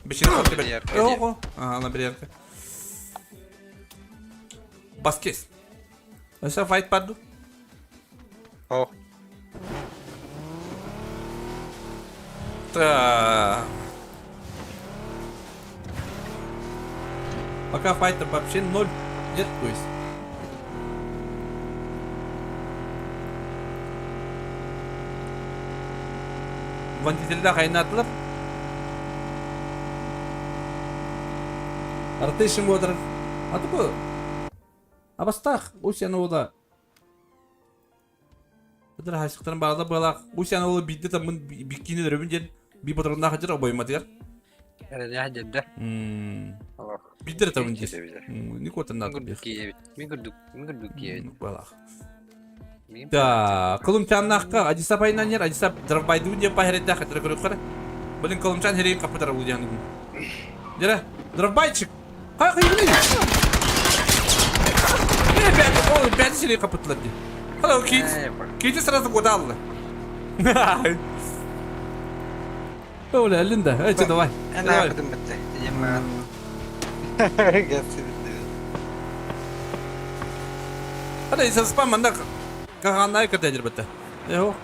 B: Бичинеп хаппытара. Ого. Ага, на берерке. Баскес. Өсө файт барду.
A: О.
B: Та. Пока файта вообще ноль. Нет, то есть. Водительдер хайнаатылар. Ротейшн буолар. Аты бу Абастаах Усян уола Ыдыр хайсыктарын баҕала быалаах Усян уола биирдэ таммын биккини өрөбүн диэн би ботороннаах дьэр обойматыгар.
A: Эрэлээх дьэрдэ.
B: Биирдэ эрэ табын диир. Никотан
A: Мин курдук, мин курдук киэбит.
B: Быалаах. Да, Колумчаннаахка Адисап айнанер, Адисап дровбайдуу диэн паһэрдээх этэрэ көрүөххэ. Блин, Колумчан херейин каппытара бу диэн. Дьэрэ, дровбайчик. Хай хайыгын Не, пять, о, пять сирей каппыттылар дии. Hello, Kit. Kit'i сразу куда Оля, Линда, эти давай.
A: Эн аахытым битте. Ийэм
B: Hadi спам манна каһааннаай кырдайдыр битте. Эho.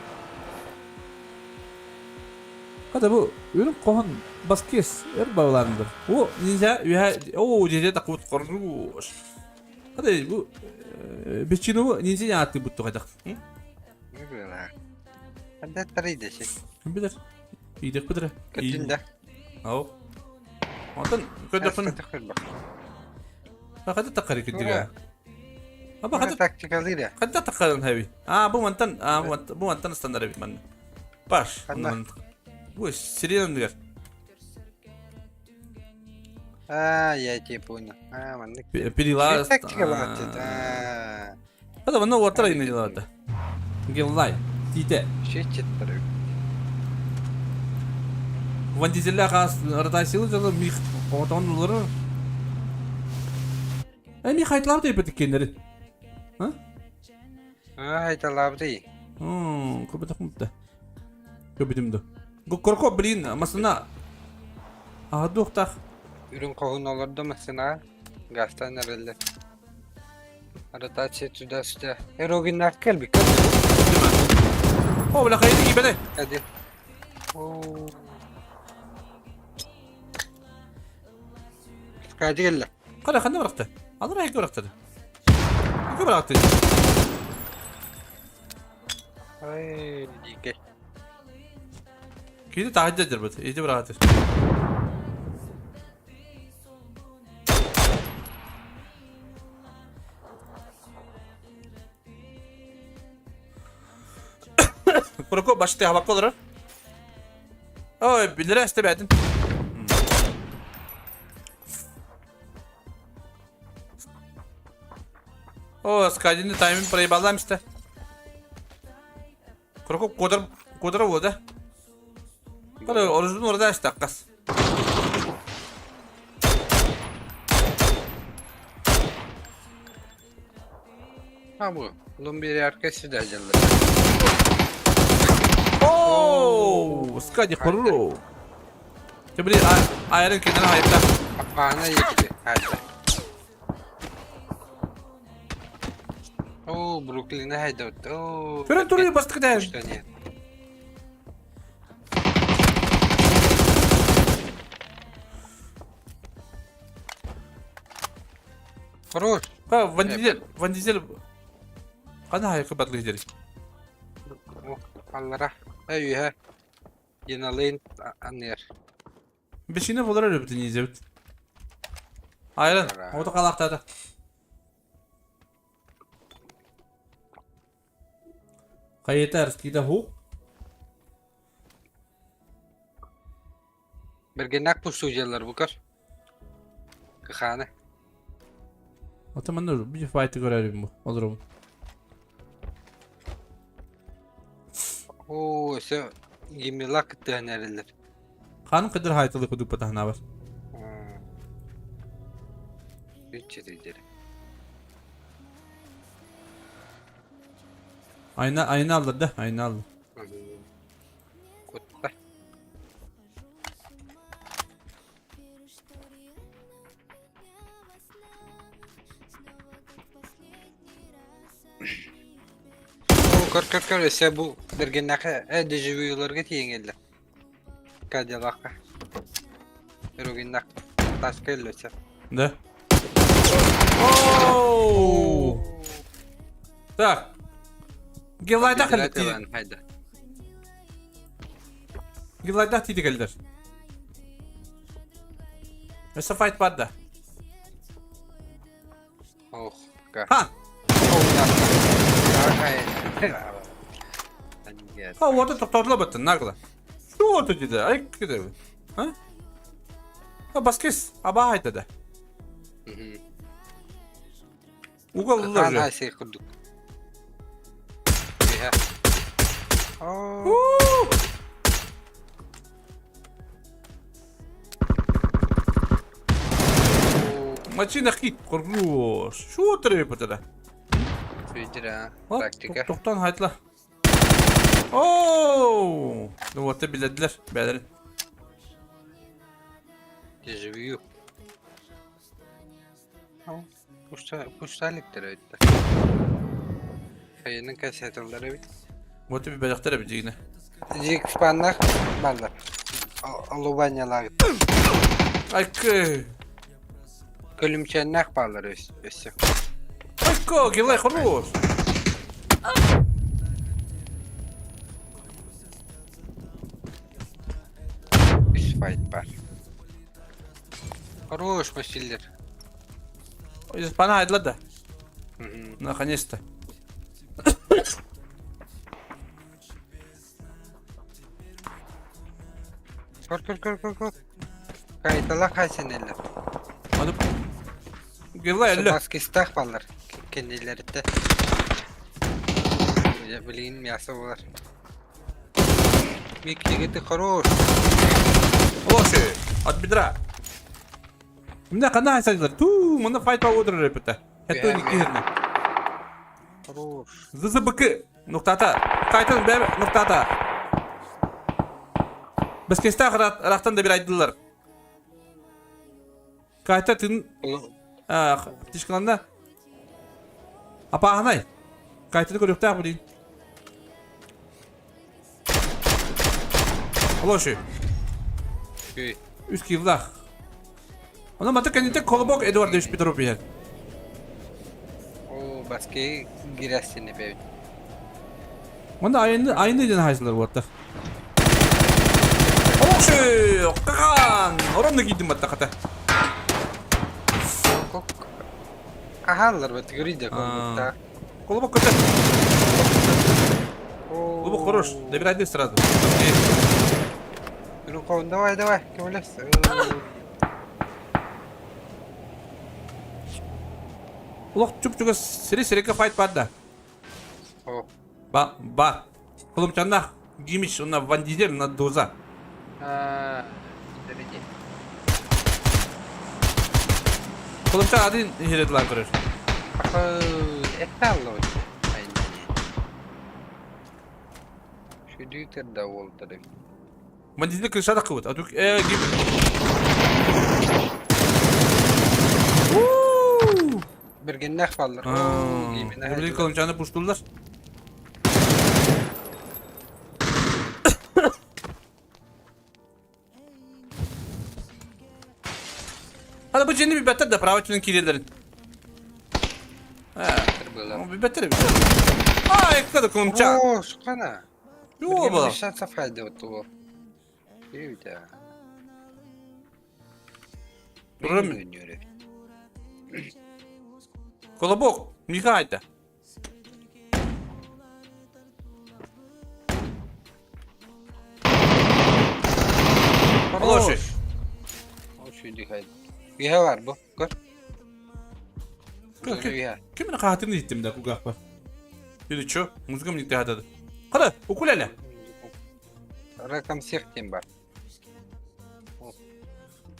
B: Хата бу үрүн хоһон баскес эр бабаларынdır. О, нельзя, үһэ, о, дьиэ такут хорош. Хата бу бичину нельзя аты бутту хайдах.
A: Ханда тарыйдаши.
B: Билер. Идек битре.
A: Көтүндэ.
B: Ау. Онтон көдөпүн. Хата таккары кидига. Аба хата
A: тактикалыра.
B: Хата таккарын хаби. А бу мантан, а бу мантан стандар бит манна. Паш. Бу сирена дигер.
A: А, я тебе понял. А, маннык.
B: Перила.
A: Тактикалаат. А.
B: Хата манна уотара ини дилата. Геллай. Тите.
A: Шечеттер.
B: Ван Дизелля хас ротасилы жалы мих отон улары. Э мих айтылар деп бит А?
A: А, айталабды.
B: Хм, көбөтө хмытта. Көбүтүмдү. Корко блин, масына. А дуохтах.
A: Үрүн хоһун олордо масына. Гастан эрэллэр. Ротация туда-сюда. Эрогиннаах кэлбиккэ
B: О, бля, хайды кибене.
A: Hadi. Оо. Скажи кэллэ.
B: Кара ханна барахта. Алар айга барахта. Ким быраҕыттый?
A: Ай, дикэй.
B: Кини таһырдьа дьарбыт, ити быраҕыттый. Куруку башты хабакка олорор. Ой, билэрэ эстебэтин. О, Скадини таймин проебалам исте. Куруку куодар куодара буода. Бары оружун орда истаккас.
A: Ha bu. Bunun bir arkası da acılı.
B: Оо, Скади хоруу. Ты били айрын кенен хайта.
A: Аппаана yıktı. Hadi. Оо, Бруклина хайда. Оо.
B: Көрөн туруй бастык дэр.
A: Что нет? Хорош.
B: Ха, Ван Дизель, Ван Дизель. Кана хайкы батлы дери.
A: Аллара. Эй, Яналын аннер.
B: Бешине болар өлө бүтүн изебит. Айран, оду калактады. Хайытар, скида ху.
A: Бергенак пустужалар букар. Каханы.
B: Атаман bir fight'ı görelim bu. Olur mu?
A: Оо, өсө гимила кыттыһан эрэллэр.
B: Ханын кыдыр хайтылы кудук батахна бар.
A: Үч
B: Ayna ayna aldı da ayna aldı.
A: Кутта. Оо, көр көр көр өсө бу бергеннәхе э дежавюларга тиеңеллер. Кадилакка. Өрүгүннәк тас келлөсө.
B: Да. Оу! Так. Гелайда келди.
A: Хайда.
B: Гелайда тиди келдер. Өсө файт бар да.
A: Ох.
B: Ха! Ha orada тоқтатыла баттын нагла. Şu orada dedi. Ay gider. Ha? Ha baskes. Аба айтады. Угол
A: Хан хайсы курдук. Оо.
B: Мачина хит коргуш. Şu oturuyor burada.
A: Süydür Тактика.
B: Тоқтан айтла. Оу! Ну вот биледилер. Бәлер.
A: Дежавю. Пусталиктер өттө. Хайының кассеталары бит.
B: Вот би бәләктер бит дигене.
A: Жик спаннах балдар. Алубанялар.
B: Айкы.
A: Көлүмчәннах балдар өссө.
B: Айкы, гелай хорош.
A: Үс файт бар. Хорош масиллер.
B: Пана айдла да. Наконец-то.
A: Көр көр көр көр көр. Кайтала хайсенелер.
B: Аны Гелай әллә.
A: Маскистах балдар. Кенделерде. Билин мясо болар. Мик жигити хорош.
B: Лоши, от бедра. Мына кандай айсайлар? Ту, мына файт ба отырыр репета. Это не кирне.
A: Хорош.
B: ЗЗБК нуктата. Кайтын бәр нуктата. Біз кесте рақтан да бір айдылар. Кайта тын птичкаланда. Апа анай. Кайтыны көрөктәк блин. Лоши. Үс килдах. Она маты кенете колобок Эдуардович Петров бер.
A: О, Баскей girersin epey.
B: Онно айны айны диэн хаайсылар буолтар. Олохши! Какаан! Оронно киирдим баттахата.
A: Ахаллар бат гриде колбукта.
B: Колобок көтөр. Колобок хорош. Добирай сразу.
A: Рукон, давай, давай, кемлес.
B: Олох чуп-чугас сири-сирикке файт бар да. Ба, ба. Кулумчаннах Гимич, уна Ван Дизель, на Доза. Кулумчан один иһиредлар көрөр.
A: Шүдүтер да уолтары.
B: Ван Дизель крыша да кыбыт. А тут э гим.
A: Биргиннэх баллар.
B: Билин Кулумчаны пуштуллар. Hadi bu cenni bir better de prava tünün kirelerin. Bir better bir. Aa ekkadı Kulumчан.
A: Оо, сухана.
B: Юу бол?
A: Шанса файда вот. Кирилл.
B: Турам. Колобок, Михайта. Хороший.
A: Үһэ бар бу. Көр. Үһэ.
B: Ким мені қағатымды еттім да кугақ бар. Или чё? Музыка мне тағатады. Қара, укулеле.
A: Ракам сехтен бар.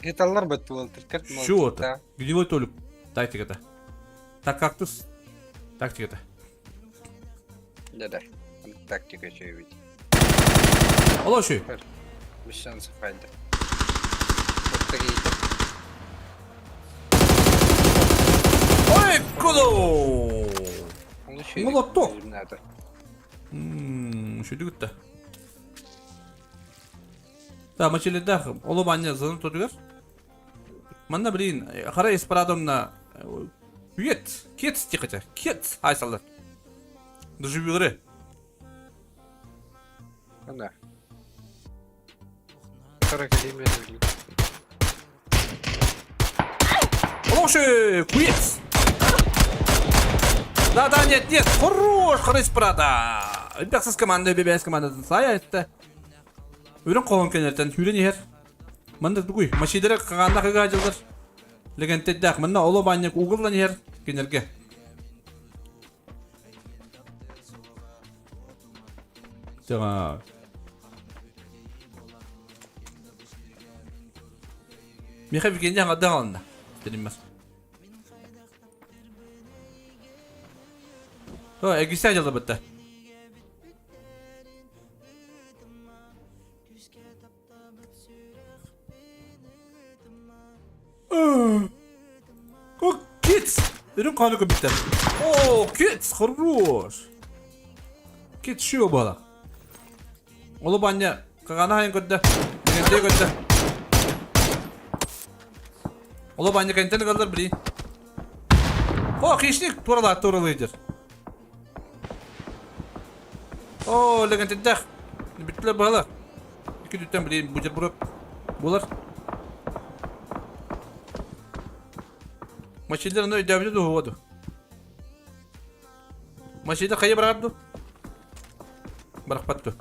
A: Гиталар бітті ол тіркір.
B: Чё это? Гнилой толик. Тактика это. Так кактус. Тактика это.
A: Да-да. Тактика чё ведь.
B: Алло, шүй.
A: Без шансов файда.
B: Ой, кудо! Молоток. Шүдү күтті. Да, мачеледах, оло баня заны тотугар. Манна блин, хара испарадомна Кет, кет тихо, кет, ай солдат. Доживюры.
A: Да.
B: Хороший, куец. Да, да, нет, нет, хорош, хорош, брата. Бяқсыз команда, бебес команда сая это. Үрін қолын кенертен, хүрен ехер. Манда дугуй, машидері қағанда қыға жылдар. Легенттеддақ, мында олы баняк угылдан ехер кенерге. Так. Миха викенде аңада алынды. Дедим О, эгисе жылды бітті. О, кит! Үрін қаны көбітті. О, кит, хорош. Кит шио бала. Олы баня, қағана хайын көтті. Дегенде көтті. Олы баня кәнтен қалдар білейін. О, хищник турала туралы идер. О, легенддах. Бүттүлөр бала. Iki dütten bileyim bu burup bular. Maçilder onu ödevli de hovadı. Maçilder kayı bıraktı. Bırakmattı.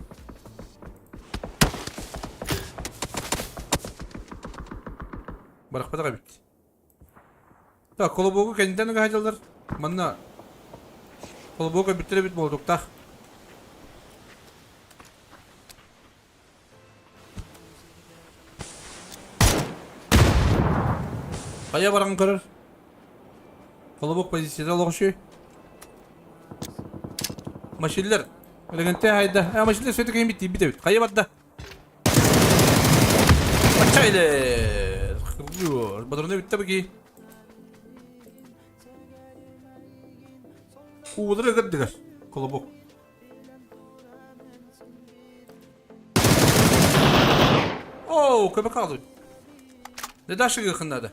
B: Bırakmadı bitti. Так, колобогу кеннитен гахажалар. Манна колобогу бүттүрэ бит болдуктах. Кая баран көрөр. Колобок позицияда лоғшы. Машиллер. Элегенте хайда. А машиллер сөйтіп кейін битти бит бит. Кая барда. Ачайлер. Бадроны битти бики. Уудыры кырдыгар. Колобок. Оу, көбек қалды. Не дашыгы хындады.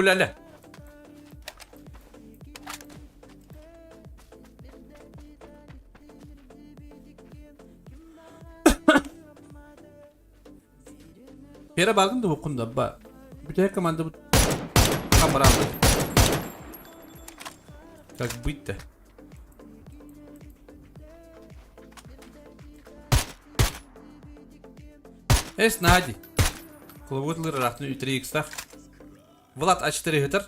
B: Укулеле. Пера баргын да буккун да ба. Бүтэ команда бу камаралды. Как быть-то? Эс Нади. Клубутлыр рахны 3 икстах. Влад А4 хытар.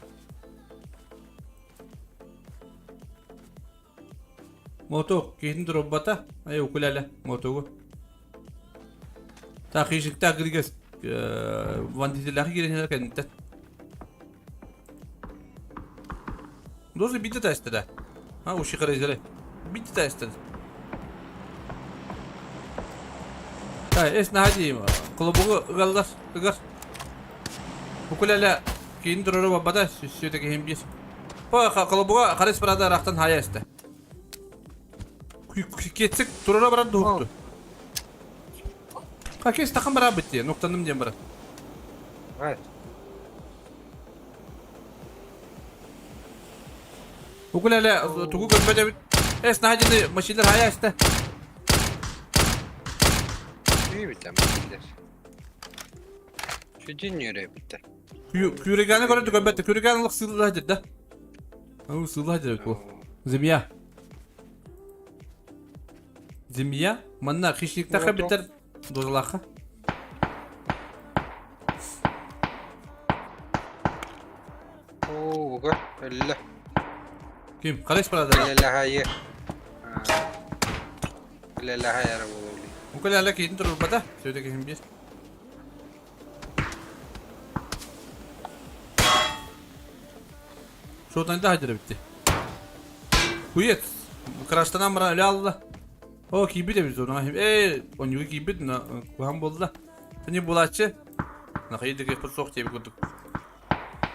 B: Моток киһин дроббата. Ай укулеле мотогу. Та хишикта киргес вандителлахи киренер кеннитен. Дозы битте тәстеді. Ha уши карайзere. Битте тәстеді. Та эс наһадиим. Клубугу ыгаллар, ыгар. Укулеле киин турары бабата сүтө киһин бир. Клубуга харис барада рахтан хая эсте. Кетсек турара барар дуһукту. Какес тахан бара битти, ноктаным диэн барар.
A: Var.
B: Укулеле тугу көрбөт эбит. Эс наһадины машиналар хая эсте.
A: İyi bitti ama Şu dinliyor bitti.
B: Күрегәне көрө көрбөттө. Күрегән лык сылла да. Ау сылла дир бу. Змея. Змея манна хищниктаха битер дозлаха.
A: Oo, gör. Öyle.
B: Ким? Карайс барада.
A: Öyle hayır. Öyle hayır bu.
B: Укулеле киин турбата. Сөйдө кихим бир. Шотан да хадыр битти. Хует. Краштанан бара өлө алла. О, кийбит эбит зона. Э, онюгу кийбит на кухан болду. Тани булачы. На хайдыга курсок деп курдук.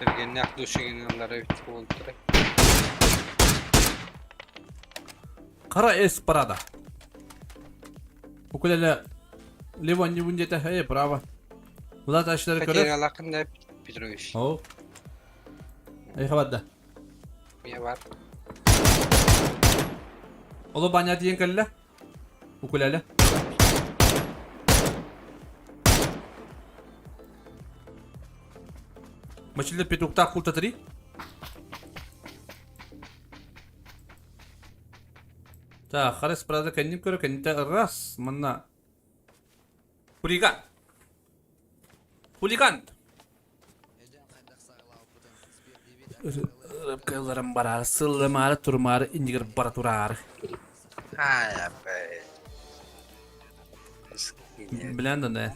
A: Ergenler döşegenler bitti oldu.
B: Кара эс парада. Укулеле лево не бундете, э, право. Булат ашлары көрөр.
A: Kadir alakında Petrovic.
B: О. Эй, хабарда.
A: Niye var?
B: Оло баня диен кэллэ. Укулеле. Мачилде петухта култа три. Так, харес правда кэннин көрө кэннитэ раз манна. Хулиган. Хулиган. Рыбкаларым барар, сыллымары турмары, индигер бара турары.
A: Ha be.
B: Bilen de ne?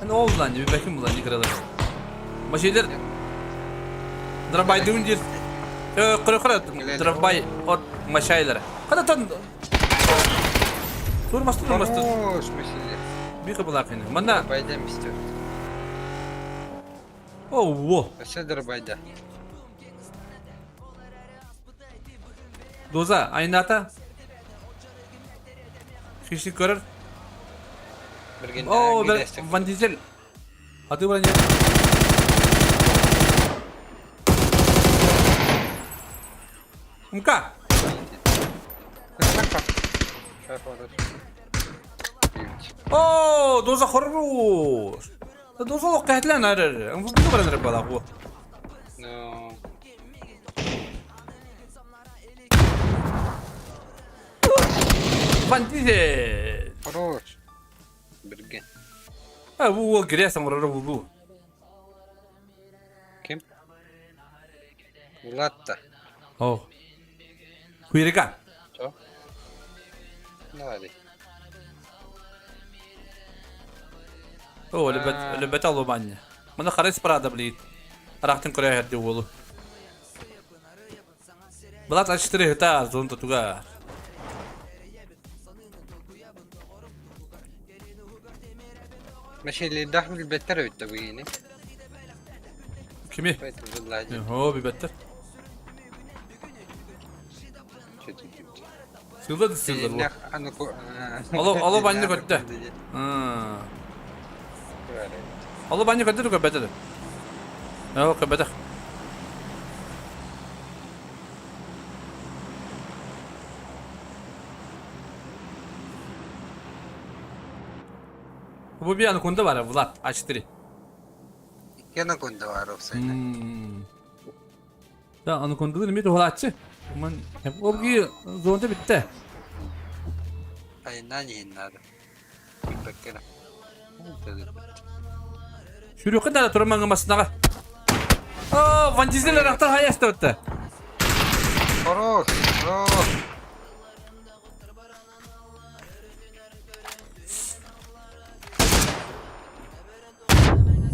B: Ne oldu lan? Bir bakayım ulan yıkıralım. Maşiler. Drabay dün dir. Kırı kırı drabay ot maşaylara. Kadatan. Durmastı durmastı.
A: Hoş mesele.
B: Bir kıbılak yine. Manna.
A: Baydan istiyor.
B: Oh wo.
A: Sedir bayda.
B: Doza aynata. Хищник көрөр.
A: Bir
B: О, Ван Дизель. А ты броня. МК. О, доза хорош. Доза лох кәтлән арыр. Бу бараныр бала бу.
A: No.
B: Ван Дизель.
A: Хорош. Birgen.
B: Ha bu o грязь оңорор бу бу.
A: Kim? Vlad da.
B: О. Хуйрика.
A: Çok. Ne var?
B: О, лебет лебет алу баня. Мына харес парада блин. Рахтын көрә хәрди улу. Влад А4 хыта зон туга.
A: Meşeli dahil beter ötte bu yine.
B: Kimi?
A: Evet, vallahi.
B: Ho, bir beter. Сылда сылда бу. Ало ало банны көттө. Ало банны көттө көбөтө. Оо, көбөтөх. Бу bir анаконда бар, Влад, А4.
A: Икки анаконда бар опсайна.
B: Да, анакондалар эмиэ туһалааччы. Ман ол ги зонда битте.
A: Айынан иһин надо. Билбэккэ
B: Сүрүккэ да турмаҥа масынаҕа. Оо, Ван Дизель арахтар хайастыбытта.
A: Хорош, хорош.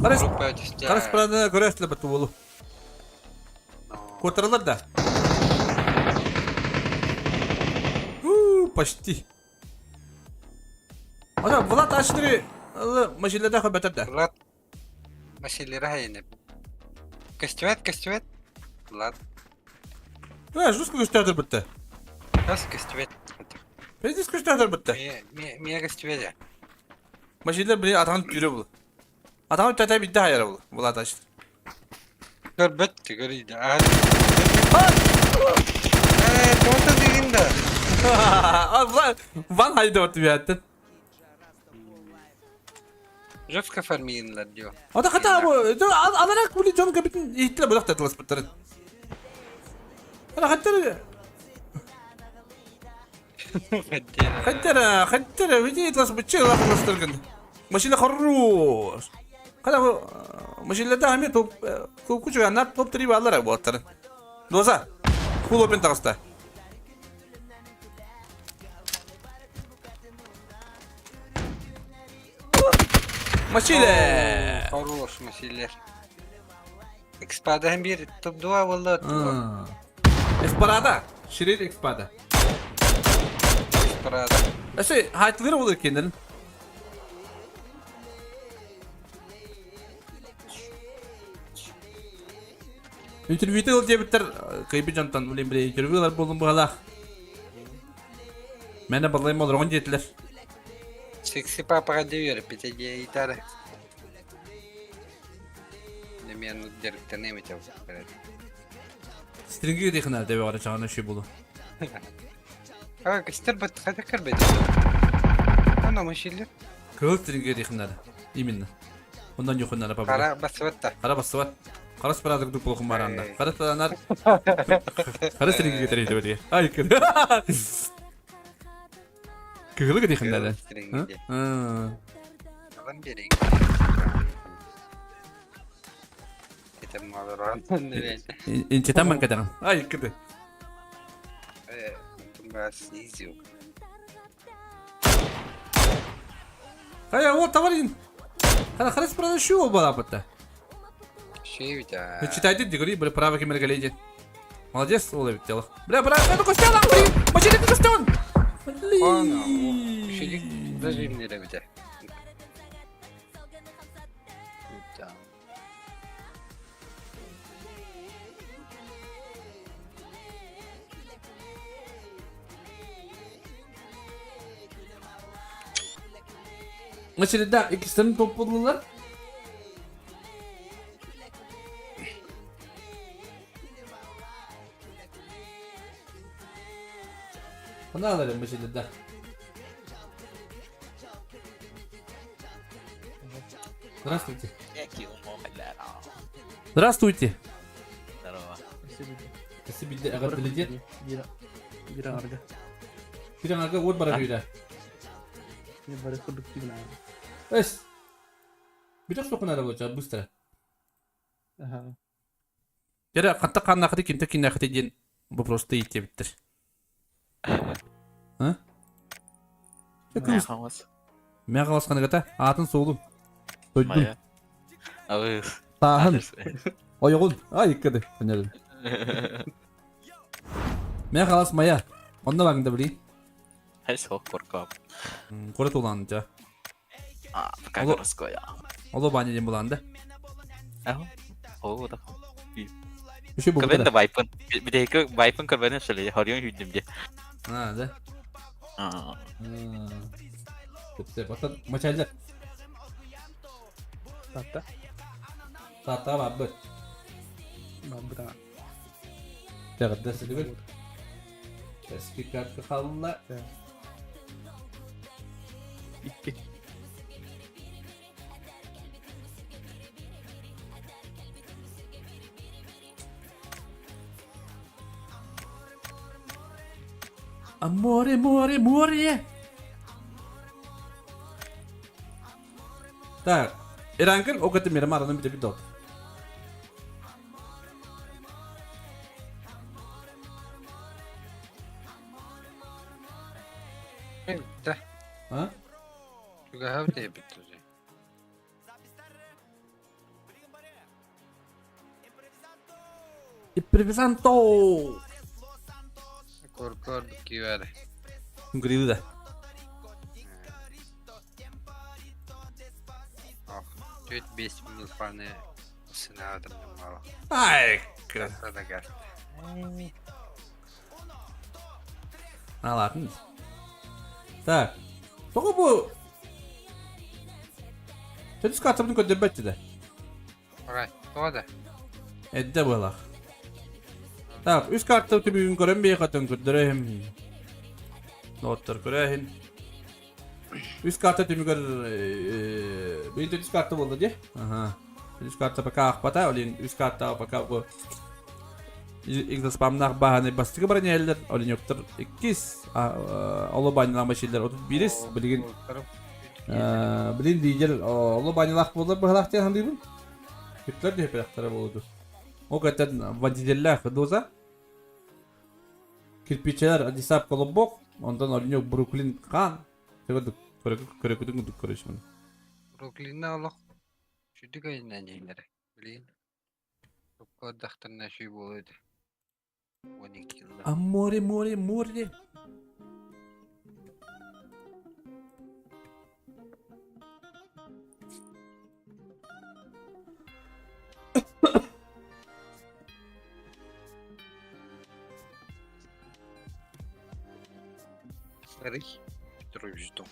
B: Карыс, карыс правда көрөстүлэ бу тубулу. Куотаралар да. У, почти. Ата Влад А4 машинада хөбөтөр да.
A: Влад машинлері хайыны. Көстүбэт, көстүбэт. Влад.
B: Э, жестко көстүбөтөр бітті.
A: Хас көстүбэт.
B: Пиздец көстүбөтөр бітті.
A: Мия көстүбэт.
B: Машинлер били атаҕын түүрэ бул. Атаҕын төтө бидде хайара бул. Влад А4.
A: Көрбөт, көрүйді. Э, тота деген да.
B: Влад, Ван хайда вот бияттын.
A: Жестко фармиинлар дио.
B: Ата хата бу, аларак були жон кабитин иттиле булак татылас буттарын. Ана хаттар хаттар хаттар види итлас бутчы лак ластыргын. Машина хорош. Када бу машиналарда хами топ топ күчү анар топ 3 баллар буаттар. Доза. Фул опен тагаста. Машина.
A: Хорош машинлер. Экспада hem bir топ 2 болду.
B: Эспарада. Ширин экспада.
A: Эспарада.
B: Эсе хайтылыр болur kendinin. Интервьюте ыл диэбиттэр кыйбы дьонтон блин били интервью ылар буоллум быһалаах. Мэнэ балайым олороҕун диэтилэр.
A: Секси папаға деп бите дие итары. Немен деректен эмете
B: Стринги дихнар деп бара чагана ши булу.
A: А, кистер бат хата кырбет. Ана машилер.
B: Кыл стринги дихнар. Именно. Ондан юхуннар папа.
A: Кара басыбатта.
B: Кара басыбат. Кара спарадык дуп болхун баранда. Кара спаранар. Кара стринги кетер ите Ай кыр. Кыгылы дихнар.
A: Стринги. Алам берең. Кетем малыран.
B: Инчетен мен кетерим. Ай кырды.
A: Э, бас изю.
B: Хая, вот товарин. Хара хара спарада шу балапатта.
A: Ши бит.
B: Читайте, дегри, бля, право кемер галеди. Молодец, ол бит дело. Бля, бра, это костян, блин. Машина костян.
A: Ана, шилик зажимнere бит.
B: Машинада ikisini topladılar. Bunu alırım машинада. Здравствуйте. Здравствуйте.
E: Здорово.
B: Спасибо, ага,
F: Бира. Бира арга.
B: Бир ага вот бара бира.
F: Не бары курдук дибин.
B: Эс. Бир сокун ара болча быстро.
F: Ага.
B: Жара катта каннахты кимте киннахты ден вопрос ты итебиттер. А?
J: Мә
B: Мен қаласқаны ката атын соолун. Тойдун.
J: Мая. Абыс.
B: Тааһын. Ойоҕун. Ай иккеди. Понятно. Мен қалас мая. Онда багында били.
J: Хай сол коркап.
B: Кора туланды.
J: А, пока
B: Алло.
J: городская.
B: Оло баня дем буланды.
J: Аха. О, да.
B: Үшө бу.
J: Көбен да вайпын. Бидеки вайпын көрбенен шеле, хорион хүдүм де.
B: А, да.
J: А.
B: Тіпті, батан мачайлар.
F: Татта.
B: Тата бабы.
F: Барбыта.
B: Тэҕэрдэ сылыбыт. Эски карта халла.
F: Икки.
B: Amore, more, more! Так, Иранкын окаты мирамаранын бите бит.
A: Bitti.
B: А?
A: Чугаһав диэбит уже.
B: Импровизанто!
A: Кор-кор кивере.
B: Грилда.
A: Ох, чуть бес милфаны сынадым мало.
B: Ай,
A: Красава
B: А, ладно. Так. Тоҕо бу Төрүс картабын көрдөрбөт да.
A: Арай, тоҕо да?
B: Эдде буолах. Так, үс карта түбүгүн көрөн биэхэтин көрдөрөһүм. Доҕоттор көрөһүн. Үс карта түмүгэр били үс карта буолла дии. Аха. Үс карта пока аахпата, олин үс карта пока бу Игзаспамнаах бааһынай бастакы баран иһэллэр, Оленёктар иккис, Оло Банилаах башиллар 31-ис, билигин билин лидер Оло Банилаах буолар быһалаах диэн саныыбын. Күттэр түһэппэтэхтэрэ буолуду. Ол кэттэн водителлээх доза кирпичэлэр Адисап Колобок, онтон Оленёк Бруклин Хаан көрөкүтүн курдук көрөшмүн.
A: Бруклинна олох сүдүк айынан иһиллэрэ. Билигин Тукка шүй буолуо этэ. 12 жылда.
B: А море, море, море.
A: Старый Петрович дом.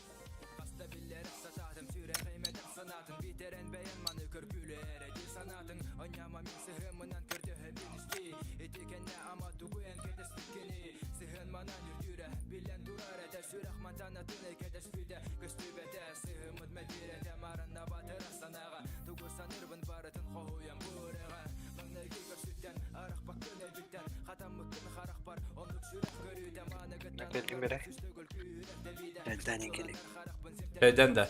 A: Кэллим эрэ. Элдәнин кэлик.
B: Эден да.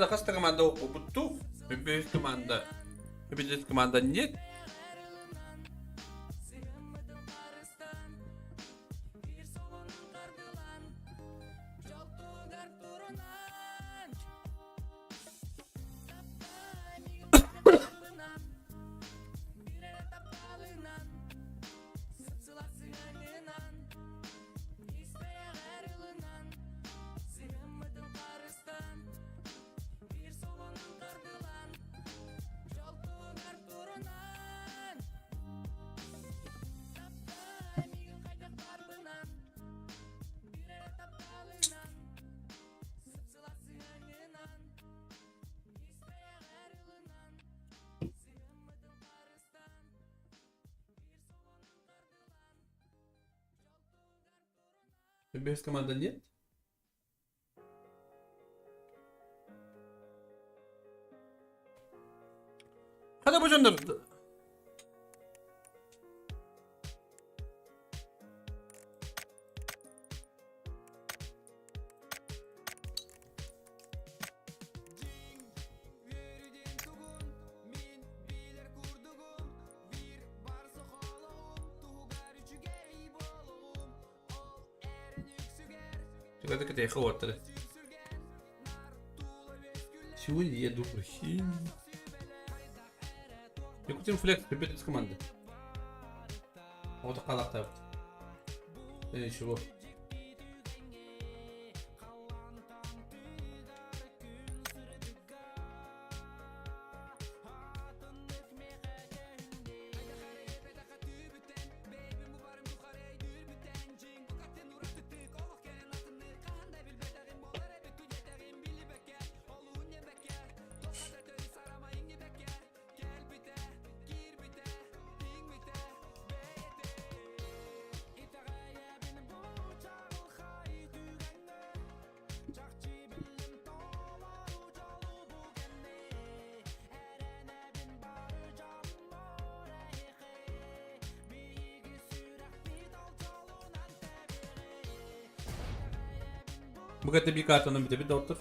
B: Хас да команда бутту. Бэс команда. Бэс команда нет. Без команда нет? Хата бу дьоннор Чекайте, кытайха уоттары. Сегодня я думаю, Якутин флекс, ребята из команды. Вот халахтаабыт. Ничего. Бу кытта би картаны бүтэбит доктор.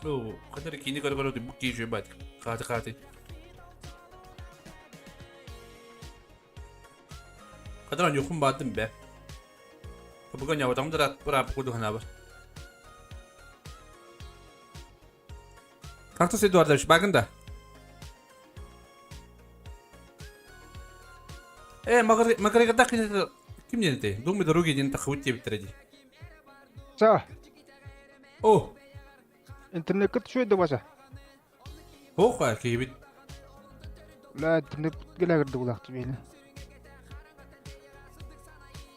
B: Оо, хатары кини көрө-көрө бу кии үчүгэй баат. Хааты хааты. Хатара ньухун баатым бэ. Буга ньабатам да быраап курдук санаабар. Кактус Эдуардович, багын да? Э, Макарыгардах ким диэн этэй? Думай дороги диэн тахыбыт диэбиттэрэ дии.
C: Са.
B: О!
C: Интернеккэ түшөй да баса.
B: Хоха, киһибит.
C: Ла интернет гелягырды булақты бейли.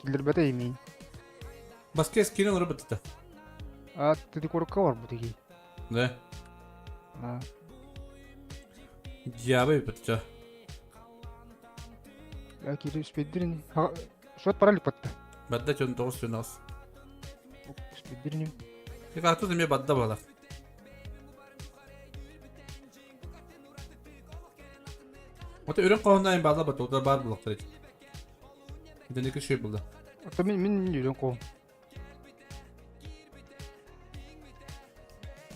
C: Киллербете имей.
B: Баскес кино работает.
C: А ты курка бар бу тиги.
B: Да.
C: А.
B: Дьябы битча.
C: Я кири спиддирин. Шот паралик батта.
B: Бадда чон тоғыз чон
C: Спиддирин.
B: Карту эмиэ бадда буолар. Ото үрүҥ хоһуннаайын баалла батуутар баар булуохтар ити. Итинник үчүгэй булла.
C: Ото мин мин үрүҥ хоһун.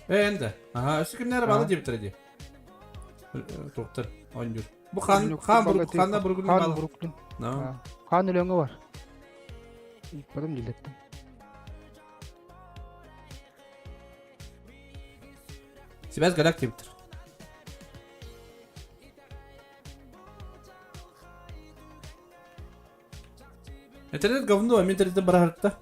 B: Ээ энде. Аха, өссө кимнээр баалла диэбиттэрэ дии. Туохтар оонньуур. Бу хаан хаан хаанна Бруклин
C: Хаан Бруклин. Хаан Өлөөҥө бар. Потом дилеттим.
B: Сибээс галак диэбиттэр. Интернет говно, а интернеттен бараһарта.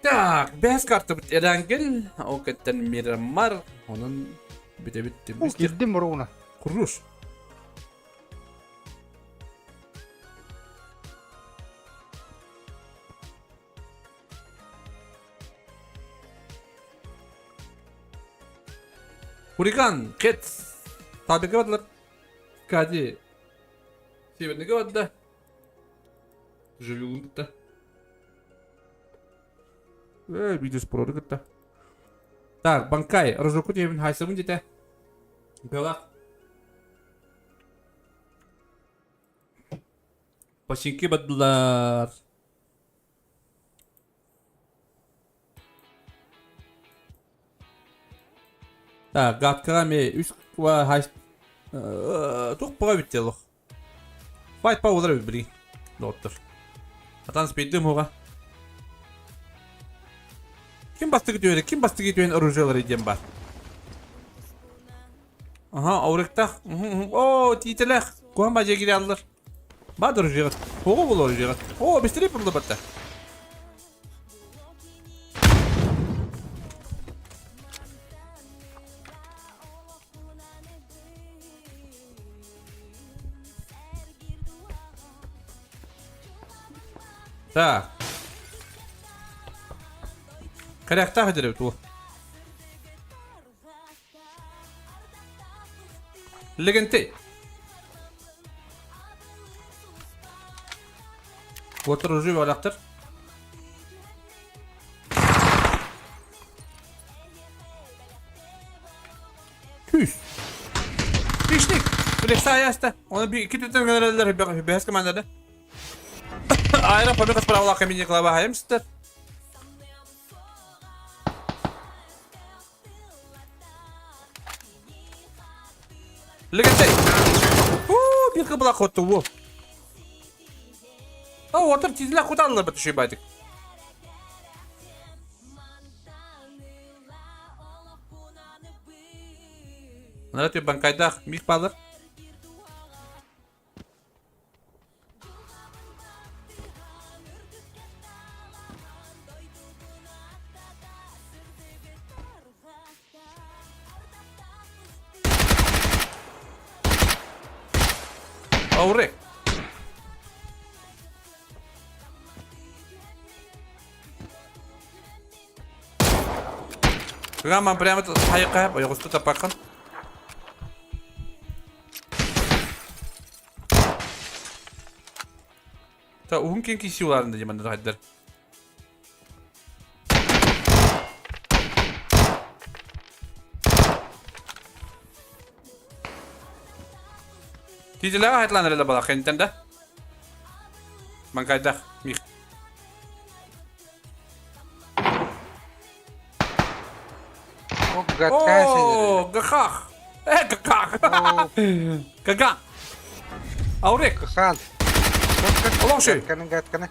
B: Так, бэс картабыт Эрангел, ол кэттэн Мирамар, онон бүтэбит
C: Кирдим боругуна.
B: Куруш. Хурикан, Кэтс, Табика бардылар. Кади, Северныйга барда. Живилун кытта. Э, видео спорду кытта. Так, Банкай, Рожоку диэбин хайсабын дите. Белах. Починки бардылар. Так, гадкаҕа эмиэ үс туох баҕа эбит диэ олох. Файт па буолар эбит билигин, доҕоттор. Атан спейдым уһуга. Ким бастыгы түһэрэ, ким бастыгы түһэн оружиелары диэн баар. Аха, аурыктах. Оо, тиитэлээх. Куһан бадьа киирэ аллар. Баар оружиеҕыт. Оҕо буолар оружиеҕыт. Оо, быстрее буолла батта. Так. Коряктаах этэр эбит уол. Легентэй. Уоттар уже барахтар. Күс. Пишник. Билeksa аяста. Оны bir iki түтен gönderdiler Бэс командада. Айра побега справа камини клава хамстер. Легентэй. Уу, bir кыбла хоту во. А отыр тизле куталлар бит шибадик. Нарат банкайдах мих балыр. Аурек. Гамма прямо хайка, ойгосту тапакан. Та уһун кин киси уларында димандар хайдар. Тизеләгә хайтланыр эле бала хентен да. Манкайдах мих.
A: О, гадкая
B: О, гахах. Э, гахах. Гага. Аурек.
A: Кыхан.
B: Олоңши.
A: Гадканы, гадканы.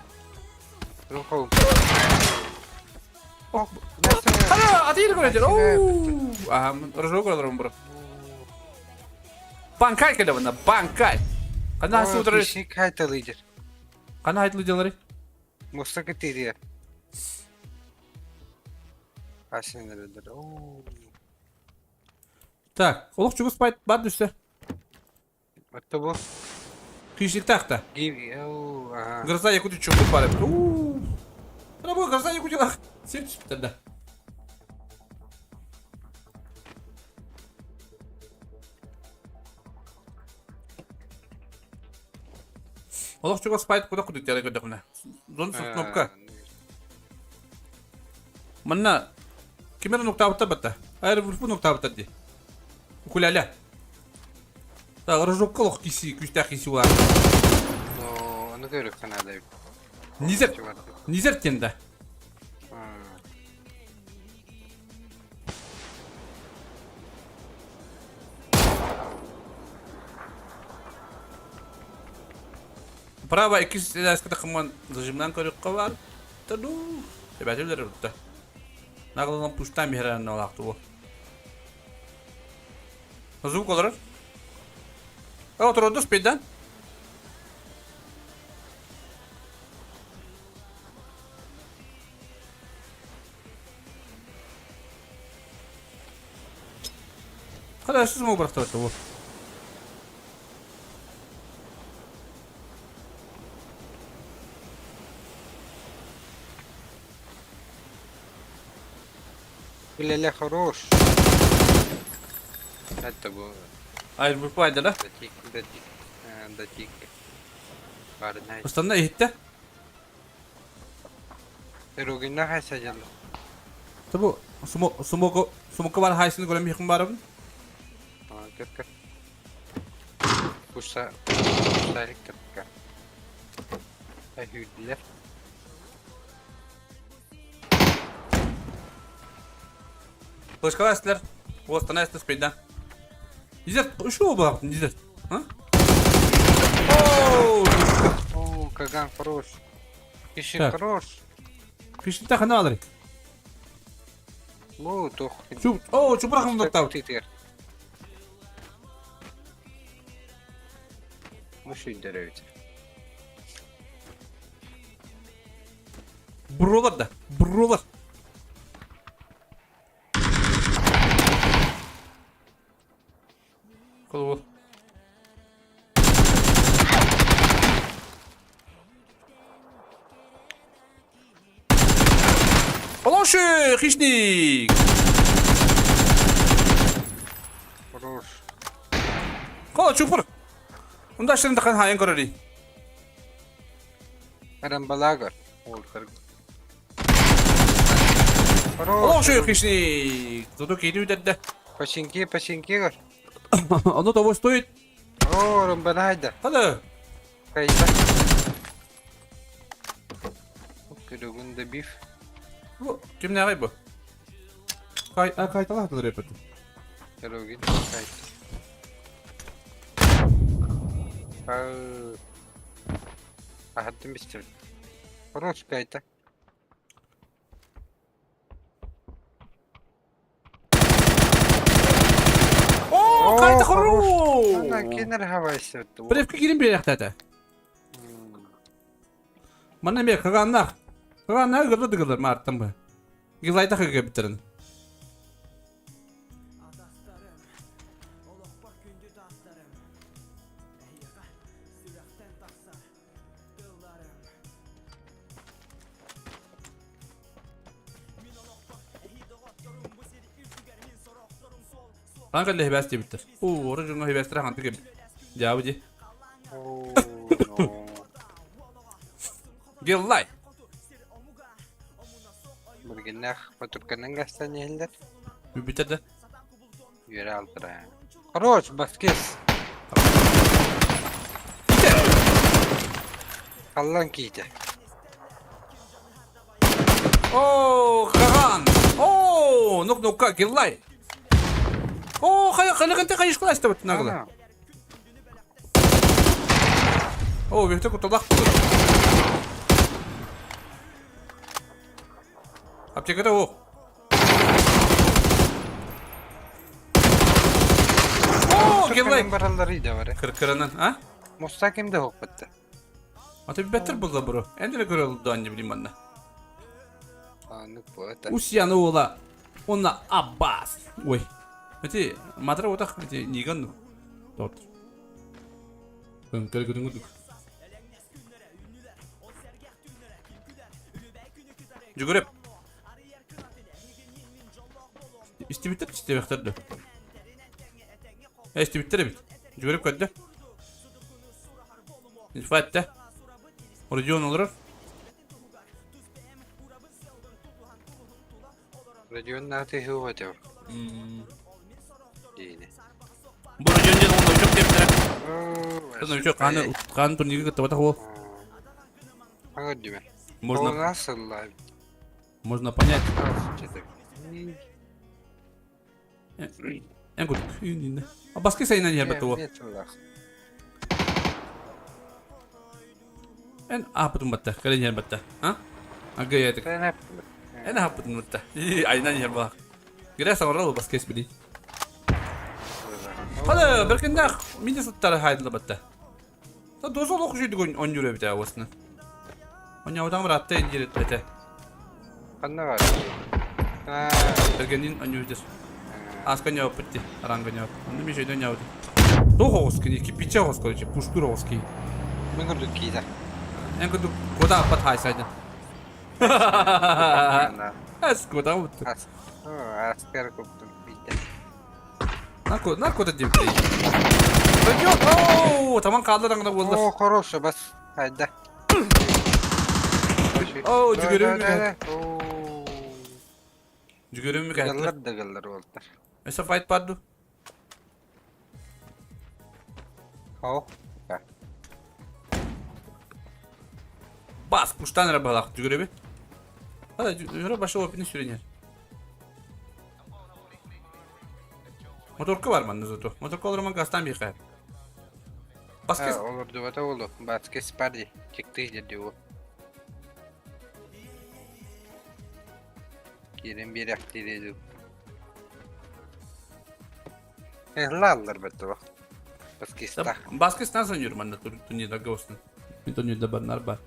A: Руху.
B: О, Хара, атыйыр көрөтөр. Оу. Аха, рожок көрөтөр бу. Банкай келе бuna, банкай. Кана хасы утырыр.
A: Киши хайталыйдыр.
B: Кана хайтлы делары.
A: Мустака тириер. Асенердер. Оо.
B: Так, олох чугус байт бар дүстө.
A: Атта бу.
B: Кишик такта.
A: Гиви. Оо, аха.
B: Гроза Якутии чугу бар. Уу. Ана бу Гроза Якутия. Сен түшүптөр да. Олох чугас байт куда кудук деле көдөк мына. Зон кнопка. Манна кимер нуктабыта батта. Айр вульфу нуктабыта ди. Укуляля. Так, рожокка лох киси, күстә киси бар.
A: Но, аны көрүп канада.
B: Низер, низер тенде. Право, икки сәскә кымган зажимнан көрүк бар. Таду. Тебәтелер утта. Наглан пушта михран алакты бу. Звук олар. А отурду спиддан. Хада сіз мо барахта бу.
A: Укуляля хорош. Это бу.
B: Айр бу пайда да.
A: Датик, датик. Датик. Барнай.
B: Астана ихтте.
A: Ругина хайса жалы.
B: Табу сумо сумоко сумоко бар хайсын көрөм якын барабын.
A: А, көр көр. Пуса, пуса электрика. Әһүдләр.
B: Флешкалар эстилер. Астана эсти спиддан. Низер, ушул болап, низер. А? Оу!
A: О, Каган хорош. Киши
B: Так.
A: хорош.
B: Киши хана алыр.
A: Бу тох.
B: Чу, о, чупрахым доктау.
A: Титер. Мушу дөрөйт.
B: Бролар да, бролар. Кол Олошы, хищник!
A: Хорош.
B: Хола чупур. Унда ашырын тахан хайын көрөрүй.
A: Арамбалагар. Уолтар.
B: Олох шуй хищник. Зато кейди үдерде.
A: Починки, починки гөр.
B: Оно того стоит.
A: О, рамбанайда.
B: Хада.
A: Кайда. Күрүгүн да биф.
B: Бу кимнээҕий бу? Кай а кайталаатылар эппит.
A: Күрүгүн кайта. Аһаттым истибит. Хорош кайта.
B: О, кайта хорош!
A: Ана кинер хавайсы.
B: Превка кирин биэрэхтээтэ. Манна эмиэ кыгааннаах. Кыгааннаах ыгырла дыгылар маартан бу. Гилайда хыга биттерин. Хаан кэллэ хибээс диэбиттэр. Уу, ора дьоҥҥо хибээстэрэ хантык эбит. Дьаабы дии. Гиллай.
A: Билгиннээх потурканан гастан иһиллэр.
B: Бүбүтэ да.
A: Үөрэ алтыра. Хорош, Баскес. Халлан киитэ.
B: Оо, Каган! Оо, нук-нукка, Гиллай! Оо, хайа, хайышкалай истэбит нагла. Оо, бөхтө куталах буолар. Аптекада о. Оо, Гиллай!
A: Бараллары да бар.
B: Кыркыранан, а?
A: Муста кимде хоппатты?
B: Аты беттер булла бро. Эндere көрө данни билим манна.
A: Аннык бу это.
B: Усьяны уола. Онна Аббас. Ой. Эти матра отах эти ниган. Тот. Көр көрүн күдүк. Жүгүреп. Истибиттер истибэхтер да. Истибиттер эбит. Жүгүреп көрдө. Инфа этте. Родион олорор.
A: Родион нааты хыва деп. Диини.
B: Бу Родион диэн уонна учук диэбиттэрэ. Новичок хааны хааны турнирга кыттыбатах уол.
A: Аңа дүмэ.
B: Можно можно понять. Эн курдук. Баскы сайынан иһэрбэт уол. Эн ааппытын батта, кэлэн иһэр батта. А? Агайатык. Эн ааппытын батта. Айынан иһэр балах. Гря саҥарал баскес били. Хада беркиннах мини суттары хайдыла батта. Та дозол окушуйдук онньур эбит ауасына. Онньаутан быраатта индир этэ.
A: Ханна бар?
B: Бергенин онньур Аска ньауппут аранга ньауп. Онну мишейден ньаут. Туох оҕус кини кипиче оҕус короче, пуштур оҕус кии.
A: Мен курдук киитэ.
B: Эн курдук куда аппат хайсайдын. Эс куда вот.
A: Аскар куптум биитэ.
B: Нарко, нарко да диэбит. Пойдет! Оу, таман хаалла буолла.
A: О, хорошо, бас. Хайда.
B: Оо, жүгөрүм Жүгөрүм
A: Галлар да галлар уолтар.
B: Өсө файт барду.
A: Хоо.
B: Бас, пуштан эрэ балах жүгөрөбү. Хада жүгөрө баша опини сүренер. Моторка бар манна зато. Моторка олорман гастан бихар. Баскес.
A: Олордубата болу. Баскес бар ди. Чыкты жерде ол. Кирен биэрээхтиир Эхлааллар бэрт Баскиста.
B: Баскес назан жүр манна турнирга осун. Мен турнирда барнар бар.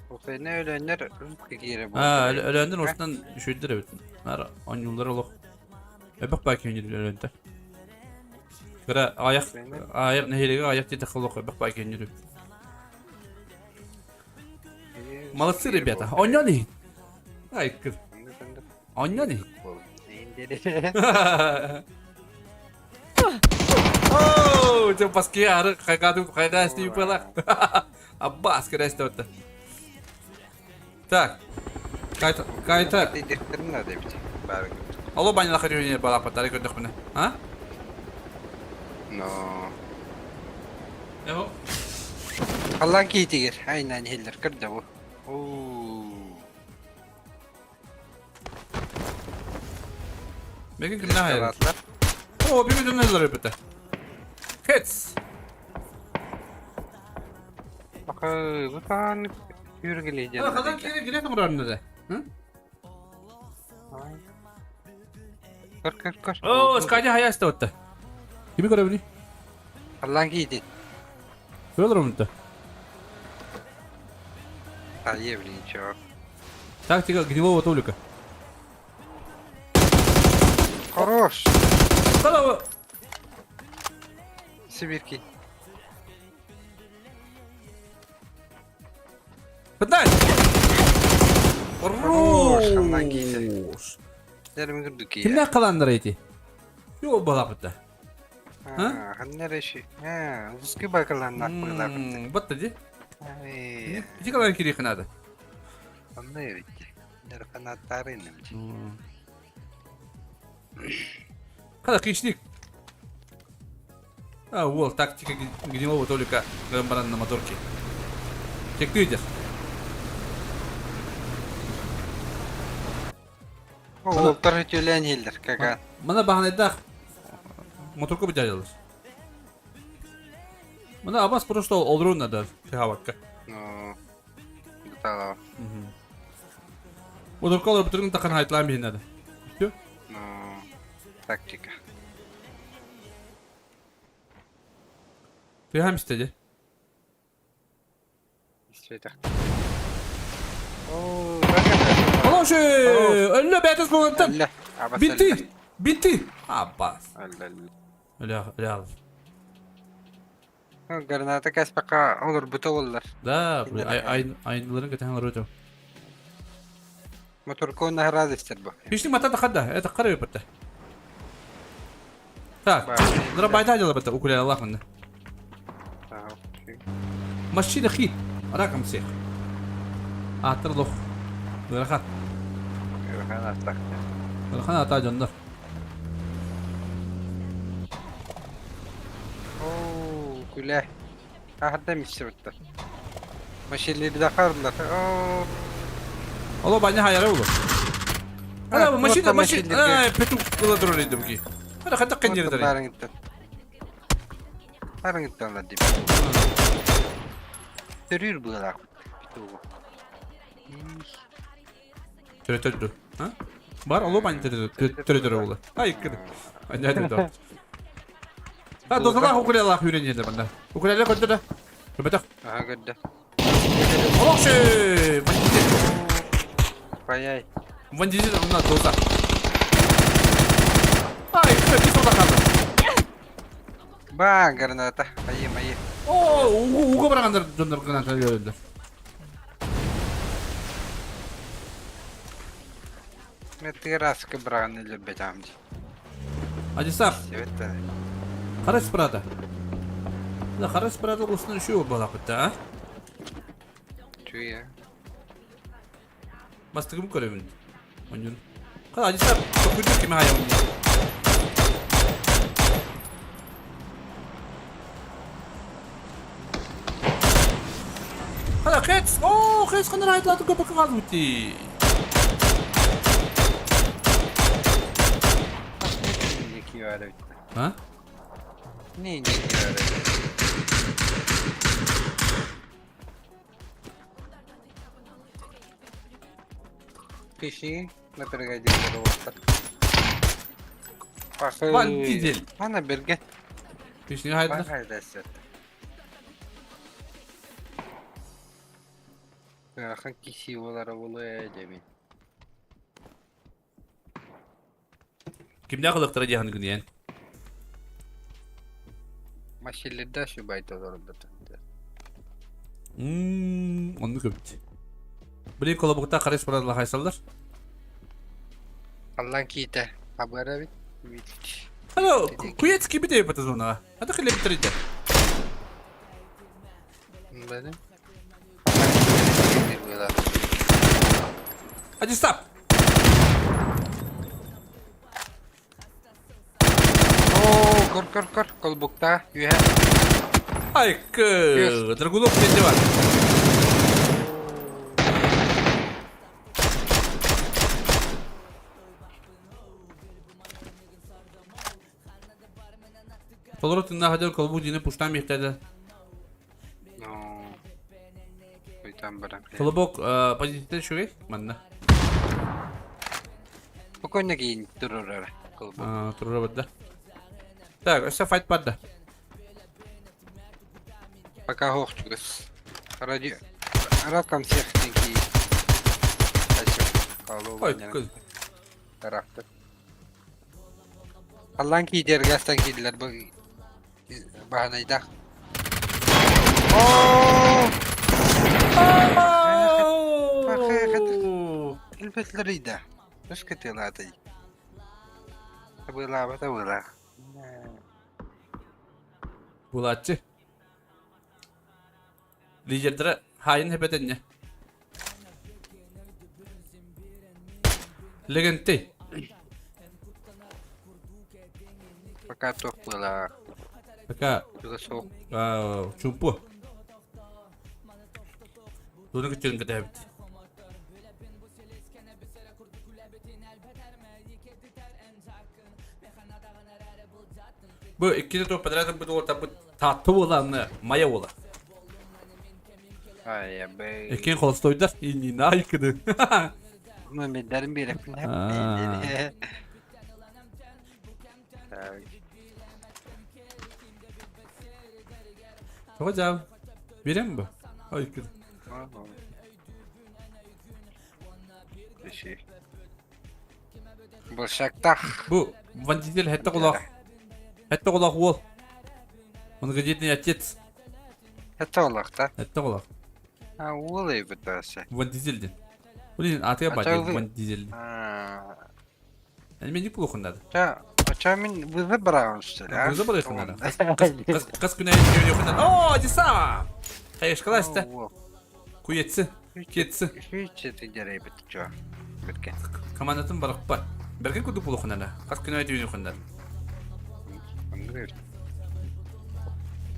A: Украина өлөннөр кире
B: Аа, өлөөндөр осунан үшөйдөр эбит. Нар оонньуулар олох. Эбэх баа киһини өлөөнтөр. Кыра аяк аяк нэһилиэгэ аяк диэтэх олох эбэх баа киһини Молодцы, ребята. Оонньоон иһин. Ай, кыр. Онньон иһит. Оо, дьэ баски ары хайгаадым хайгаа истии пылах. Аббас кэрэсте отта. Так. Кайта кайта.
A: Директорын надо бит. Бары.
B: Алло баня лахарюне балапаттары көрдөхпүнэ. А?
A: Но.
B: Эho.
A: Халлан киитигер. Айнан хиллер көрдө бу. Оо.
B: Мегин кимнээх айар? Оо, биби дүннэлэр өпөтө. Хец.
A: Бакы, бу таан хүргелейден.
B: Хадан кире кире тоңрарны да.
A: Көр, көр, көр.
B: Оо, скажи хаяста отта. Кими көрөбүнүй?
A: Халлан киитин.
B: Көрөлөр умта.
A: Айе, блин, чувак.
B: Тактика гнилого Толика.
A: Хорош!
B: Здорово!
A: Сибирки.
B: Пытай!
A: Хорош! Халлан киитин.
B: Хорош!
A: Дәрім күрдік ия.
B: Кимнәк каланнар эти? Йо балапыта.
A: А, ханнар эши. А, узкий бакаланнак балапыта.
B: Батта ди.
A: Ай,
B: Ити калан кири ханада.
A: онно эбит. Дэр фанаттары инем.
B: Хада хищник. А, уол, тактика гнилого Толика баран на моторке. Тектыдер.
A: Уолтар үтүлээн иһиллэр, кака.
B: Мана баһанайдаах моторку битэрэлэр. Мана абас просто олорун надо хавакка.
A: Ну, буталава.
B: Моторку олор бүтүрүн тахан хайтлаан биһин надо. Все?
A: Ну, тактика.
B: Ты хам истеди.
A: Истетах. Оо, кака.
B: Хорош! Өллө бәтес болантан.
A: Әллә, абас
B: Битти! Битти! Абас.
A: Әллә, әллә.
B: Өлө өлө.
A: Граната каспака олор бута оллар.
B: Да, айныларын көтәһән олор өтө.
A: Моторко награды истер бу.
B: Хищник мата тахада, это кары битте. Так, дра байда дела битте, укуля Аллах менне. Машина хи, раком всех. Атыр лох. Рахат. Рахан ата жоннор.
A: Оо, күлэ. Ахарда миссе битте. Машилер да харлар. Оо.
B: Алло, баня хайара улу. Ана машина машина. Ай, петух кыла турар идем ки. Ана хата кенжер дари.
A: Барың Барың ла дип. Төрүр булак. Петух.
B: Төрөтөдү. А? Бар алло баня төрөтөрө улу. Ай, кыды. Аня да. А, дозалах укулелах үйренеді банда. Укулеле көдді да. Көбетақ.
A: Ага, көдді.
B: Олақшы! Вандизель.
A: Паяй.
B: Вандизель онна доза. Ай, кыды, кис қалды.
A: Ба, граната. Айы, майы.
B: О, угу барағандар жондар граната үйренді.
A: Мен тыраскы бараған әлі бетамды.
B: Адисап. Қарас брата. Да, қарас брата осыны үшеуі бала бітті, а?
A: Чуя.
B: Бастығым көремін. Ойныр. Қара, Адисап, көкүді кеме аяғын. Қара, қец! О, қец қандар айтылады көпі қалды өте.
A: Не киіп
B: А?
A: Не, не киіп Пиши, на перегодил Пахы.
B: Ван Дизель.
A: Ана берге.
B: Пишни хайдыр.
A: Ахан киси олар олы демен.
B: Кимде қылықтыра дехан күнен?
A: Машилерде шу байт олар бит.
B: Оны көпті. Біле колобықта қарес барадыла хайсалдар.
A: Аллан киитэ хабыара эбит.
B: Алло, куец кибите бата зона. Ата хиле битридэ.
A: Бene.
B: Ади стоп.
A: Оо, көр көр көр, колбукта үһэ.
B: Ай, к, Драгунов кенде бар. Толору тыннаах дьон колбу дьиэни пуштаан биэртэ
A: Ну, ыйтан баран.
B: Колобок позиция үчүгэй манна.
A: Спокойно киин турурара. Колобок.
B: Турура барда. Так, өссө файт барда.
A: Пока хоохчугас. Ради... Раком всех такие.
B: Ой,
A: Тарахты. Аллан киидер гастан киидилер бу баһанайдах. Элбэтлэрийда. Өскөтүлаатай. Табылаабата былаах.
B: Булааччы. Лидердэрэ хаайын хэбэтэннэ. Легентэй.
A: Пока туох буолаа.
B: Пока
A: Туга суох.
B: чумпу. Туну күтүн кэтэбит. Бу иккини туох подряд бу уолтарбыт Таатта уола анна Майа уола.
A: Ай, бэй.
B: Эккен холостойдар иннина айкыды.
A: Мамеддерин биэрэппин.
B: Аа.
A: Так.
B: Тоҕо дьаабы? Биэрэм бу? Айкыды.
A: Иши. Большактах.
B: Бу Вандитель хэтте кулах. Хэтте кулах уол. Многодетный отец.
A: Хэтте кулах да?
B: Хэтте кулах.
A: А уол эбит басы.
B: Ван Дизель Блин, а ты бать Ван Дизель. Мен неплохо надо.
A: Ча, а мен вызов бараган что ли, а?
B: Вызов бараган надо. Кас күнә О, Диса! Хайышкаласта. Куетсы. Кетси.
A: Хүйче тиджерей бит чо. Биткен.
B: Командатын барыкпа. Берген кудук булухунана. Кас күнә түйүнүхундар.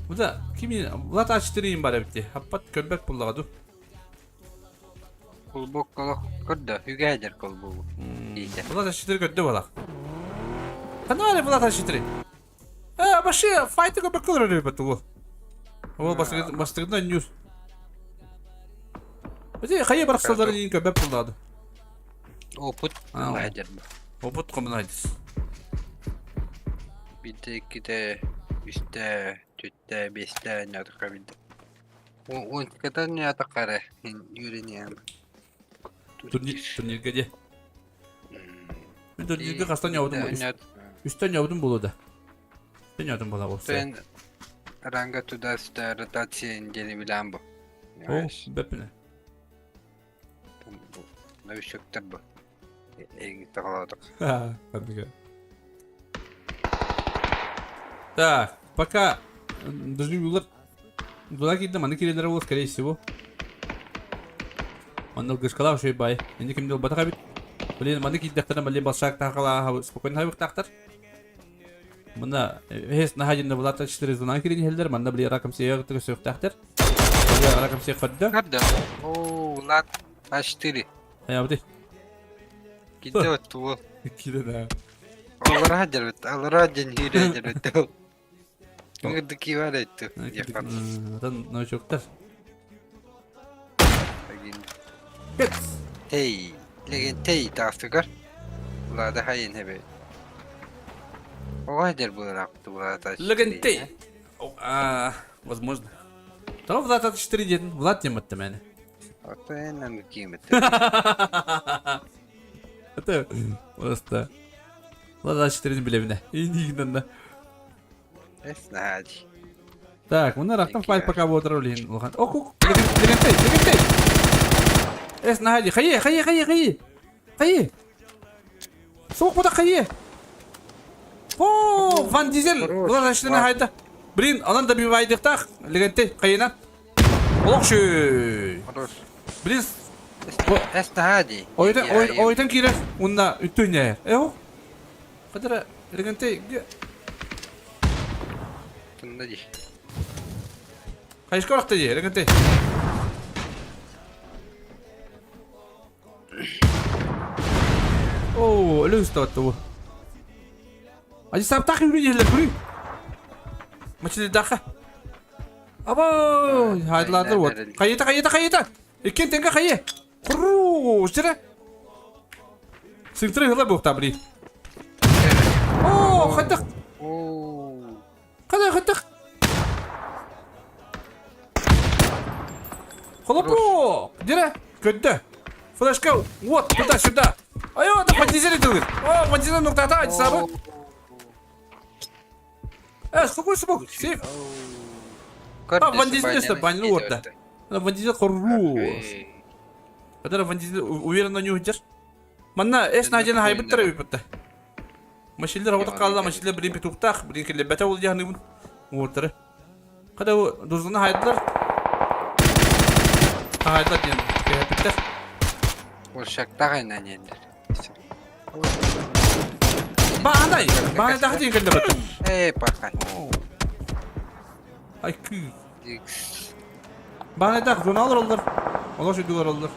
B: Бу да кими Влад А4 им бар эбитти. Хаппат көрбөт буллаға ду.
A: Кулбук колох көрдө, үгәдер колбугу.
B: Влад А4 көрдө балак. Канале Влад А4. Э, баши файты көбөк кылыр эбит бу. Ол бастыгынан ньюс. Бите хайы барсалар ин көбөк буллады.
A: Опыт надер.
B: Опыт комнадис.
A: Бите икките, үстэ, түттэ, бестэ нятыка билде. Он ката нятакара юринем.
B: Турнир турнирге де. Мен турнирге кастан явдым. Үстен явдым болу да. Үстен явдым бола болса.
A: Sen ранга туда-сюда ротация недели билан бу.
B: О, бепине.
A: Новичоктар бу. Эги тағаладық.
B: Так, пока даже улар Туда киирдэ манна киирэллэрэ буолуо скорее всего. Манна ылгышкалаах үчүгэй баай. Инни ким да ылбатах эбит. Блин, манна киирдэхтэринэ блин балшаак таахалааха спокойно хайбыктаахтар. Манна эһэс наһаа дьиннэ Влад 4 звонан киирэн иһэллэр. Манна блин раком сиэҕэ көсүөхтээхтэр. Раком сиэх көрдө.
A: Көрдө. Оо, Влад А4.
B: Хайабыты.
A: Кидде отту
B: Киде да.
A: Алара дербит, алара ден хире дербит. Ыңырды кивар айтты.
B: Атын новичоктар.
A: Тей, леген тей таастыгар. Влада хайын хебе. Оға дер бұлар Влад А4.
B: Леген тей. Возможно. Тоҕо Влад А4 диэтин Влад диэн баттым ээни.
A: Ата киимит.
B: Это просто Влад А4-ни билэбинэ. Иниигинэн да.
A: Эс наһади.
B: Так, мына рахтан файт пока буотар улиһин улахан. Ок, легентэй, легентэй. Эс наһади, хайе, хайе, хайе, хайе. Хайе. Суох бу хайы. О, Ван Дизель. Бұлар ашына хайда. Блин, анан да бивайдықтақ. Легенте, қайына. Олох шүй. Блин.
A: Эстади.
B: Ойдан ойдан кирер. Унна үттүнне. Эо. Кадара легенте.
A: Тында ди.
B: Хайышка барақта ди, легенте. Оо, өлө үстәватты бу. Ажы саптах юрий ерлер күрүй. Мачыды даха. Або, хайдыларды вот. Хайыта, хайыта, хайыта. Иккен тенге хайы. Құру, жыры. Сыктыры хыла буқта бри. О, хаттық. Қандай хаттық? Холопок! Дere, көттө. Флешка, вот, туда-сюда. Айо, да поднизели дылгыр. О, поднизели нуктата, айтсабы. Э, какой смог? Сейф. А, Ван Дизель это банил вот да. Ван Дизель хорош. Когда Ван Дизель уверенно не уйдешь. Манна эс надена хайбыттар эбиппетте. Машилер работа қалла, машилер блин петухтах, блин келе бәтә ул яһны уотары. Када дузына хайдылар. Хайдылар диэн кэһэппиттэр.
A: Болшактах айнан
B: Баанай! Баанай дахы диэн кэллэ баттым.
A: Эй, пахан.
B: Ай күй. Баанай дах зоналар олар. Олар шүйдүлөр олар.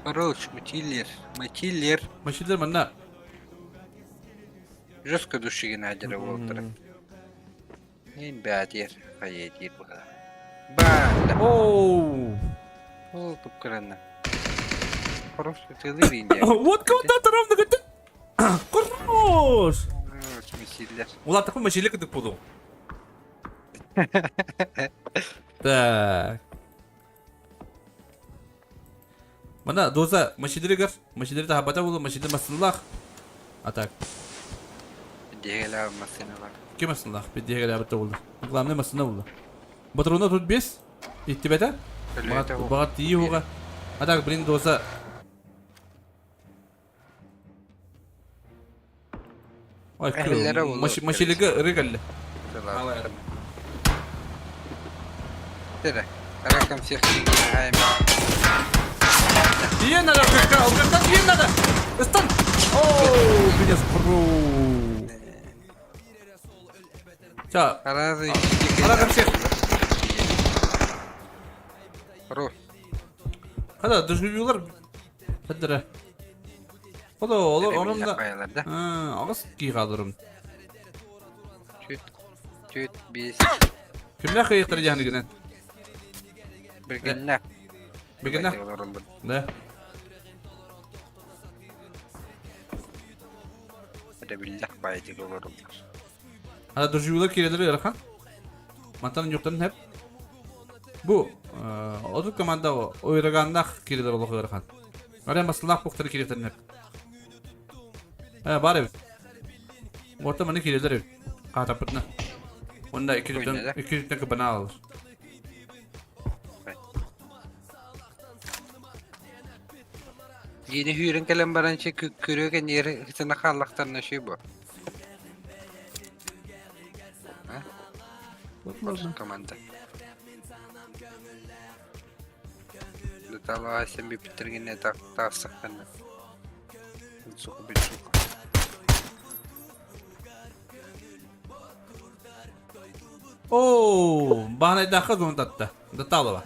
A: Хорош, матиллер, матиллер.
B: Машилер манна.
A: Жестко душигин адера болтыр. Ин бәдер, хаедир бұға. Ба,
B: Оу.
A: Ол туп-кыранна. Хорош, тылыр инде.
B: Вот кого-то ровно говорит. Хорош.
A: Хорош, матиллер.
B: Улар такой машилер кыдык буду. Так. Мана доза машилери гар, машилери та хабата болу, машилер масыллах. А так.
A: Дегеле масыналар.
B: Ким масыллах? Bir дегеле абата болду. Главное масына болду. Батруна тут без. Иттибета. Багат тии хуга. А так, блин, доза. Ой, машилеге ырыгаллы.
A: Tere. Раком всех
B: Тиен надо, алгартан тиен надо. Ыстан. Оу, меня спру. Ча. Раком всех.
A: Хорош.
B: Хада, доживюлар. Хадра. Хада, олар орамда. Агыс кийгадырым.
A: Чүт, чүт, бис.
B: Кимлер кыйыктыр яны генен?
A: Биргеннә.
B: Биргеннә. Да.
A: Биллах байтик олорум.
B: Хада доживюлар кирелер ярахан. Мантан юктан хеп. Бу, оту команда ойраганнах кирелер олох ярахан. Ара масылах буктар кирелер хеп. Э, бар эбит. Орта маны кирелер эбит. Катапытна. Онда 200-төн кыбана алыр.
A: Yeni hüyrin kelen barançı kürögen yeri hısına kallaktan şey bu. Команда. Летала сен би питергене так тасактан. Сука бит сука.
B: Оо, баанай даха зон татта. Даталова.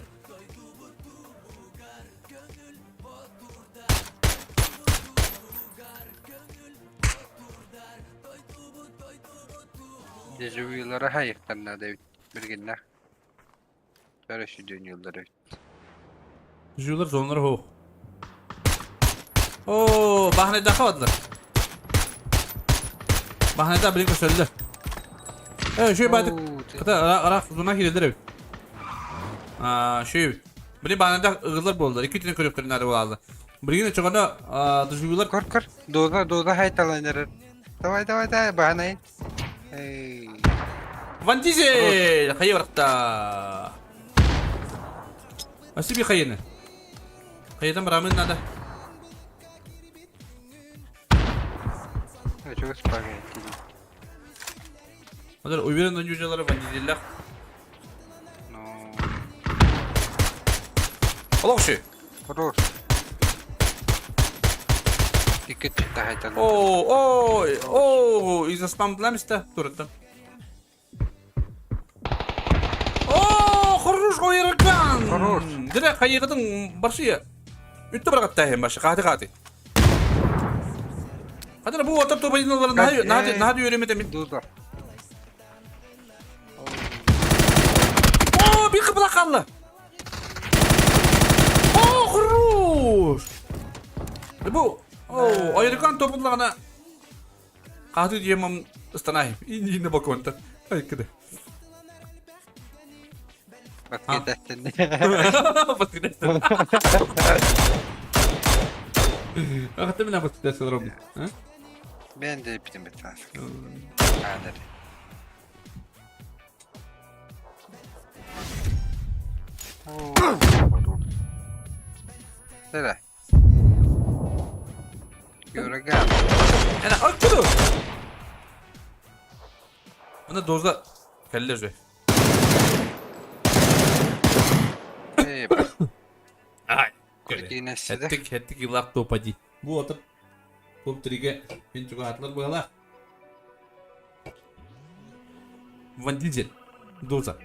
A: Дежавюлара хайыктан да биргенне. Көрөшү дөнүлөр.
B: Жулар зонлар хо. Оо, баанай даха бадылар. Баанай да билин көсөлдө. Э, шүй бадык. Ката арак зона кирелер. А, шүй. Билин баанай да ыгылар болду. Эки түнө көрөптөр нары болду. Билин чогона дежавюлар
A: Кор кор. Доза доза хайталаныр. Давай давай давай баанай. Эй.
B: Ван Дизель, хайы баракта. Спасибо хайыны. Хайыдан барамын надо.
A: Чего спагетти?
B: Олар уверен ойнууллара бандитиллах.
A: Ну,
B: Олох ши.
A: хорош. Икки тахайтан.
B: О, о, о, из-за спамдламиста тураттан. О, хорош ойракан.
A: Хорош.
B: Дирэ хайыгытын баршия. Үттэ баргаттаһын башы каты каты. Хадара бу отар тобайыналары наһа наһа наһа үөрэммит мин.
A: Дуда.
B: О, bir кыбыла қалды. О, хорош. Бу, о, ойракан тобунлагана каты диемам ыстанай. Инне балконта. Ай, кыды.
A: Баскететтен.
B: Баскететтен. Ахты мен баскететтен робин.
A: Ben de bitim bitmez. Hadi. Sıra. Yöregen.
B: Ene akkudu. Ана доза кэллэ же.
A: Эй,
B: Ай.
A: курдинесиде.
B: Хеттик хеттик илак топади. Бу отып топ триге мен чугатлар була. Ван Дизель. Доза.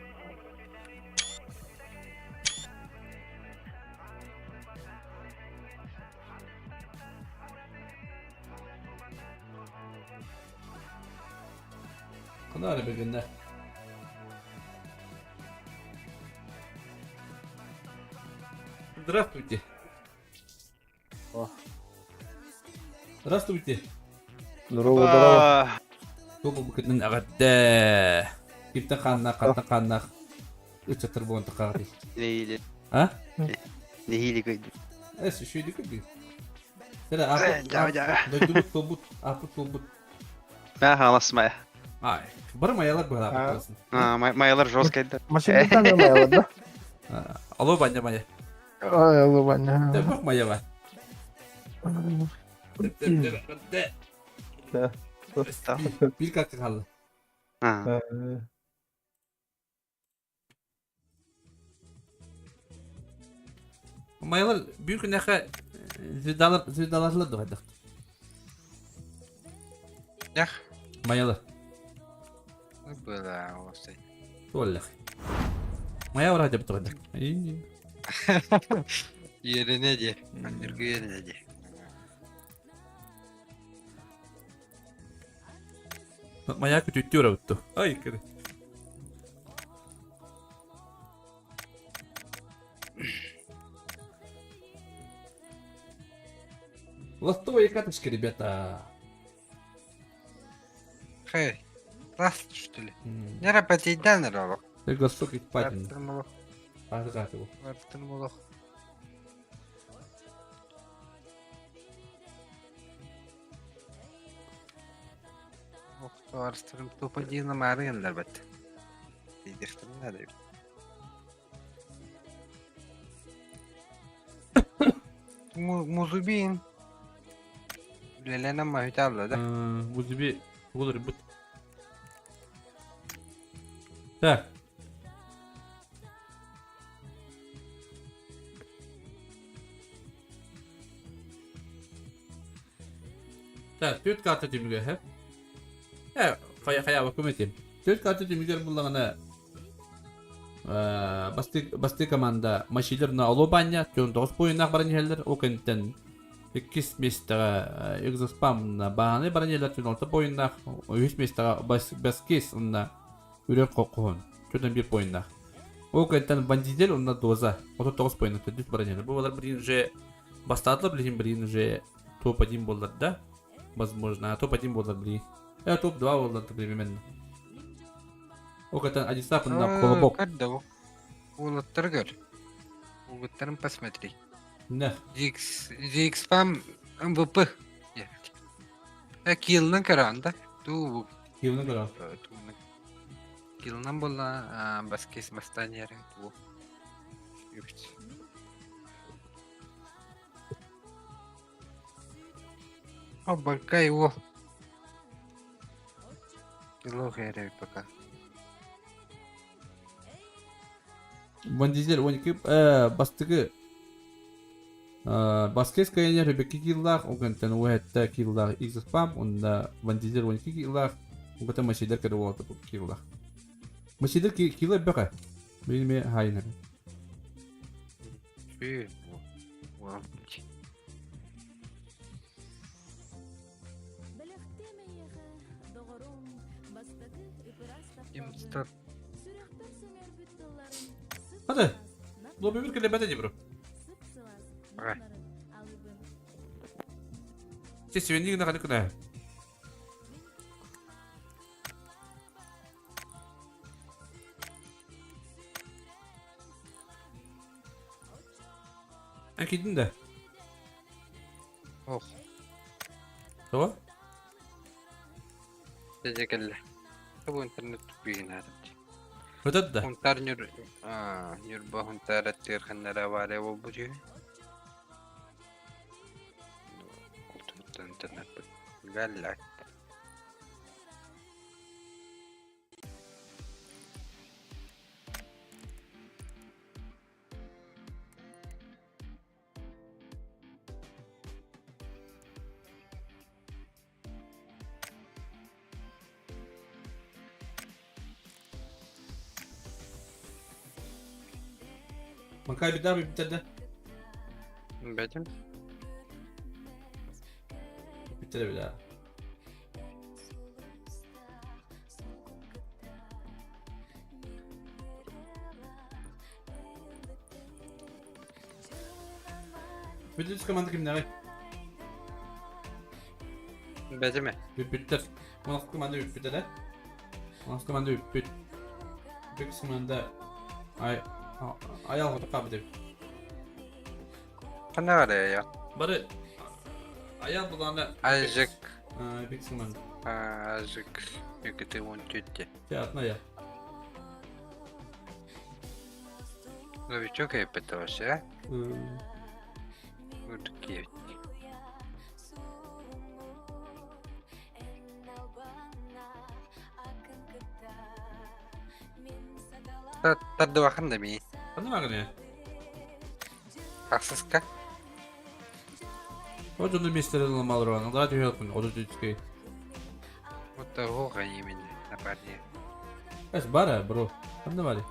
B: Кана бегенде. Здравствуйте.
G: О.
B: Здравствуйте.
G: Здорово, здорово.
B: Тугу букытын агадда. Кипта канна, катта канна. Үчәтер буын тақағды.
E: Нехили.
B: А?
E: Нехили көйдү.
B: Эс, шүйді күбі. Сәле, апыт,
E: Жа, жа.
B: дойдубут, толбут, апыт, толбут.
E: Мә халас мая.
B: Ай, бар маялар бар апыт болсын.
E: А, маялар жестко еді.
F: Машина маялар да?
B: Алло, баня мая.
F: Ой, алло, баня.
B: Тәбік мая ба.
F: Да.
B: Bir kalktı kaldı.
E: А.
B: Mayalar büyük nehe звездалар звездаларлар да кайдак.
A: Ях.
B: Mayalar.
A: Было осей.
B: Туаллах. Мая вроде бы туаллах.
A: Yerine de. Öndürgü yerine de.
B: Мая күтүттү өрөттү. Ай кири. Ластовые катышки, ребята.
A: Хей. Ласт, что ли? Не рапатейдан ролок.
B: Ты госук и патин.
A: Вартырмолох.
B: Аргатыву.
A: Вартырмолох. Охто арстырым топадина марындар бат. Дейдехтим надо. Музубин. Лелена махиталла да.
B: Бузуби болор бут. Так. Так, төрт карта түмүгө, хэ? Э, хая хая көмөтем. Төрт карта түмүгөр буллагана басты басты команда машилер на Олобаня, 9 поиннах баран о кенттен 2 местага экзоспам на бааны баран хеллер 16 поиннах, 3 местага баскес на үрек коккон, 41 поиннах. О кенттен бандидел онна доза, 39 поиннах төт баран хеллер. Бу балар бирин уже бастатлар, билин бирин уже топ-1 болар да? Возможно, а топ-1 болар блин. Топ-2 болар примерно. О, это Адисап на колобок.
A: Когда? Улаттар көр. Улаттарын посмотри.
B: Не.
A: ZX Spam MVP. Киллын көрөн да. Ту.
B: Киллын көрөн.
A: Киллын болла баскес бастанер. Ту. Юкт. О, его. Кило пока.
B: Ван Дизель 12 бастыгы Баскес кайнер 2 киллах, огантан уһэтта киллах X-Spam, онда Ван Дизель 12 киллах, угата Масидар кere уолта киллах. Масидар килла бөкө. Билме хайнер.
A: Сүй. Уол. Имстат.
B: Hadi. Лоби bir kere бәтә бро.
A: Ага.
B: Сес свинни гына каны кына. Әкидин да.
A: Ох.
B: Това?
A: Тезекелле. Бу интернет тупигин хатып.
B: Хөтөт да.
A: Хунтар нюр а нюрба хунтар тирханнара варе бу жи. Интернет бу. Галла.
B: Макаби да биттерде.
A: Бетим.
B: Биттерде bir daha. Бүтүс команда кимнәре?
A: Бетиме.
B: Бүттер. 16 команда бүттер, 16 команда бүт. Бүт команда ай аял хоту кабы деп.
A: Кана бар я.
B: Бары аял буланы
A: Ажык.
B: Бүт команда.
A: Ажык. Юкете он түтте.
B: Театна я.
A: Новичок это вообще, Вот такие. Тардыбахан да ми.
B: Кандай магны?
A: Аксыска.
B: О жонду местерен алмалыр ван. Алда түйөкүн, оду түчкей.
A: Вот того именно на парне.
B: Эс бара, бро. Кандай бар?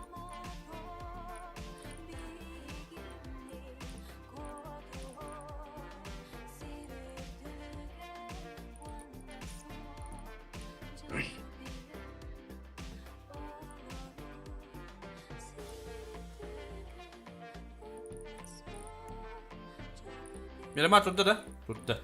B: Мирама турда да? Турда.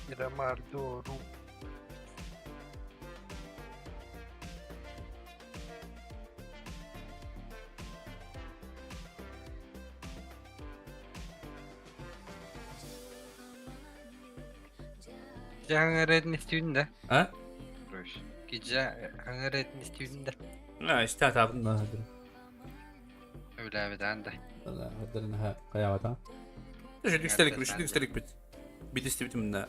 A: Мирамар Дору. Жаңыретін истеуін да.
B: А?
A: Кижа аңыретін истеуін да.
B: А, истә табын да.
A: Өләбеден да.
B: Хадырын каябата. Үшүн үстелик, үшүн үстелик бит. Бит истебит мында.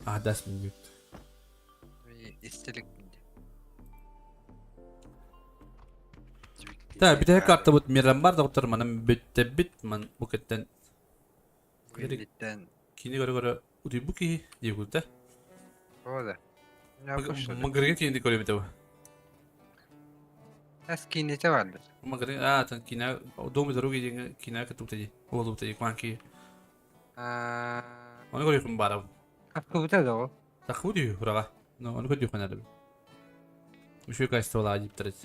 B: Ахдас мин бит.
A: Истелик.
B: Та бит карта бут Мирамар да утыр манам бит бит ман букеттен.
A: Биттен.
B: Кини көрө көрө утуй бу ки дип да.
A: Ода.
B: Маңгырген кинди көрө бит.
A: Әс кинете барды.
B: Маңгырген а тан кина дом дороги деген кина кытып Ол бут кванки.
A: А.
B: Оны көрө бара.
A: Акыбыта да ол.
B: Тахуди хурага. Но оны көрү ханады. Үшө кайсы дип турат.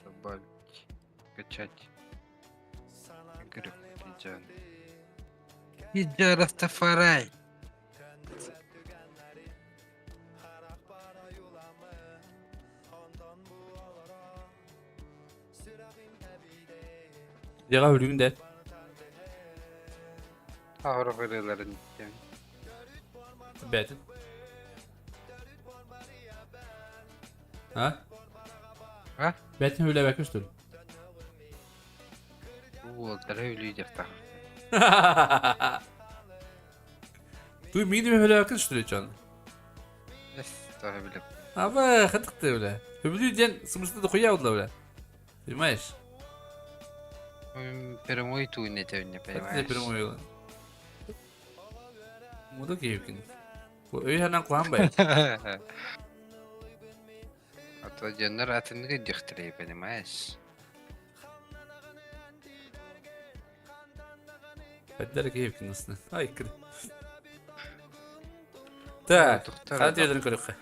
A: Добавить. Качать. Игры. Видео. Иджа Растафарай.
B: Дьэҕэ өлүүн да.
A: Аҕырах ырыаларын диэн.
B: Бээтин. А?
A: А?
B: Бээтин үлэбэккэ үстүл.
A: Уолтара өлүү дьахтар.
B: Туй миин үлэбэккэ үстүл чон.
A: Эс, тоһо билеп.
B: Аба, хатыкты бля. Хөбүлүү диэн смысла дохуя удла бля. Понимаешь?
A: Прямой туй не тебе не
B: Это
A: понимаешь.
B: прямой. Муда киевкин. Өй ханан кухан бай.
A: А то дьоннор атынныгы дьахтары, понимаешь?
B: Бэддэр киевкин ысны. Ай кыр. Так, ханан тиэлэрин көрүөххэ.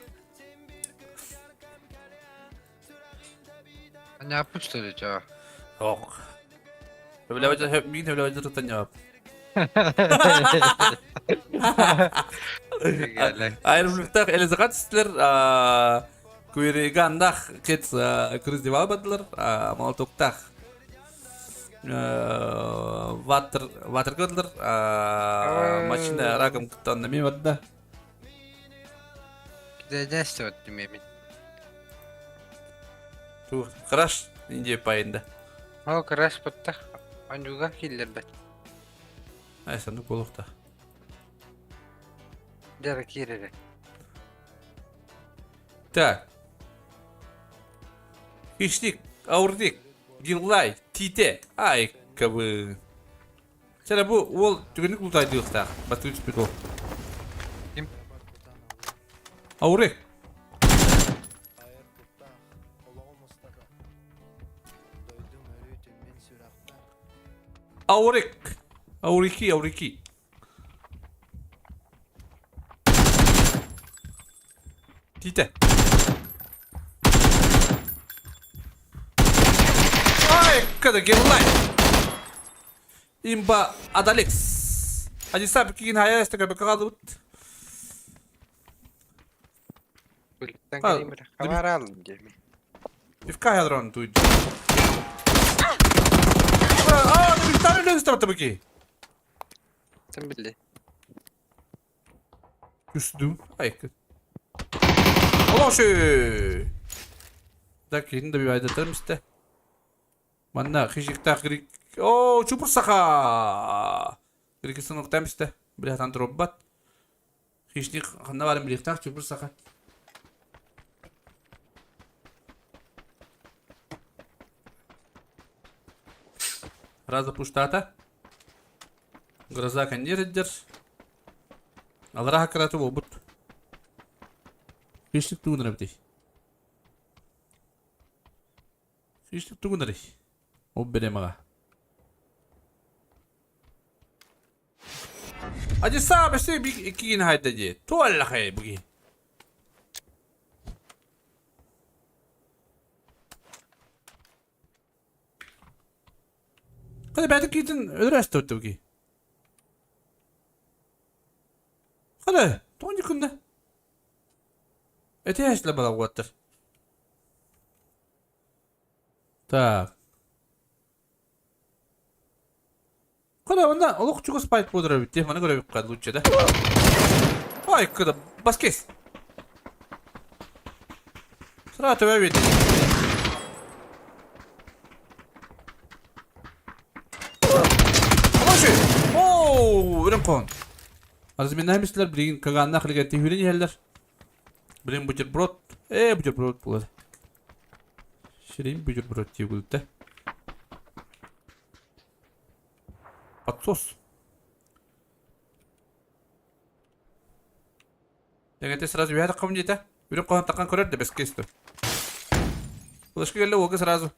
A: Аньааппыт что ли, чё?
B: Ох. Хөбүлэбэт миин хөбүлэбэт туттан жаап. Айрымлыктах элезагат силер куйрыгандах кет кырыз деп албадылар молотоктах ватер ватер кылдылар машина раком кыттан неме барда
A: Кидәдәс вот демеймин.
B: Краш инде пайында.
A: О, краш баттах. Анюга киллербет.
B: Ай, сандык болуқта.
A: Дәрі кирere.
B: Так. Хищник, Аурдик, Гиллай, Тите, ай, кабы. Сәлә бу ол түгенник лутайдыктах. Батыр түспүт ол.
A: Ким?
B: Аурик. Аурик. Аурики, Аурики. Тите. Ай, када герлай. Имба Адалекс. Адисап кигин хая эстеге бекалут.
A: Бүліктен кәлемір. Хабар алын деме.
B: Ивка ядрон туйд. А, bir tane löz tabii ki.
A: Sen bildi.
B: Küstüm. Ay. Ulan şu. Так, енді bir айдатарым істе. Манна хижикта грик. О, чупур саха. Грикисин октам исте. Билятан дроббат. Хижник ханна барым билихтах чупур саха. Раза пуштата. Гроза кондирдер. Алраха карату болбут. Хижник тугунар битей. Хижник тугунар. Обберемага. Ади саа бэсэ би иккигин хайда дии. Туаллахай буги. Хада бәті кейтін өлір әсті өтті буги. Хада, тоғын күнді. Эте әшілі бала қуаттыр. Так. Хада, онда олық чугас пайт бодыра бітті. Маны көрі қады лучше да. Ай, кыда, баскес. Сыра төбе бет. Алашы! Оу, өрін қон. Азы мен әмістілер білген каганна қылға түйірін елдер. Білген бутерброд. Э, бутерброд болады. Ширин бутерброд деп күлді. Подсос. Дегенте сразу вяда ком дете. Үріп қоған таққан көрер де бес кесті. Флешка келді оғы сразу.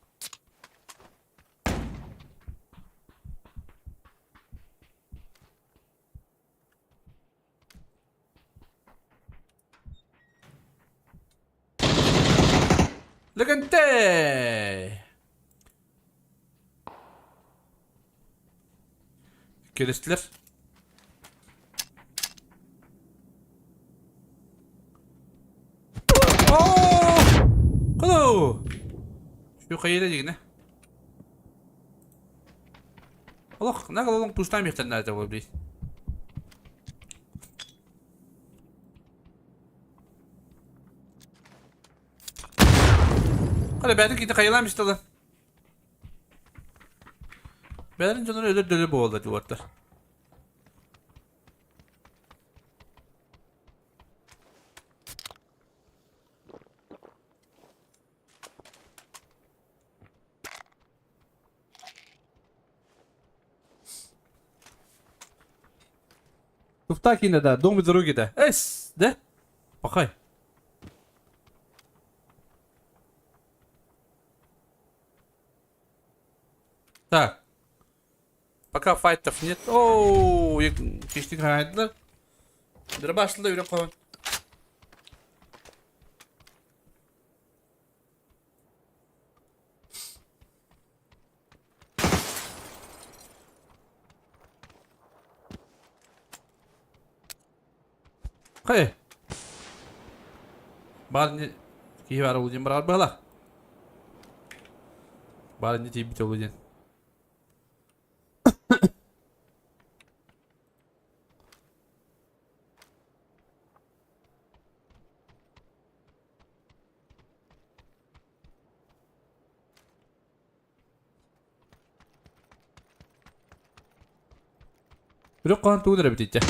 B: Легенте! Келестілер. Оу! Şu хайыра дигинэ. Олох, нагал олох пустаем их тогда это блин. Хара бәдин кити хайылаам истала. Бәдин дьонор өлөр дөлө буолла дьуоттар. Туфта киинэ да, дом и дороги да. Эс, да? Пахай. Так. Пока файтов нет. Оу, киштик хайдылар. Дырбашлы үреп қойған. Хай. Баар не киһи баар ол диэн барар быһалаах. Баар не тиийбит ол диэн. Үрэх хаһан тугун эрэ битиччэ.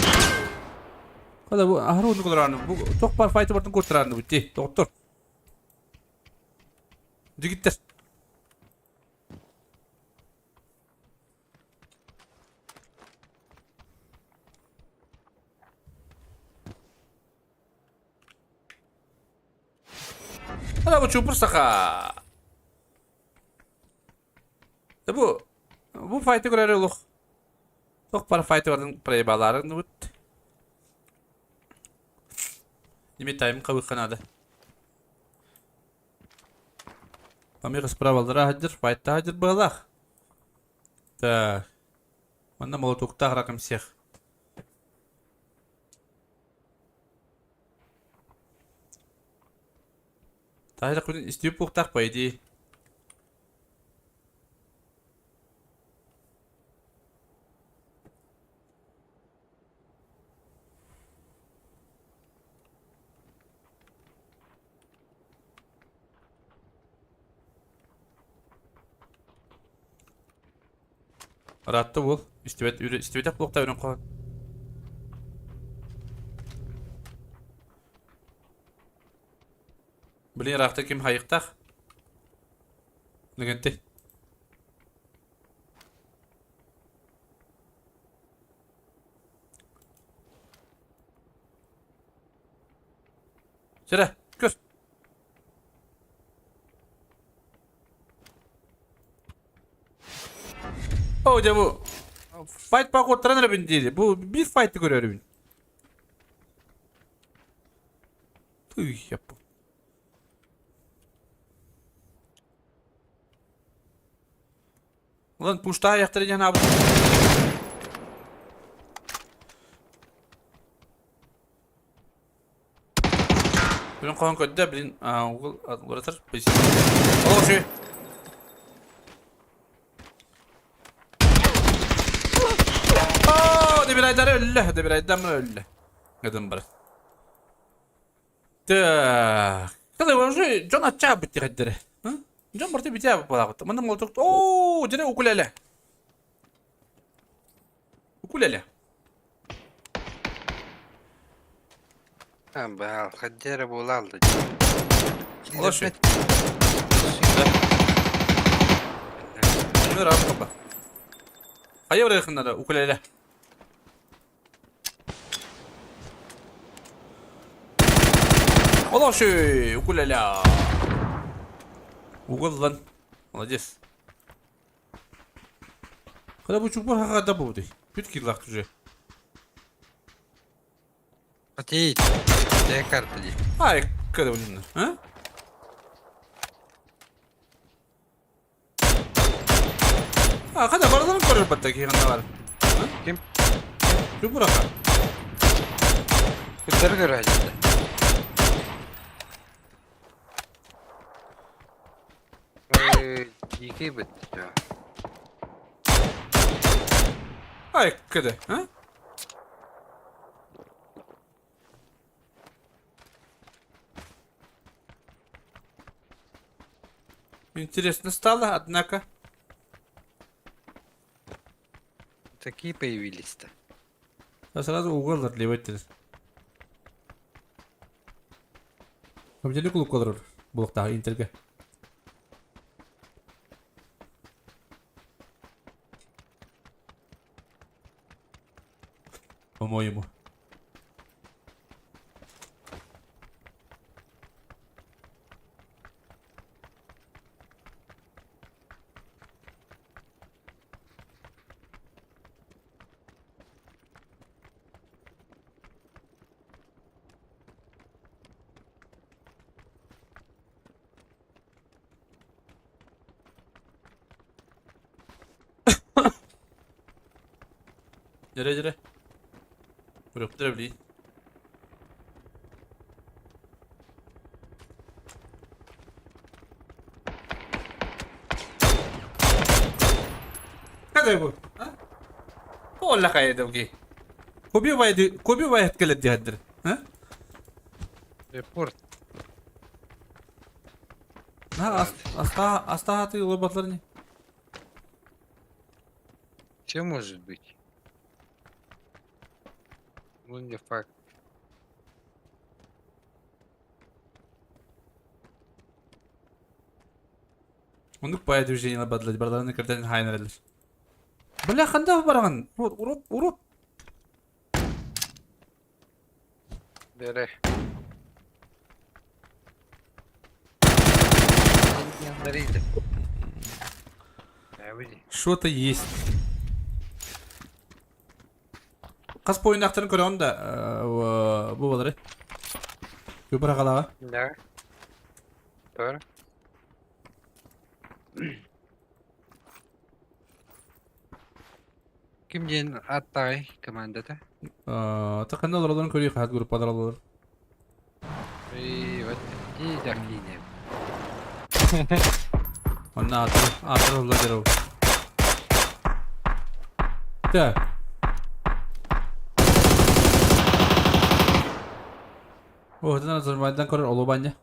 B: Хада бу аһары уну кыларааны бу туох баар файты бартын куттарааны бутти доҕоттор. Дигиттер. Хада бу чупур саха. Да бу бу файты көрөр олох. Туох баар файты барын проебаларын бут. Неме тайм кабыхха надо. Памир справалдара хадыр, файтта хадыр быалах. Так. Манна молотуктаах ракым всех. Таһырах күнүн истибит буохтаах по идее. Ыраатта буол. Истибэт, истибэтэх буолуохтаах үрүҥ хоһоон. Блин, ыраахта ким хайыктаах? Лэгэнтэй. Сэрэ, көр. О, дьэ бу файт пакуоттаран эрэбин диир. Бу биир файты көрөрүбүн. Тый, яппы. Ulan пуштаа ayakları диэн аабыт. Блин, хоһон көрдө, блин, угул уратар. Ол үчүгэй. Оо, Дебирайдары өллө, Дебирайдан өллө. Гыдым бар. Так. Когда уже дьон аччаабыт диэхэрдэрэ. Дьон барыта бүтээ буолаабыт. Манна молоток. Оо, дьэ укулеле. Укулеле.
A: Баал, хаддера буолаалды.
B: Олоши. Өмөр ааппа. Хайа барыахыннара укулеле. Олоши, укулеле. Угуллан. Молодец. Когда бу чупур хагада буду. Бүт киллах уже.
A: Атей, де карта дии.
B: Ай, когда унна, а? А, хада барыларын көрөр батта киһи ханна бар.
A: Ким?
B: Чупур аха.
A: Күттэр көрөөччү. Дикий быттı.
B: Ай, кыды, а? Интересно стало, однако.
A: Такие появились-то.
B: А сразу угол отливать. Көмдьэли кулукка олорор буолуохтаах Интергэ. По-моему. Дьэрэ дьэрэ. Көрүөхтэрэ билии. Хата бу. Ола хайдавги. Куби вайды, куби вайт келет диһаддыр. А?
A: Репорт.
B: На аста аста ты лоботлар не.
A: Все может быть. Ну не факт.
B: Оннук баайа движение бадлар бардарын кырдан хайнаралар. Бля ханда бараган. Урут урут урут.
A: Бere. Yanlarıydı. Ne bileyim.
B: Что-то есть. Хас пойнахтарын көрөҕүн да бу балары. Күбүр
A: Да. Doğru. Ким диэн аттаҕай командата?
B: Таханна олоролорун көрүү хаһат группалар олорор.
A: И вот дии дакине.
B: Онно аатыр аатыр олла деров. Так. О, это Азербайджан көрөр олубанья.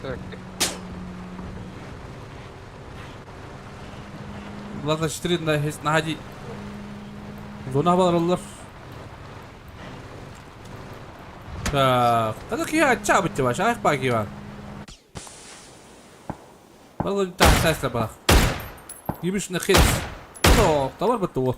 A: Так.
B: Влада 4 на находи. Зона балар Так, это кия чабыт ваш, ах пакива. Балар та сасла бах. Гибиш на хит. О, товар быту.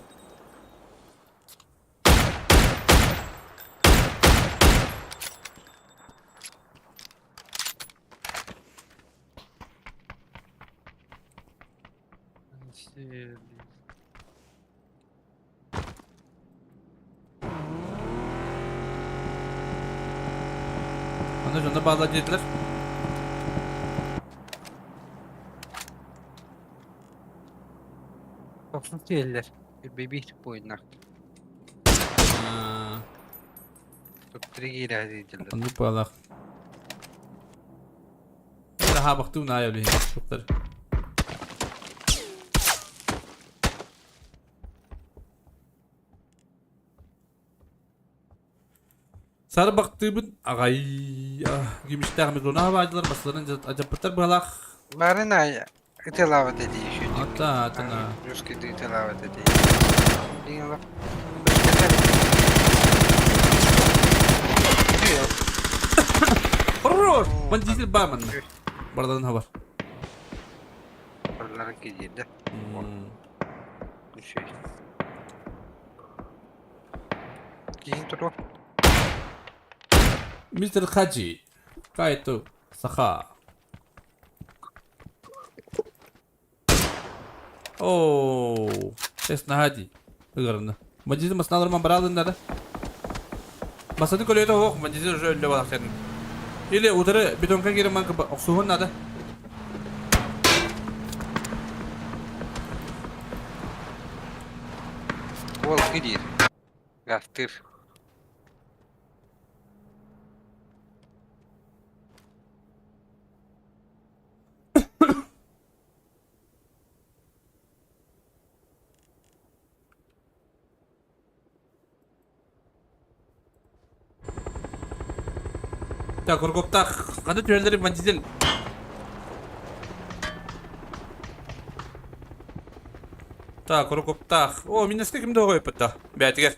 B: Онно дьоно бааллар диэтилэр.
A: Тохсун тиэллэр. Бэби буойнах. Топ-3 киирэ
B: Оннук баалаах. Хаабахтыы наайа билиһин туктар. Сарбахтыыбын аҕай гимиштээх микронаha баадылар басларын ажаппыттар быһалаах.
A: Барын ай ытылаабат эти еще.
B: Ата атана.
A: Русский ытылаабат эти. Дигэн
B: Хорош! Бандитер барман. Бардан хабар.
A: Барларын кидирdi. Düşüyor. Кийин туру.
B: Мистер Хаджи. Кайто Саха. Оо, тест Хаджи. Ыгырына. Бандиты масналар ман баралын да. Басаны көлөтө хоох, бандиты уже өллө балак сен. Или утары бетонка киирэн манка охсуһун надо.
A: Уол кириир. Гастыр.
B: Так, Кургуптаах ханна түһэллэрий бандител? Так, Кургуптаах. О, миннеска ким да ойппыта. Бээтигэр.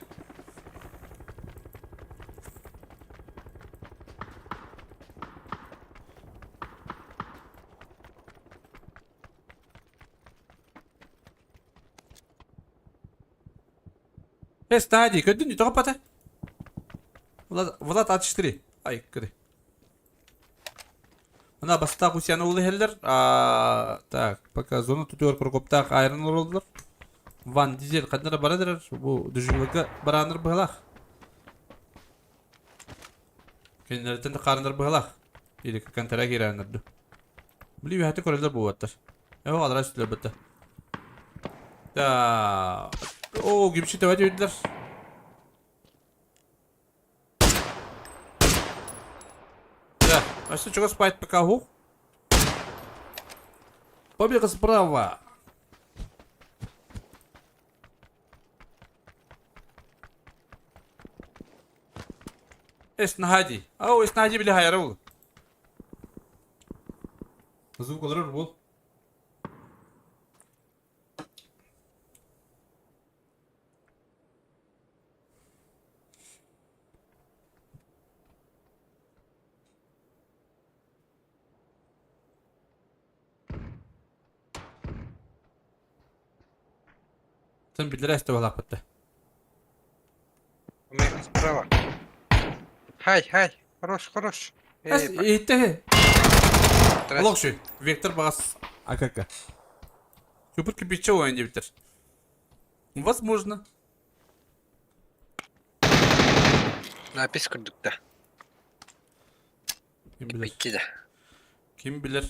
B: Э, стадий, көрдүн тоҕо пата? Влад, Влад А4. Ай, кыры. Мына бастаах Усяна улы иһэллэр. Так, пока зона тутугар Прокоптаах айран олороллор. Ван Дизель ханна бара дырар, бу дежурга бараанар быһалаах. Кинилэртэн да хаарынар быһалаах. Или контара киирэннэр Били үһәтэ көрөллөр буолбаттар. Эо алара үстүлэр бытта. Да. О, гимши төбө түйдүлэр. Да, өссө чугас байт пока хук. Побега справа. Эснаһади. Ау, эснаһади били хайара ол. Звук олорор бул. Sen биллэрэ эстэ да.
A: У меня справа. Хай, хай. Хорош, хорош.
B: Иһиттэ. Олох шүй. Вектор бағас АКК. Супер кирпичче ойын диэбиттэр. Возможно.
A: Напись курдук да.
B: Ким билэр?
A: Кирпичче да.
B: Ким билэр?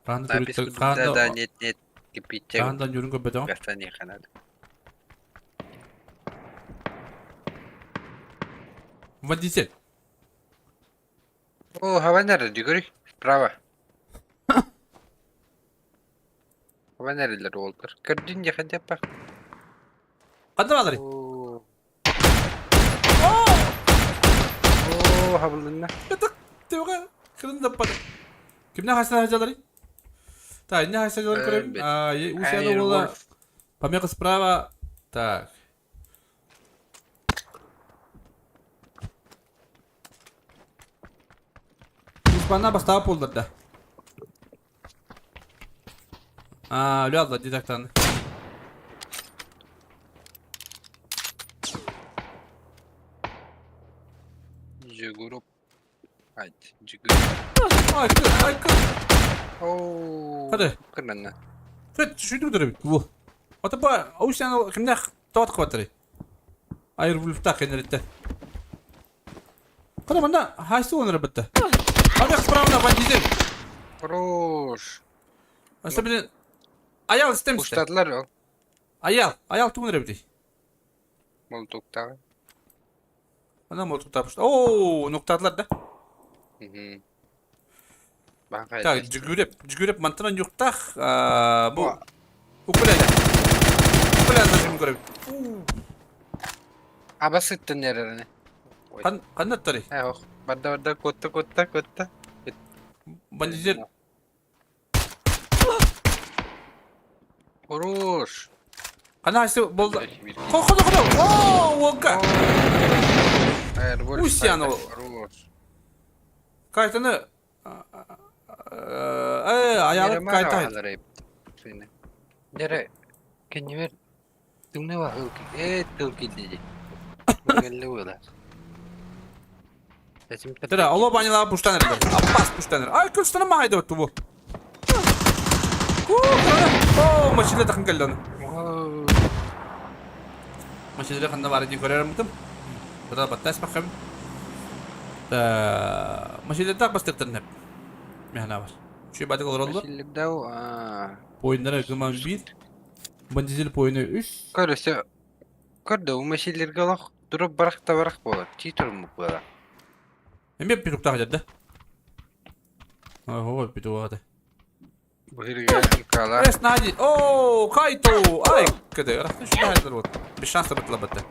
B: Хаан да
A: Напись
B: көрүттэр,
A: курдук
B: хаан
A: да,
B: да,
A: да, нет, нет. Кирпичче
B: хаан да дьүрүн көрбөтөҕүм.
A: Гастани надо.
B: Водитель.
A: О, Хаванера, дюгри, справа. Хаванерилер уолтар. Көрдүн дьэ хотя бы.
B: Ханна бааларый?
A: О, О, хабылынна.
B: Төҕө кырын даппат. Кимнээх хайсана сылдьалларый? Так, инне хайса дьалар көрөм. Усяна уола помеха справа. Так. Испанна бастаба пулдарда. Аа, өлө алла дедактан.
A: Жигуруп. Айт, жигуруп.
B: Ай, кыр, ай, кыр.
A: Оу.
B: Hadi.
A: Кырнанна.
B: Сөт, шүйтүк дөрөбүт. Бу. Ата ба, Усяна кимнээх тоот кыбаттары. Айрвульфтаах кэннэриттэ. Хата манна хайсы онор бытта. Помех справа бандиты.
A: Хорош.
B: Особенно Аял истемсте.
A: Уштадылар ол.
B: Аял, аял тугун эрэ
A: Молотоктагы.
B: Ана молотоктаах. Оо, нуктаатылар да. Так, жүгүреп, жүгүреп мантан юктах бу Укулеле. Укулеле жүгүн көрөбүт.
A: Абасыттын эрэрини.
B: Хан ханнаттары?
A: Э, ох, барда барда котта котта котта.
B: Бандитер
A: Хорош.
B: Хана хайсы болду. Хо хо хо. Оо, уолга. Усян ол.
A: Хорош.
B: Кайтаны э аялып кайта.
A: Дере кеннибер тымны бахыл э тыл килди. Келли була.
B: Дере оло банила пуштанер. Аппас пуштанер. Ай күстана махайды бу. О, машина тахын келди. Машиналар ханна баар дии көрөр мытым. Бата баттас баккабын. Машиналардаах бастыктарын хеп. Механа бар. Şu батык олороллор.
A: Машилердау аа.
B: Поиннара гыман 1. Бандизель поины 3.
A: Көрөсө көрдө машилерге олох туруп барах та барах буолар. Ти туруммук буолар.
B: Эме питуктаах дьадда. Ого, питугата.
A: Быһырга мкалар.
B: Эс нади. О, Кайто! Ай, кede. Рахты şu хайдыр вот. Без шанса бытла бытты.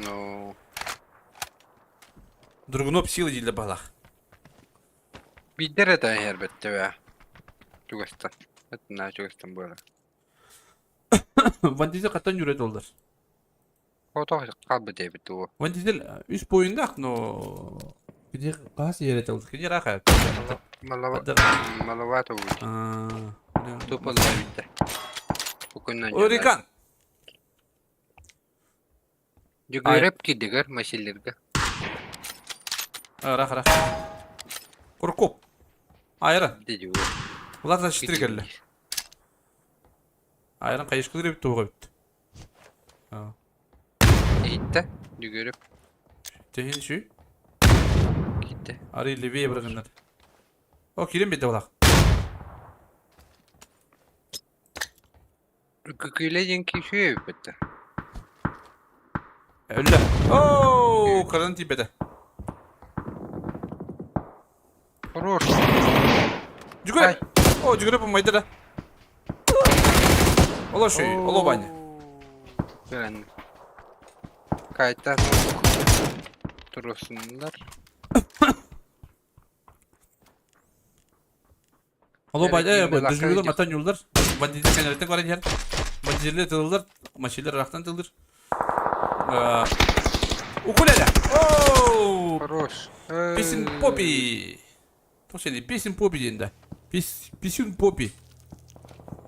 A: Ну,
B: Другуноп силы дийле балах.
A: бидер это хербетте бе. Чугастан. Это на чугастан буолар.
B: Ван Дизель каттан жүрөт олдар.
A: Фото калбы дейбит тугу.
B: Ван Дизель үс бойындақ, но где газ ерет олды. Где раха?
A: Маловато будет. Тупо ловите.
B: Орикан.
A: Жүгөрөп кидигер машилерге.
B: Рах рах. Куркоп. Айран.
A: Деди
B: Улар да четыре келли. Айран кайышкы бит туга бит.
A: Итте. Жүгөрөп
B: Техин şu.
A: китте.
B: Ари левее быргыннар. О, кирен бит балак.
A: Күкүле ден кишү битте.
B: Өллө. О, каран типете.
A: Хорош.
B: Жүгөр. О, жүгөрөп болмайды да. Ола шүй, ола баня.
A: Көрөн. Кайта турусундар.
B: Ола баня,
A: Бу
B: дүжүгүлөр матан юлдар. Бандиттер кенереттен баран жер. Бандиттер тылылар, машилер рахтан тылдыр. Укулеле. О!
A: Хорош.
B: Песен Попи. Тоқсен, песен Попи дейін Пес, писюн Попи.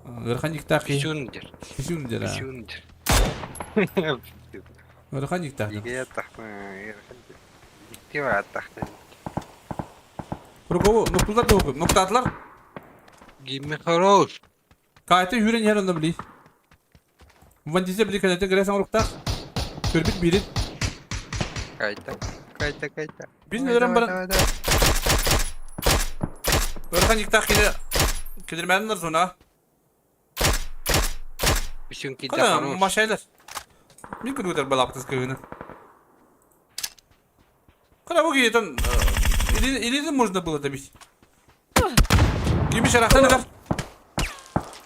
B: Ырханиктақ.
A: Писюндер.
B: Писюн дер.
A: Писюндер.
B: Ырханиктақ.
A: Иге тахма. Иктива тахта.
B: Куркову, ноктулар да оқып. Ноктатылар.
A: Гимми хорош.
B: Кайты хүрен ер онда били. Вандизе били кәнәтен кіресің ұрықтақ. Көрбіт бирит.
A: Кайта. Кайта, кайта.
B: Біз нөрен баран. Ырханиктақ келе. Келермәнілер зона.
A: Писюн кита
B: Када
A: хорош.
B: машайлар. Мен күн өтер балаптыз көгіні. Када бұл кейтен или можно было добить. Кемеш арақтан ығар.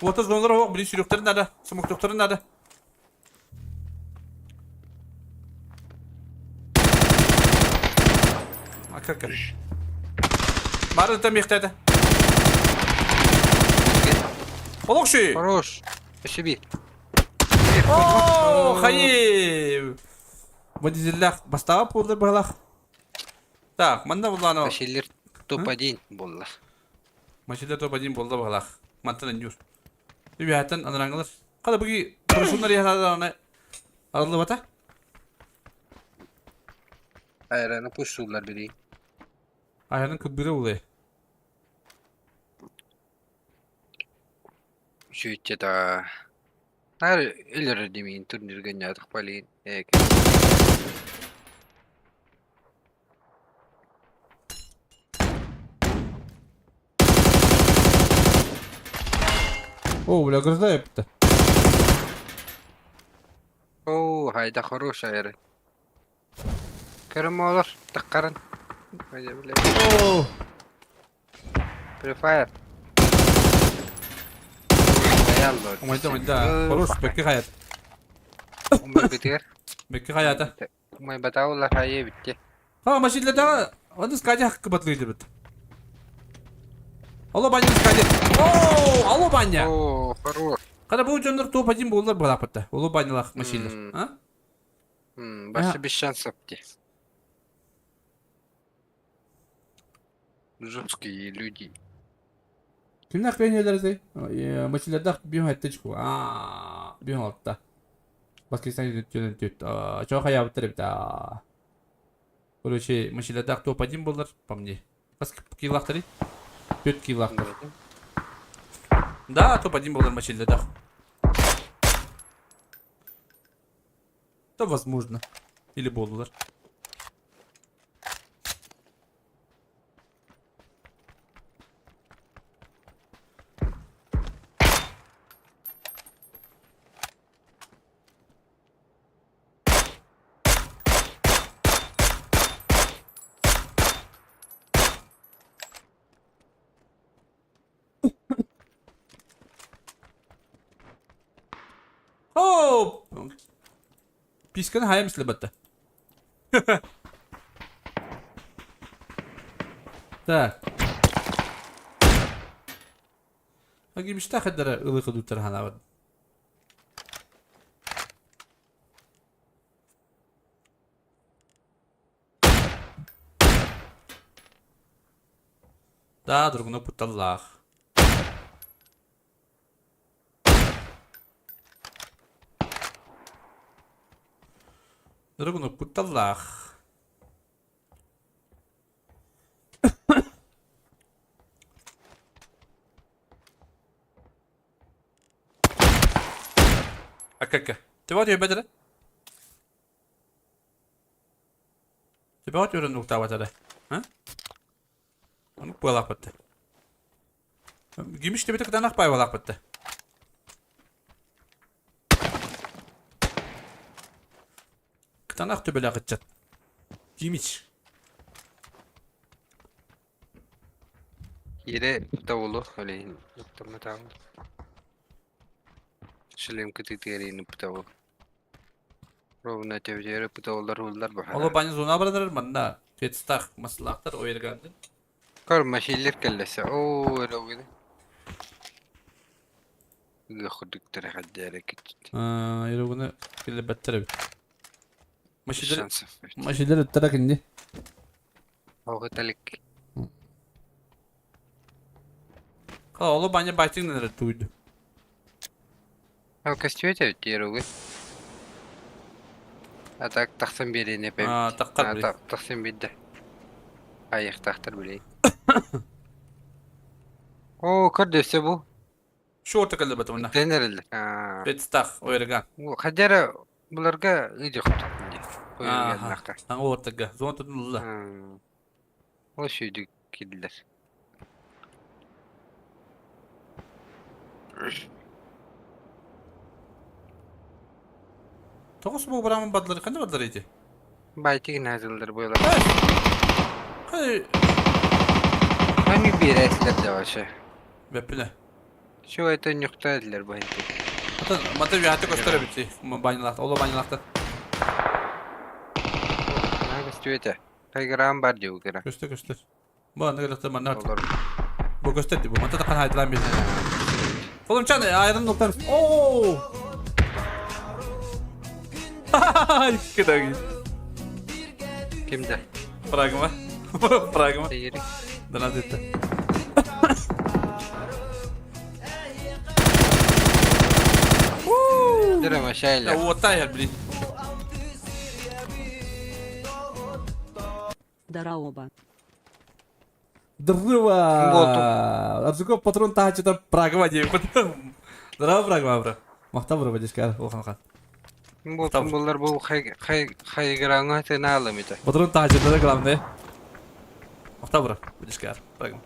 B: Ота зоналар оқ, білін сүйректерін надо, смоктоқтарын надо. Акака. Бары там мехтеді. Олық шүй.
A: Хорош. Спасибо.
B: О, хайы! Водителях бастап болды балах. Так, манда булланы.
A: Машилер топ-1 болла.
B: Машина топ-1 болды балах. Мантан юр. Үбәттен анраңылар. Када буги kurşunlar яһаларны арылы бата.
A: Айраны пушулар били.
B: Аянын кыбыры улы.
A: Шүйтче та. Нар элер демейін турнирге нядық балин. Эк.
B: О, бля, грозда епті.
A: О, хайда хорош айры. Көрім олар, таққарын. Хайда, бля.
B: О,
A: Free Fire.
B: Оңайда, оңайда. Хорош, бекке хаят.
A: Умай битер.
B: Бекке хаята.
A: Умай батаулар хайы битте.
B: Ха, машиналарда аны скади хакы батлы бит. Алло, баня скади. О, алло, баня.
A: О, хорош.
B: Када бу жондар топ-1 болдылар балапытта. Оло банялах машиналар. А?
A: Башы без шансов те. Жесткие люди.
B: Кимнәк бәйнеләр зей? Машиналарда бир хәтта чыгу. А, бир хәтта. Баскистан жөнөт төт. Чоға хаябыттыр бит. Короче, машиналарда топ-1 болдылар, по мне. Бас килахтыр. Төт килахтыр. Да, топ-1 болдылар машиналарда. Да возможно. Или буоллулар. Оо! Писканы хайа мислебетте. Так. Агимишта хаддара ылы кыдуттар ханабын. Да, другуна кутталлаах. Другуна кутталлаах. Акка. Ты вот бедре? Төбөҕө түөрэн уктаабат эрэ. А? Ону куолаахпытты. Гимиш төбөтө кытаанах паайбалаахпытты. Кытаанах төбөлөөх ыччат. Гимич.
A: Киирэ тобулу олейин ыттамматаҕым. Шлем кытыытыгар иин ыппытабыл. Ровно төбүтүгэр ыппытабыллар ууллар
B: Оло
A: баһара.
B: баня зона баранар манна пецтах маслахтар ойыргандын.
A: Көр машиллер келлесе. Оо, өрөгүнү. Ыга курдуктара хаддара кичит.
B: Йөрөгүнү килбеттер эбит. Машилер
A: Шансов.
B: машилер ыттара кинди.
A: Оҕыталик.
B: Оло баня байтыңнар туйду.
A: Ал костюмете өттү А так тахсан биэрине пэбит.
B: Аа, таххар били.
A: Тахсан биэрдэ. Айыктаахтар билей. Оо, көрдөсө бу.
B: Шорта кэлбэт уна.
A: Тенерил. Аа.
B: Пецтах ойырган.
A: Хадьара буларга ыйдыхт.
B: Ааха. Саҥа уоттарга. Зона тутулла.
A: Ол сүйдүк киирдилэр.
B: Тоҕус бу быраамын бардылар. Ханна бардылар ити?
A: Байтигин хазылдар буолар.
B: Хай.
A: Ханны биэрээсилэр да вообще.
B: Бэппилэ.
A: Şu это нюхта этилэр бу хинти.
B: Атын мата үһәтэ көстөр эбит. Банялахта. Оло банялахта.
A: Наһаа көстүбэтэ. Хайгыраан бар дии кыра.
B: Көстө көстөр. Бу аны кэлэхтэр манна
A: Олор.
B: Бу көстөр ди бу. Мата тахан хайдылаан бир. Колумчан айрын нуктан. Оо! Кыдаги.
A: Кимде?
B: Прагма. Прагма.
A: Тегери.
B: Донат етті.
A: Дөрө машайла.
B: Уотай блин.
L: Дараоба.
B: Здорово! Арзуков патрон таһачыта Прагма диэн. Здорово, Прагма, бро. Махта бро, бадишкар, улахан хан.
A: Болтун буллар бу хай хай хайгыраҥа тынаалым ите.
B: Патрон таһачыта главное. Махта бро, бадишкар, Прагма.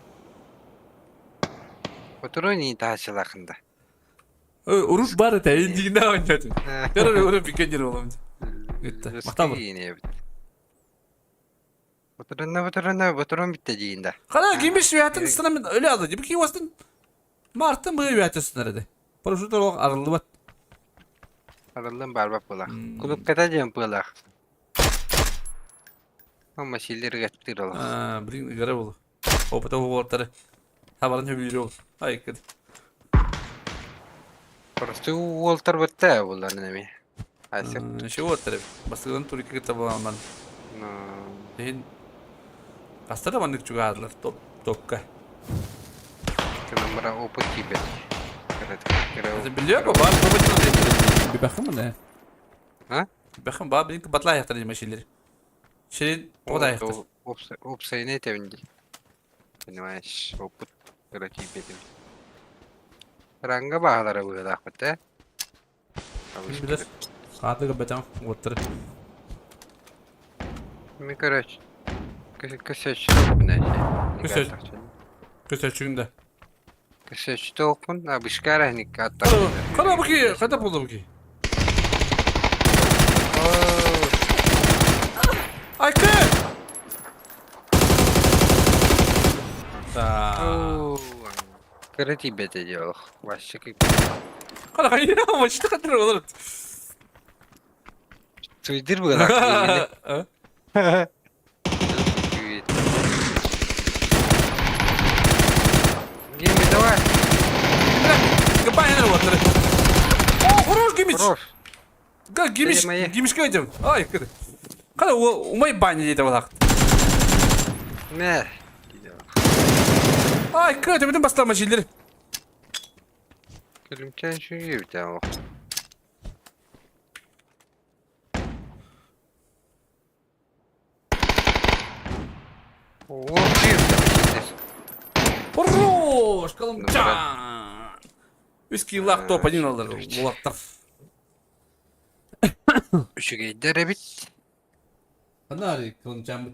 A: Патрони таһачылахында.
B: Урут бар это, индигинде ойнады. Көрөр урут бикенер болом. Гитте. Махта бро.
A: Патронна патронна патрон битте диинда.
B: Кара кимиш үятын ыстына мен өлө алды. Диб ки вастын. Мартын бу үятын ыстынар эди. Парашют олох арыллыбат.
A: Арыллан барбап булах. Кулупката диэн пылах. Amma силер гаттыр олох.
B: Аа, блин, игра болу. Опыта уолтары. Хабарын хөбүлүр ол. Ай, кыд.
A: Просто уолтар бытта булар неме. Айсек.
B: Ши уолтары. Бастыгын турики табаламан. Дин. Астара маннык чугаадылар топ топка.
A: Кынамра опыт кибет.
B: Билиyor mu? Бар опыт Bir bakın mı ne?
A: А?
B: Bir bakın ба блин батла аяқтар дейм шилер. Ширин ода аяқтар.
A: Опсайны этебинди. Понимаешь, опыт кыра кибетим. Ранга баалара быылаах бытта.
B: Ким билер? Хаатыга бэтэх уоттары.
A: Мен короче. Көсөччү тоқпун
B: Көсөч. Көсөччүгүн да.
A: Көсөччү тоқпун, а бышкара хникка
B: Кара бу ки, қайда болды бу ки? Айкы! Да.
A: Кыра тиийбэтэ дии олох. Вообще
B: Қара қайда мачты қаттыр олар.
A: Туйдыр быгалак. Гимми, давай.
B: Кабанин уоттары. О, хорош Гимич!
A: Хорош.
B: Га, Гимич,
A: Мои.
B: Гимичке айтам. Ай, кыр. Қара умай баня дейді балақ.
A: Мә.
B: Ай, кыр, төбеден бастама жерлер.
A: Күлімчен шүйе бітен олох. О, шүйе бітен.
B: Хорош, Колымчан! Үс килах топ-1 алдар. Улаттар.
A: Үчүгейдер эбит.
B: Анари Колымчан.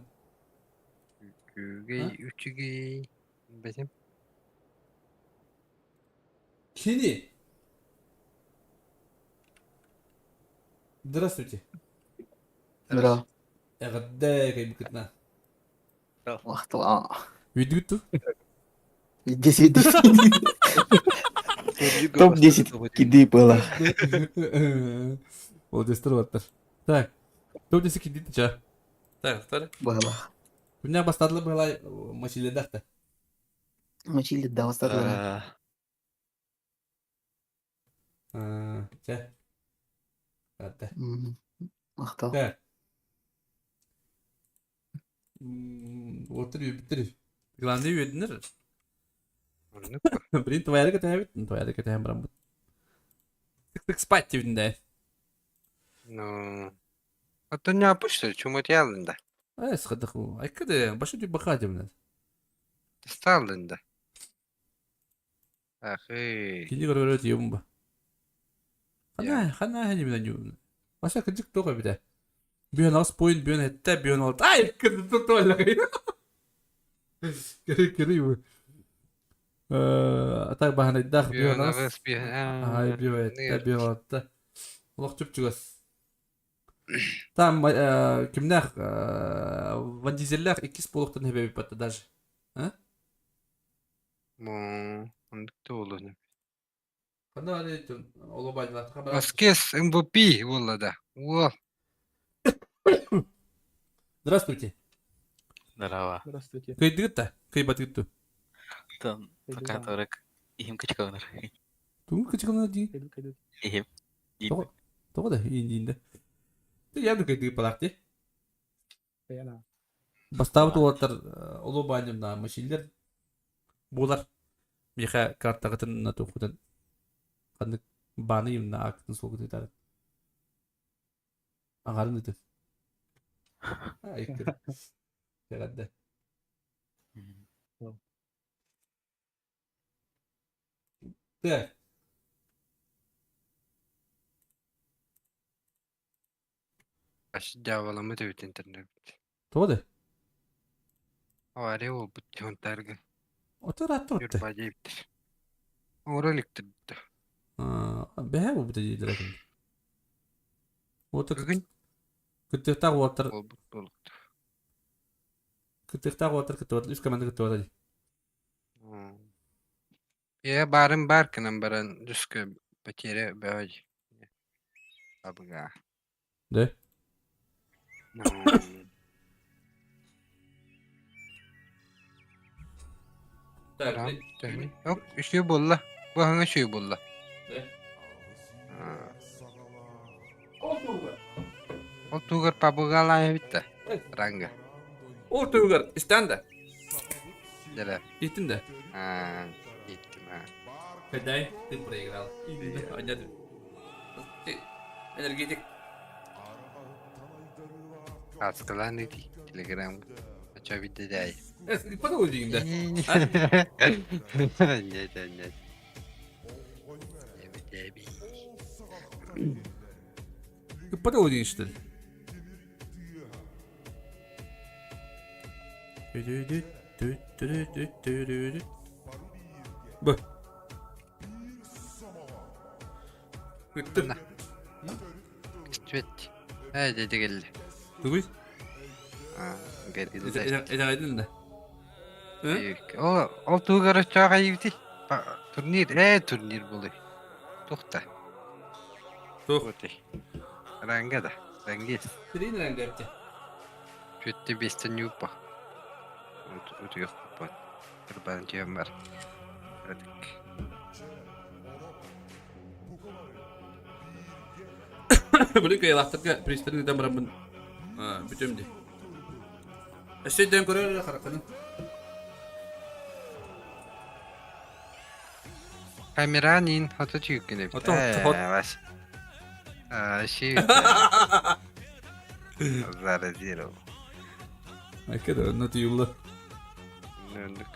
A: Үчүгей, үчүгей. Бетим.
B: Кини. Здравствуйте.
F: Здорово.
B: Эҕэрдэ кайбыкытна.
F: Махтал.
B: Үйдүгүт
F: 10 Топ-10 киды было.
B: Молодецтер баттар. Так. Топ-10 киды ча. Так, второй.
F: Было.
B: Күннә бастадылы былай машиледахта.
F: Мочили, да, бастадылар.
B: Ча. Атта.
F: Махтал.
B: Так. Отыр биттир. Главный үйдүнөр. Блин, твоя кэтээбит, твоя кэтээм бараммыт. Тык-тык спать дибитин
A: Ну. А то не опушты, чумут ялында.
B: Э, схадаху. Айкыды, башы дүй баха дибинет.
A: Сталында. Ахы.
B: Кини көрөрө тиебин ба. Хана, хана хани билен юбун. Баша кыжык тоға биде. Бүйен ас бойын, бүйен этте, бүйен алт. Ай, кыды тоту Кири кири бу. Атак баханайдах бүйен
A: Бүйен
B: ас.
A: ағыс, бүйен.
B: Ай, бүйен этте, бүйен алтта. Олох чүп-чүгөс. Там кимнэх Ван Дизеллях иккис буолуохтан хэбэбит батта даже. А?
A: Мо, ондук олуну.
B: Ханна али олобайдылар.
A: Васкес MVP болла да. О,
B: Здравствуйте.
J: Здорово.
G: Здравствуйте.
B: Кыйдыгыт Кыйбатыгыт
J: Там пока торак ихим кычкалар.
B: Тугун кычкалар ди.
J: Ихим.
B: Того того да индинде. Ты я кыйдыгыт балакты. Бастабыт олаттар олобайдым машилер булар. Миха картагытын на тухутан. Ханнык баны юмна актын солгут итар. Ағарын өтіп. Ай, кір. Жарады. Так.
A: аш дьяволамы төбүт интернет.
B: Тоды.
A: Авария болбут тонтарга.
B: Отыр атты отты.
A: Юрба дейбдир. Ороликтир.
B: Бәһә бу бит диделер. Отыр.
A: Бүгүн
B: Күттөхтәг отыр.
A: болбут болукту.
B: Күттөхтәг отыр күттө. Үс команда күттө отыр.
A: Я барым бар кынан баран дүскө потеря бәй. Абыга.
B: Да?
A: Ну,
B: Так.
A: Барам, төһүнү. Ок, үшүү болла. Бу хаңа үшүү болла.
B: Да.
A: Ол тугар пабыгалай битте. Ранга.
B: Ол тугар истанда.
A: Деле.
B: Иттин да.
A: А, иттим а.
B: Когда ты проиграл. Понятно. Ты энергетик.
A: Аскалан ди Телеграм. Ача битте дай.
B: Подол дигинде.
A: Нет, нет. Деби, деби.
B: Ыппата ол что ли? Б. Ыттым.
A: Күстүбэт. Ээ дьэ кэллэ.
B: Тугуй?
A: Гэргилдэ.
B: Итэҕэйдин да.
A: Ол ол тугар оччоох айыбыты. Турнир, турнир буолуй. Тухта.
B: Тух.
A: Ранга да. Рангис.
B: Трин ранга эбите.
A: Түтте бестен юпа. Утуйук бут. Кырбан түйем бар. Радик.
B: Били кыайылаахтарга пристарын ыытан бараммын бүтүм дии. Өссө өйдөөн көрөр эрэ хараххынан.
A: Камеранин хото түйүккүн эбит.
B: Хото хот.
A: Бас. Ши. Заразировал.
B: Айка да, онно түйүллэ.
A: Нөндүк.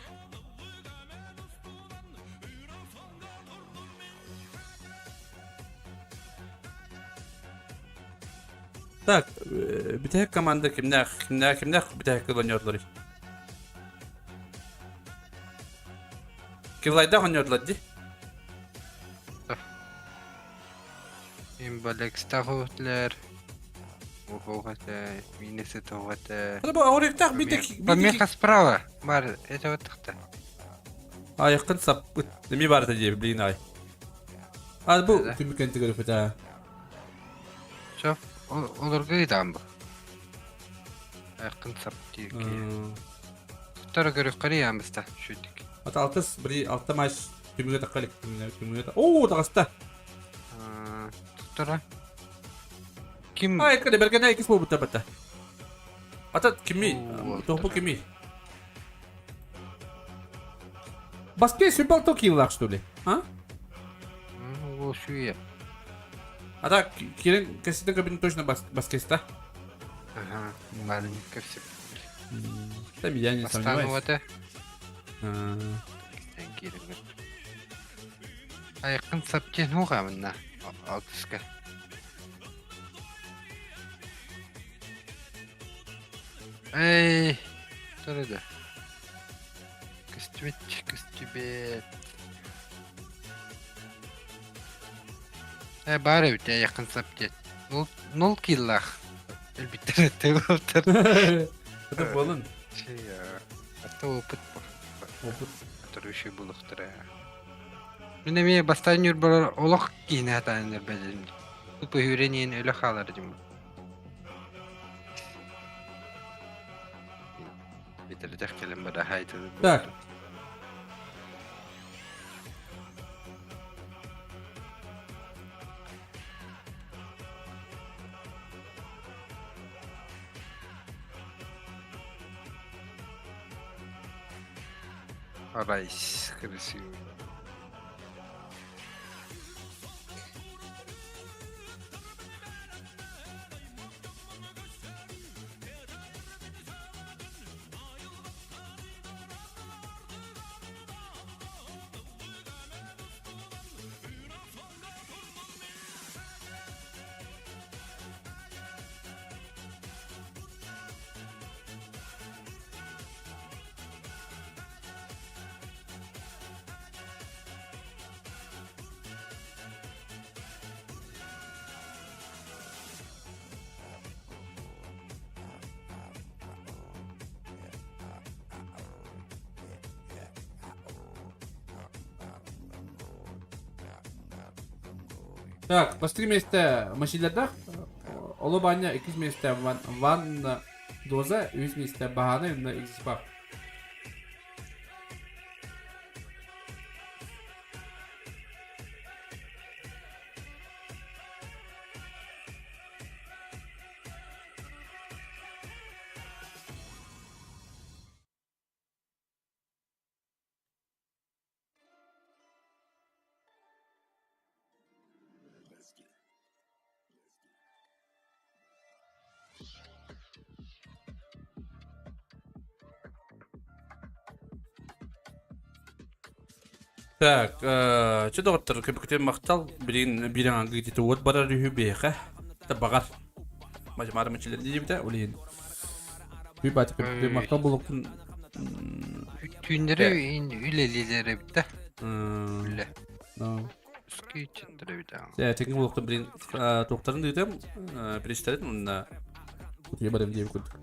B: Так, бүтэһик команда кимнээх, кимнээх, кимнээх бүтэһик оонньоотулар? Кивлайдаах оонньоотулар дии.
A: Имбалекстахутлер. Ухугата, минесетугата.
B: Бу ауриктаах биитэ
A: Помеха справа. Бар, это вот так-то.
B: Айыккын саппыт. Эми барыта дии, блин ай. А бу түмүккэн тигэриппит
A: Все, олорго ыытаан бу. Айыккын сап диирки. Туттара көрүөххэ яамыста шүтик.
B: Ата алтыс бри алта матч түмүгэ тахха илик түмүгэ Оо, таҕыста.
A: Туттара. Ким?
B: Ай, кэлэ бэргэнэ иккис буолбута бата. Ата кими? Тоһбу кими? Баске сүбалто киилаах что ли? А?
A: Ол шүйе.
B: А так, кирен кэситен кабин точно баскеста.
A: Ага, ладно, кэпсип.
B: Там я не сомневаюсь.
A: Бастан Айыккын саптен хуга мына алтыска. Эй, турда. Көстүбэт, көстүбэт. Э, баар эбит, якын сап диэт. Нул, нул киллах. Элбиттер тегоптер.
B: Это болын.
A: Это опыт.
B: Опыт.
A: Который булуктара. Мин эмиэ бастаан ньурбалар олох киинэ сатаан ньурбаларым. Тупо үүрэн өлө хаалар дим. Битэрдэх кэлэн бара хайтылы.
B: Так.
A: Арайс, красивый.
B: Так, бастакы миэстэ машиналардаах Оло Баня иккис миэстэ Ван, Ван Доза, үһүс миэстэ Баһаана уонна Иксипа. Так, чё доҕоттор, көбүкүтүн махтал, билигин биир аҥаарга уот барар үһү биһиэхэ. Табаҕар. Мажмары мичилер диэбитэ, ол иһин. Бүй баатык махтал булуктун
A: Түүннэри үлэлиилэр эбит да. Үлэ. Скейтчиттер эбит аа.
B: Тегин булуктун билин туохтарын дыытым, пристарин уонна утуйа барым диэбит курдук.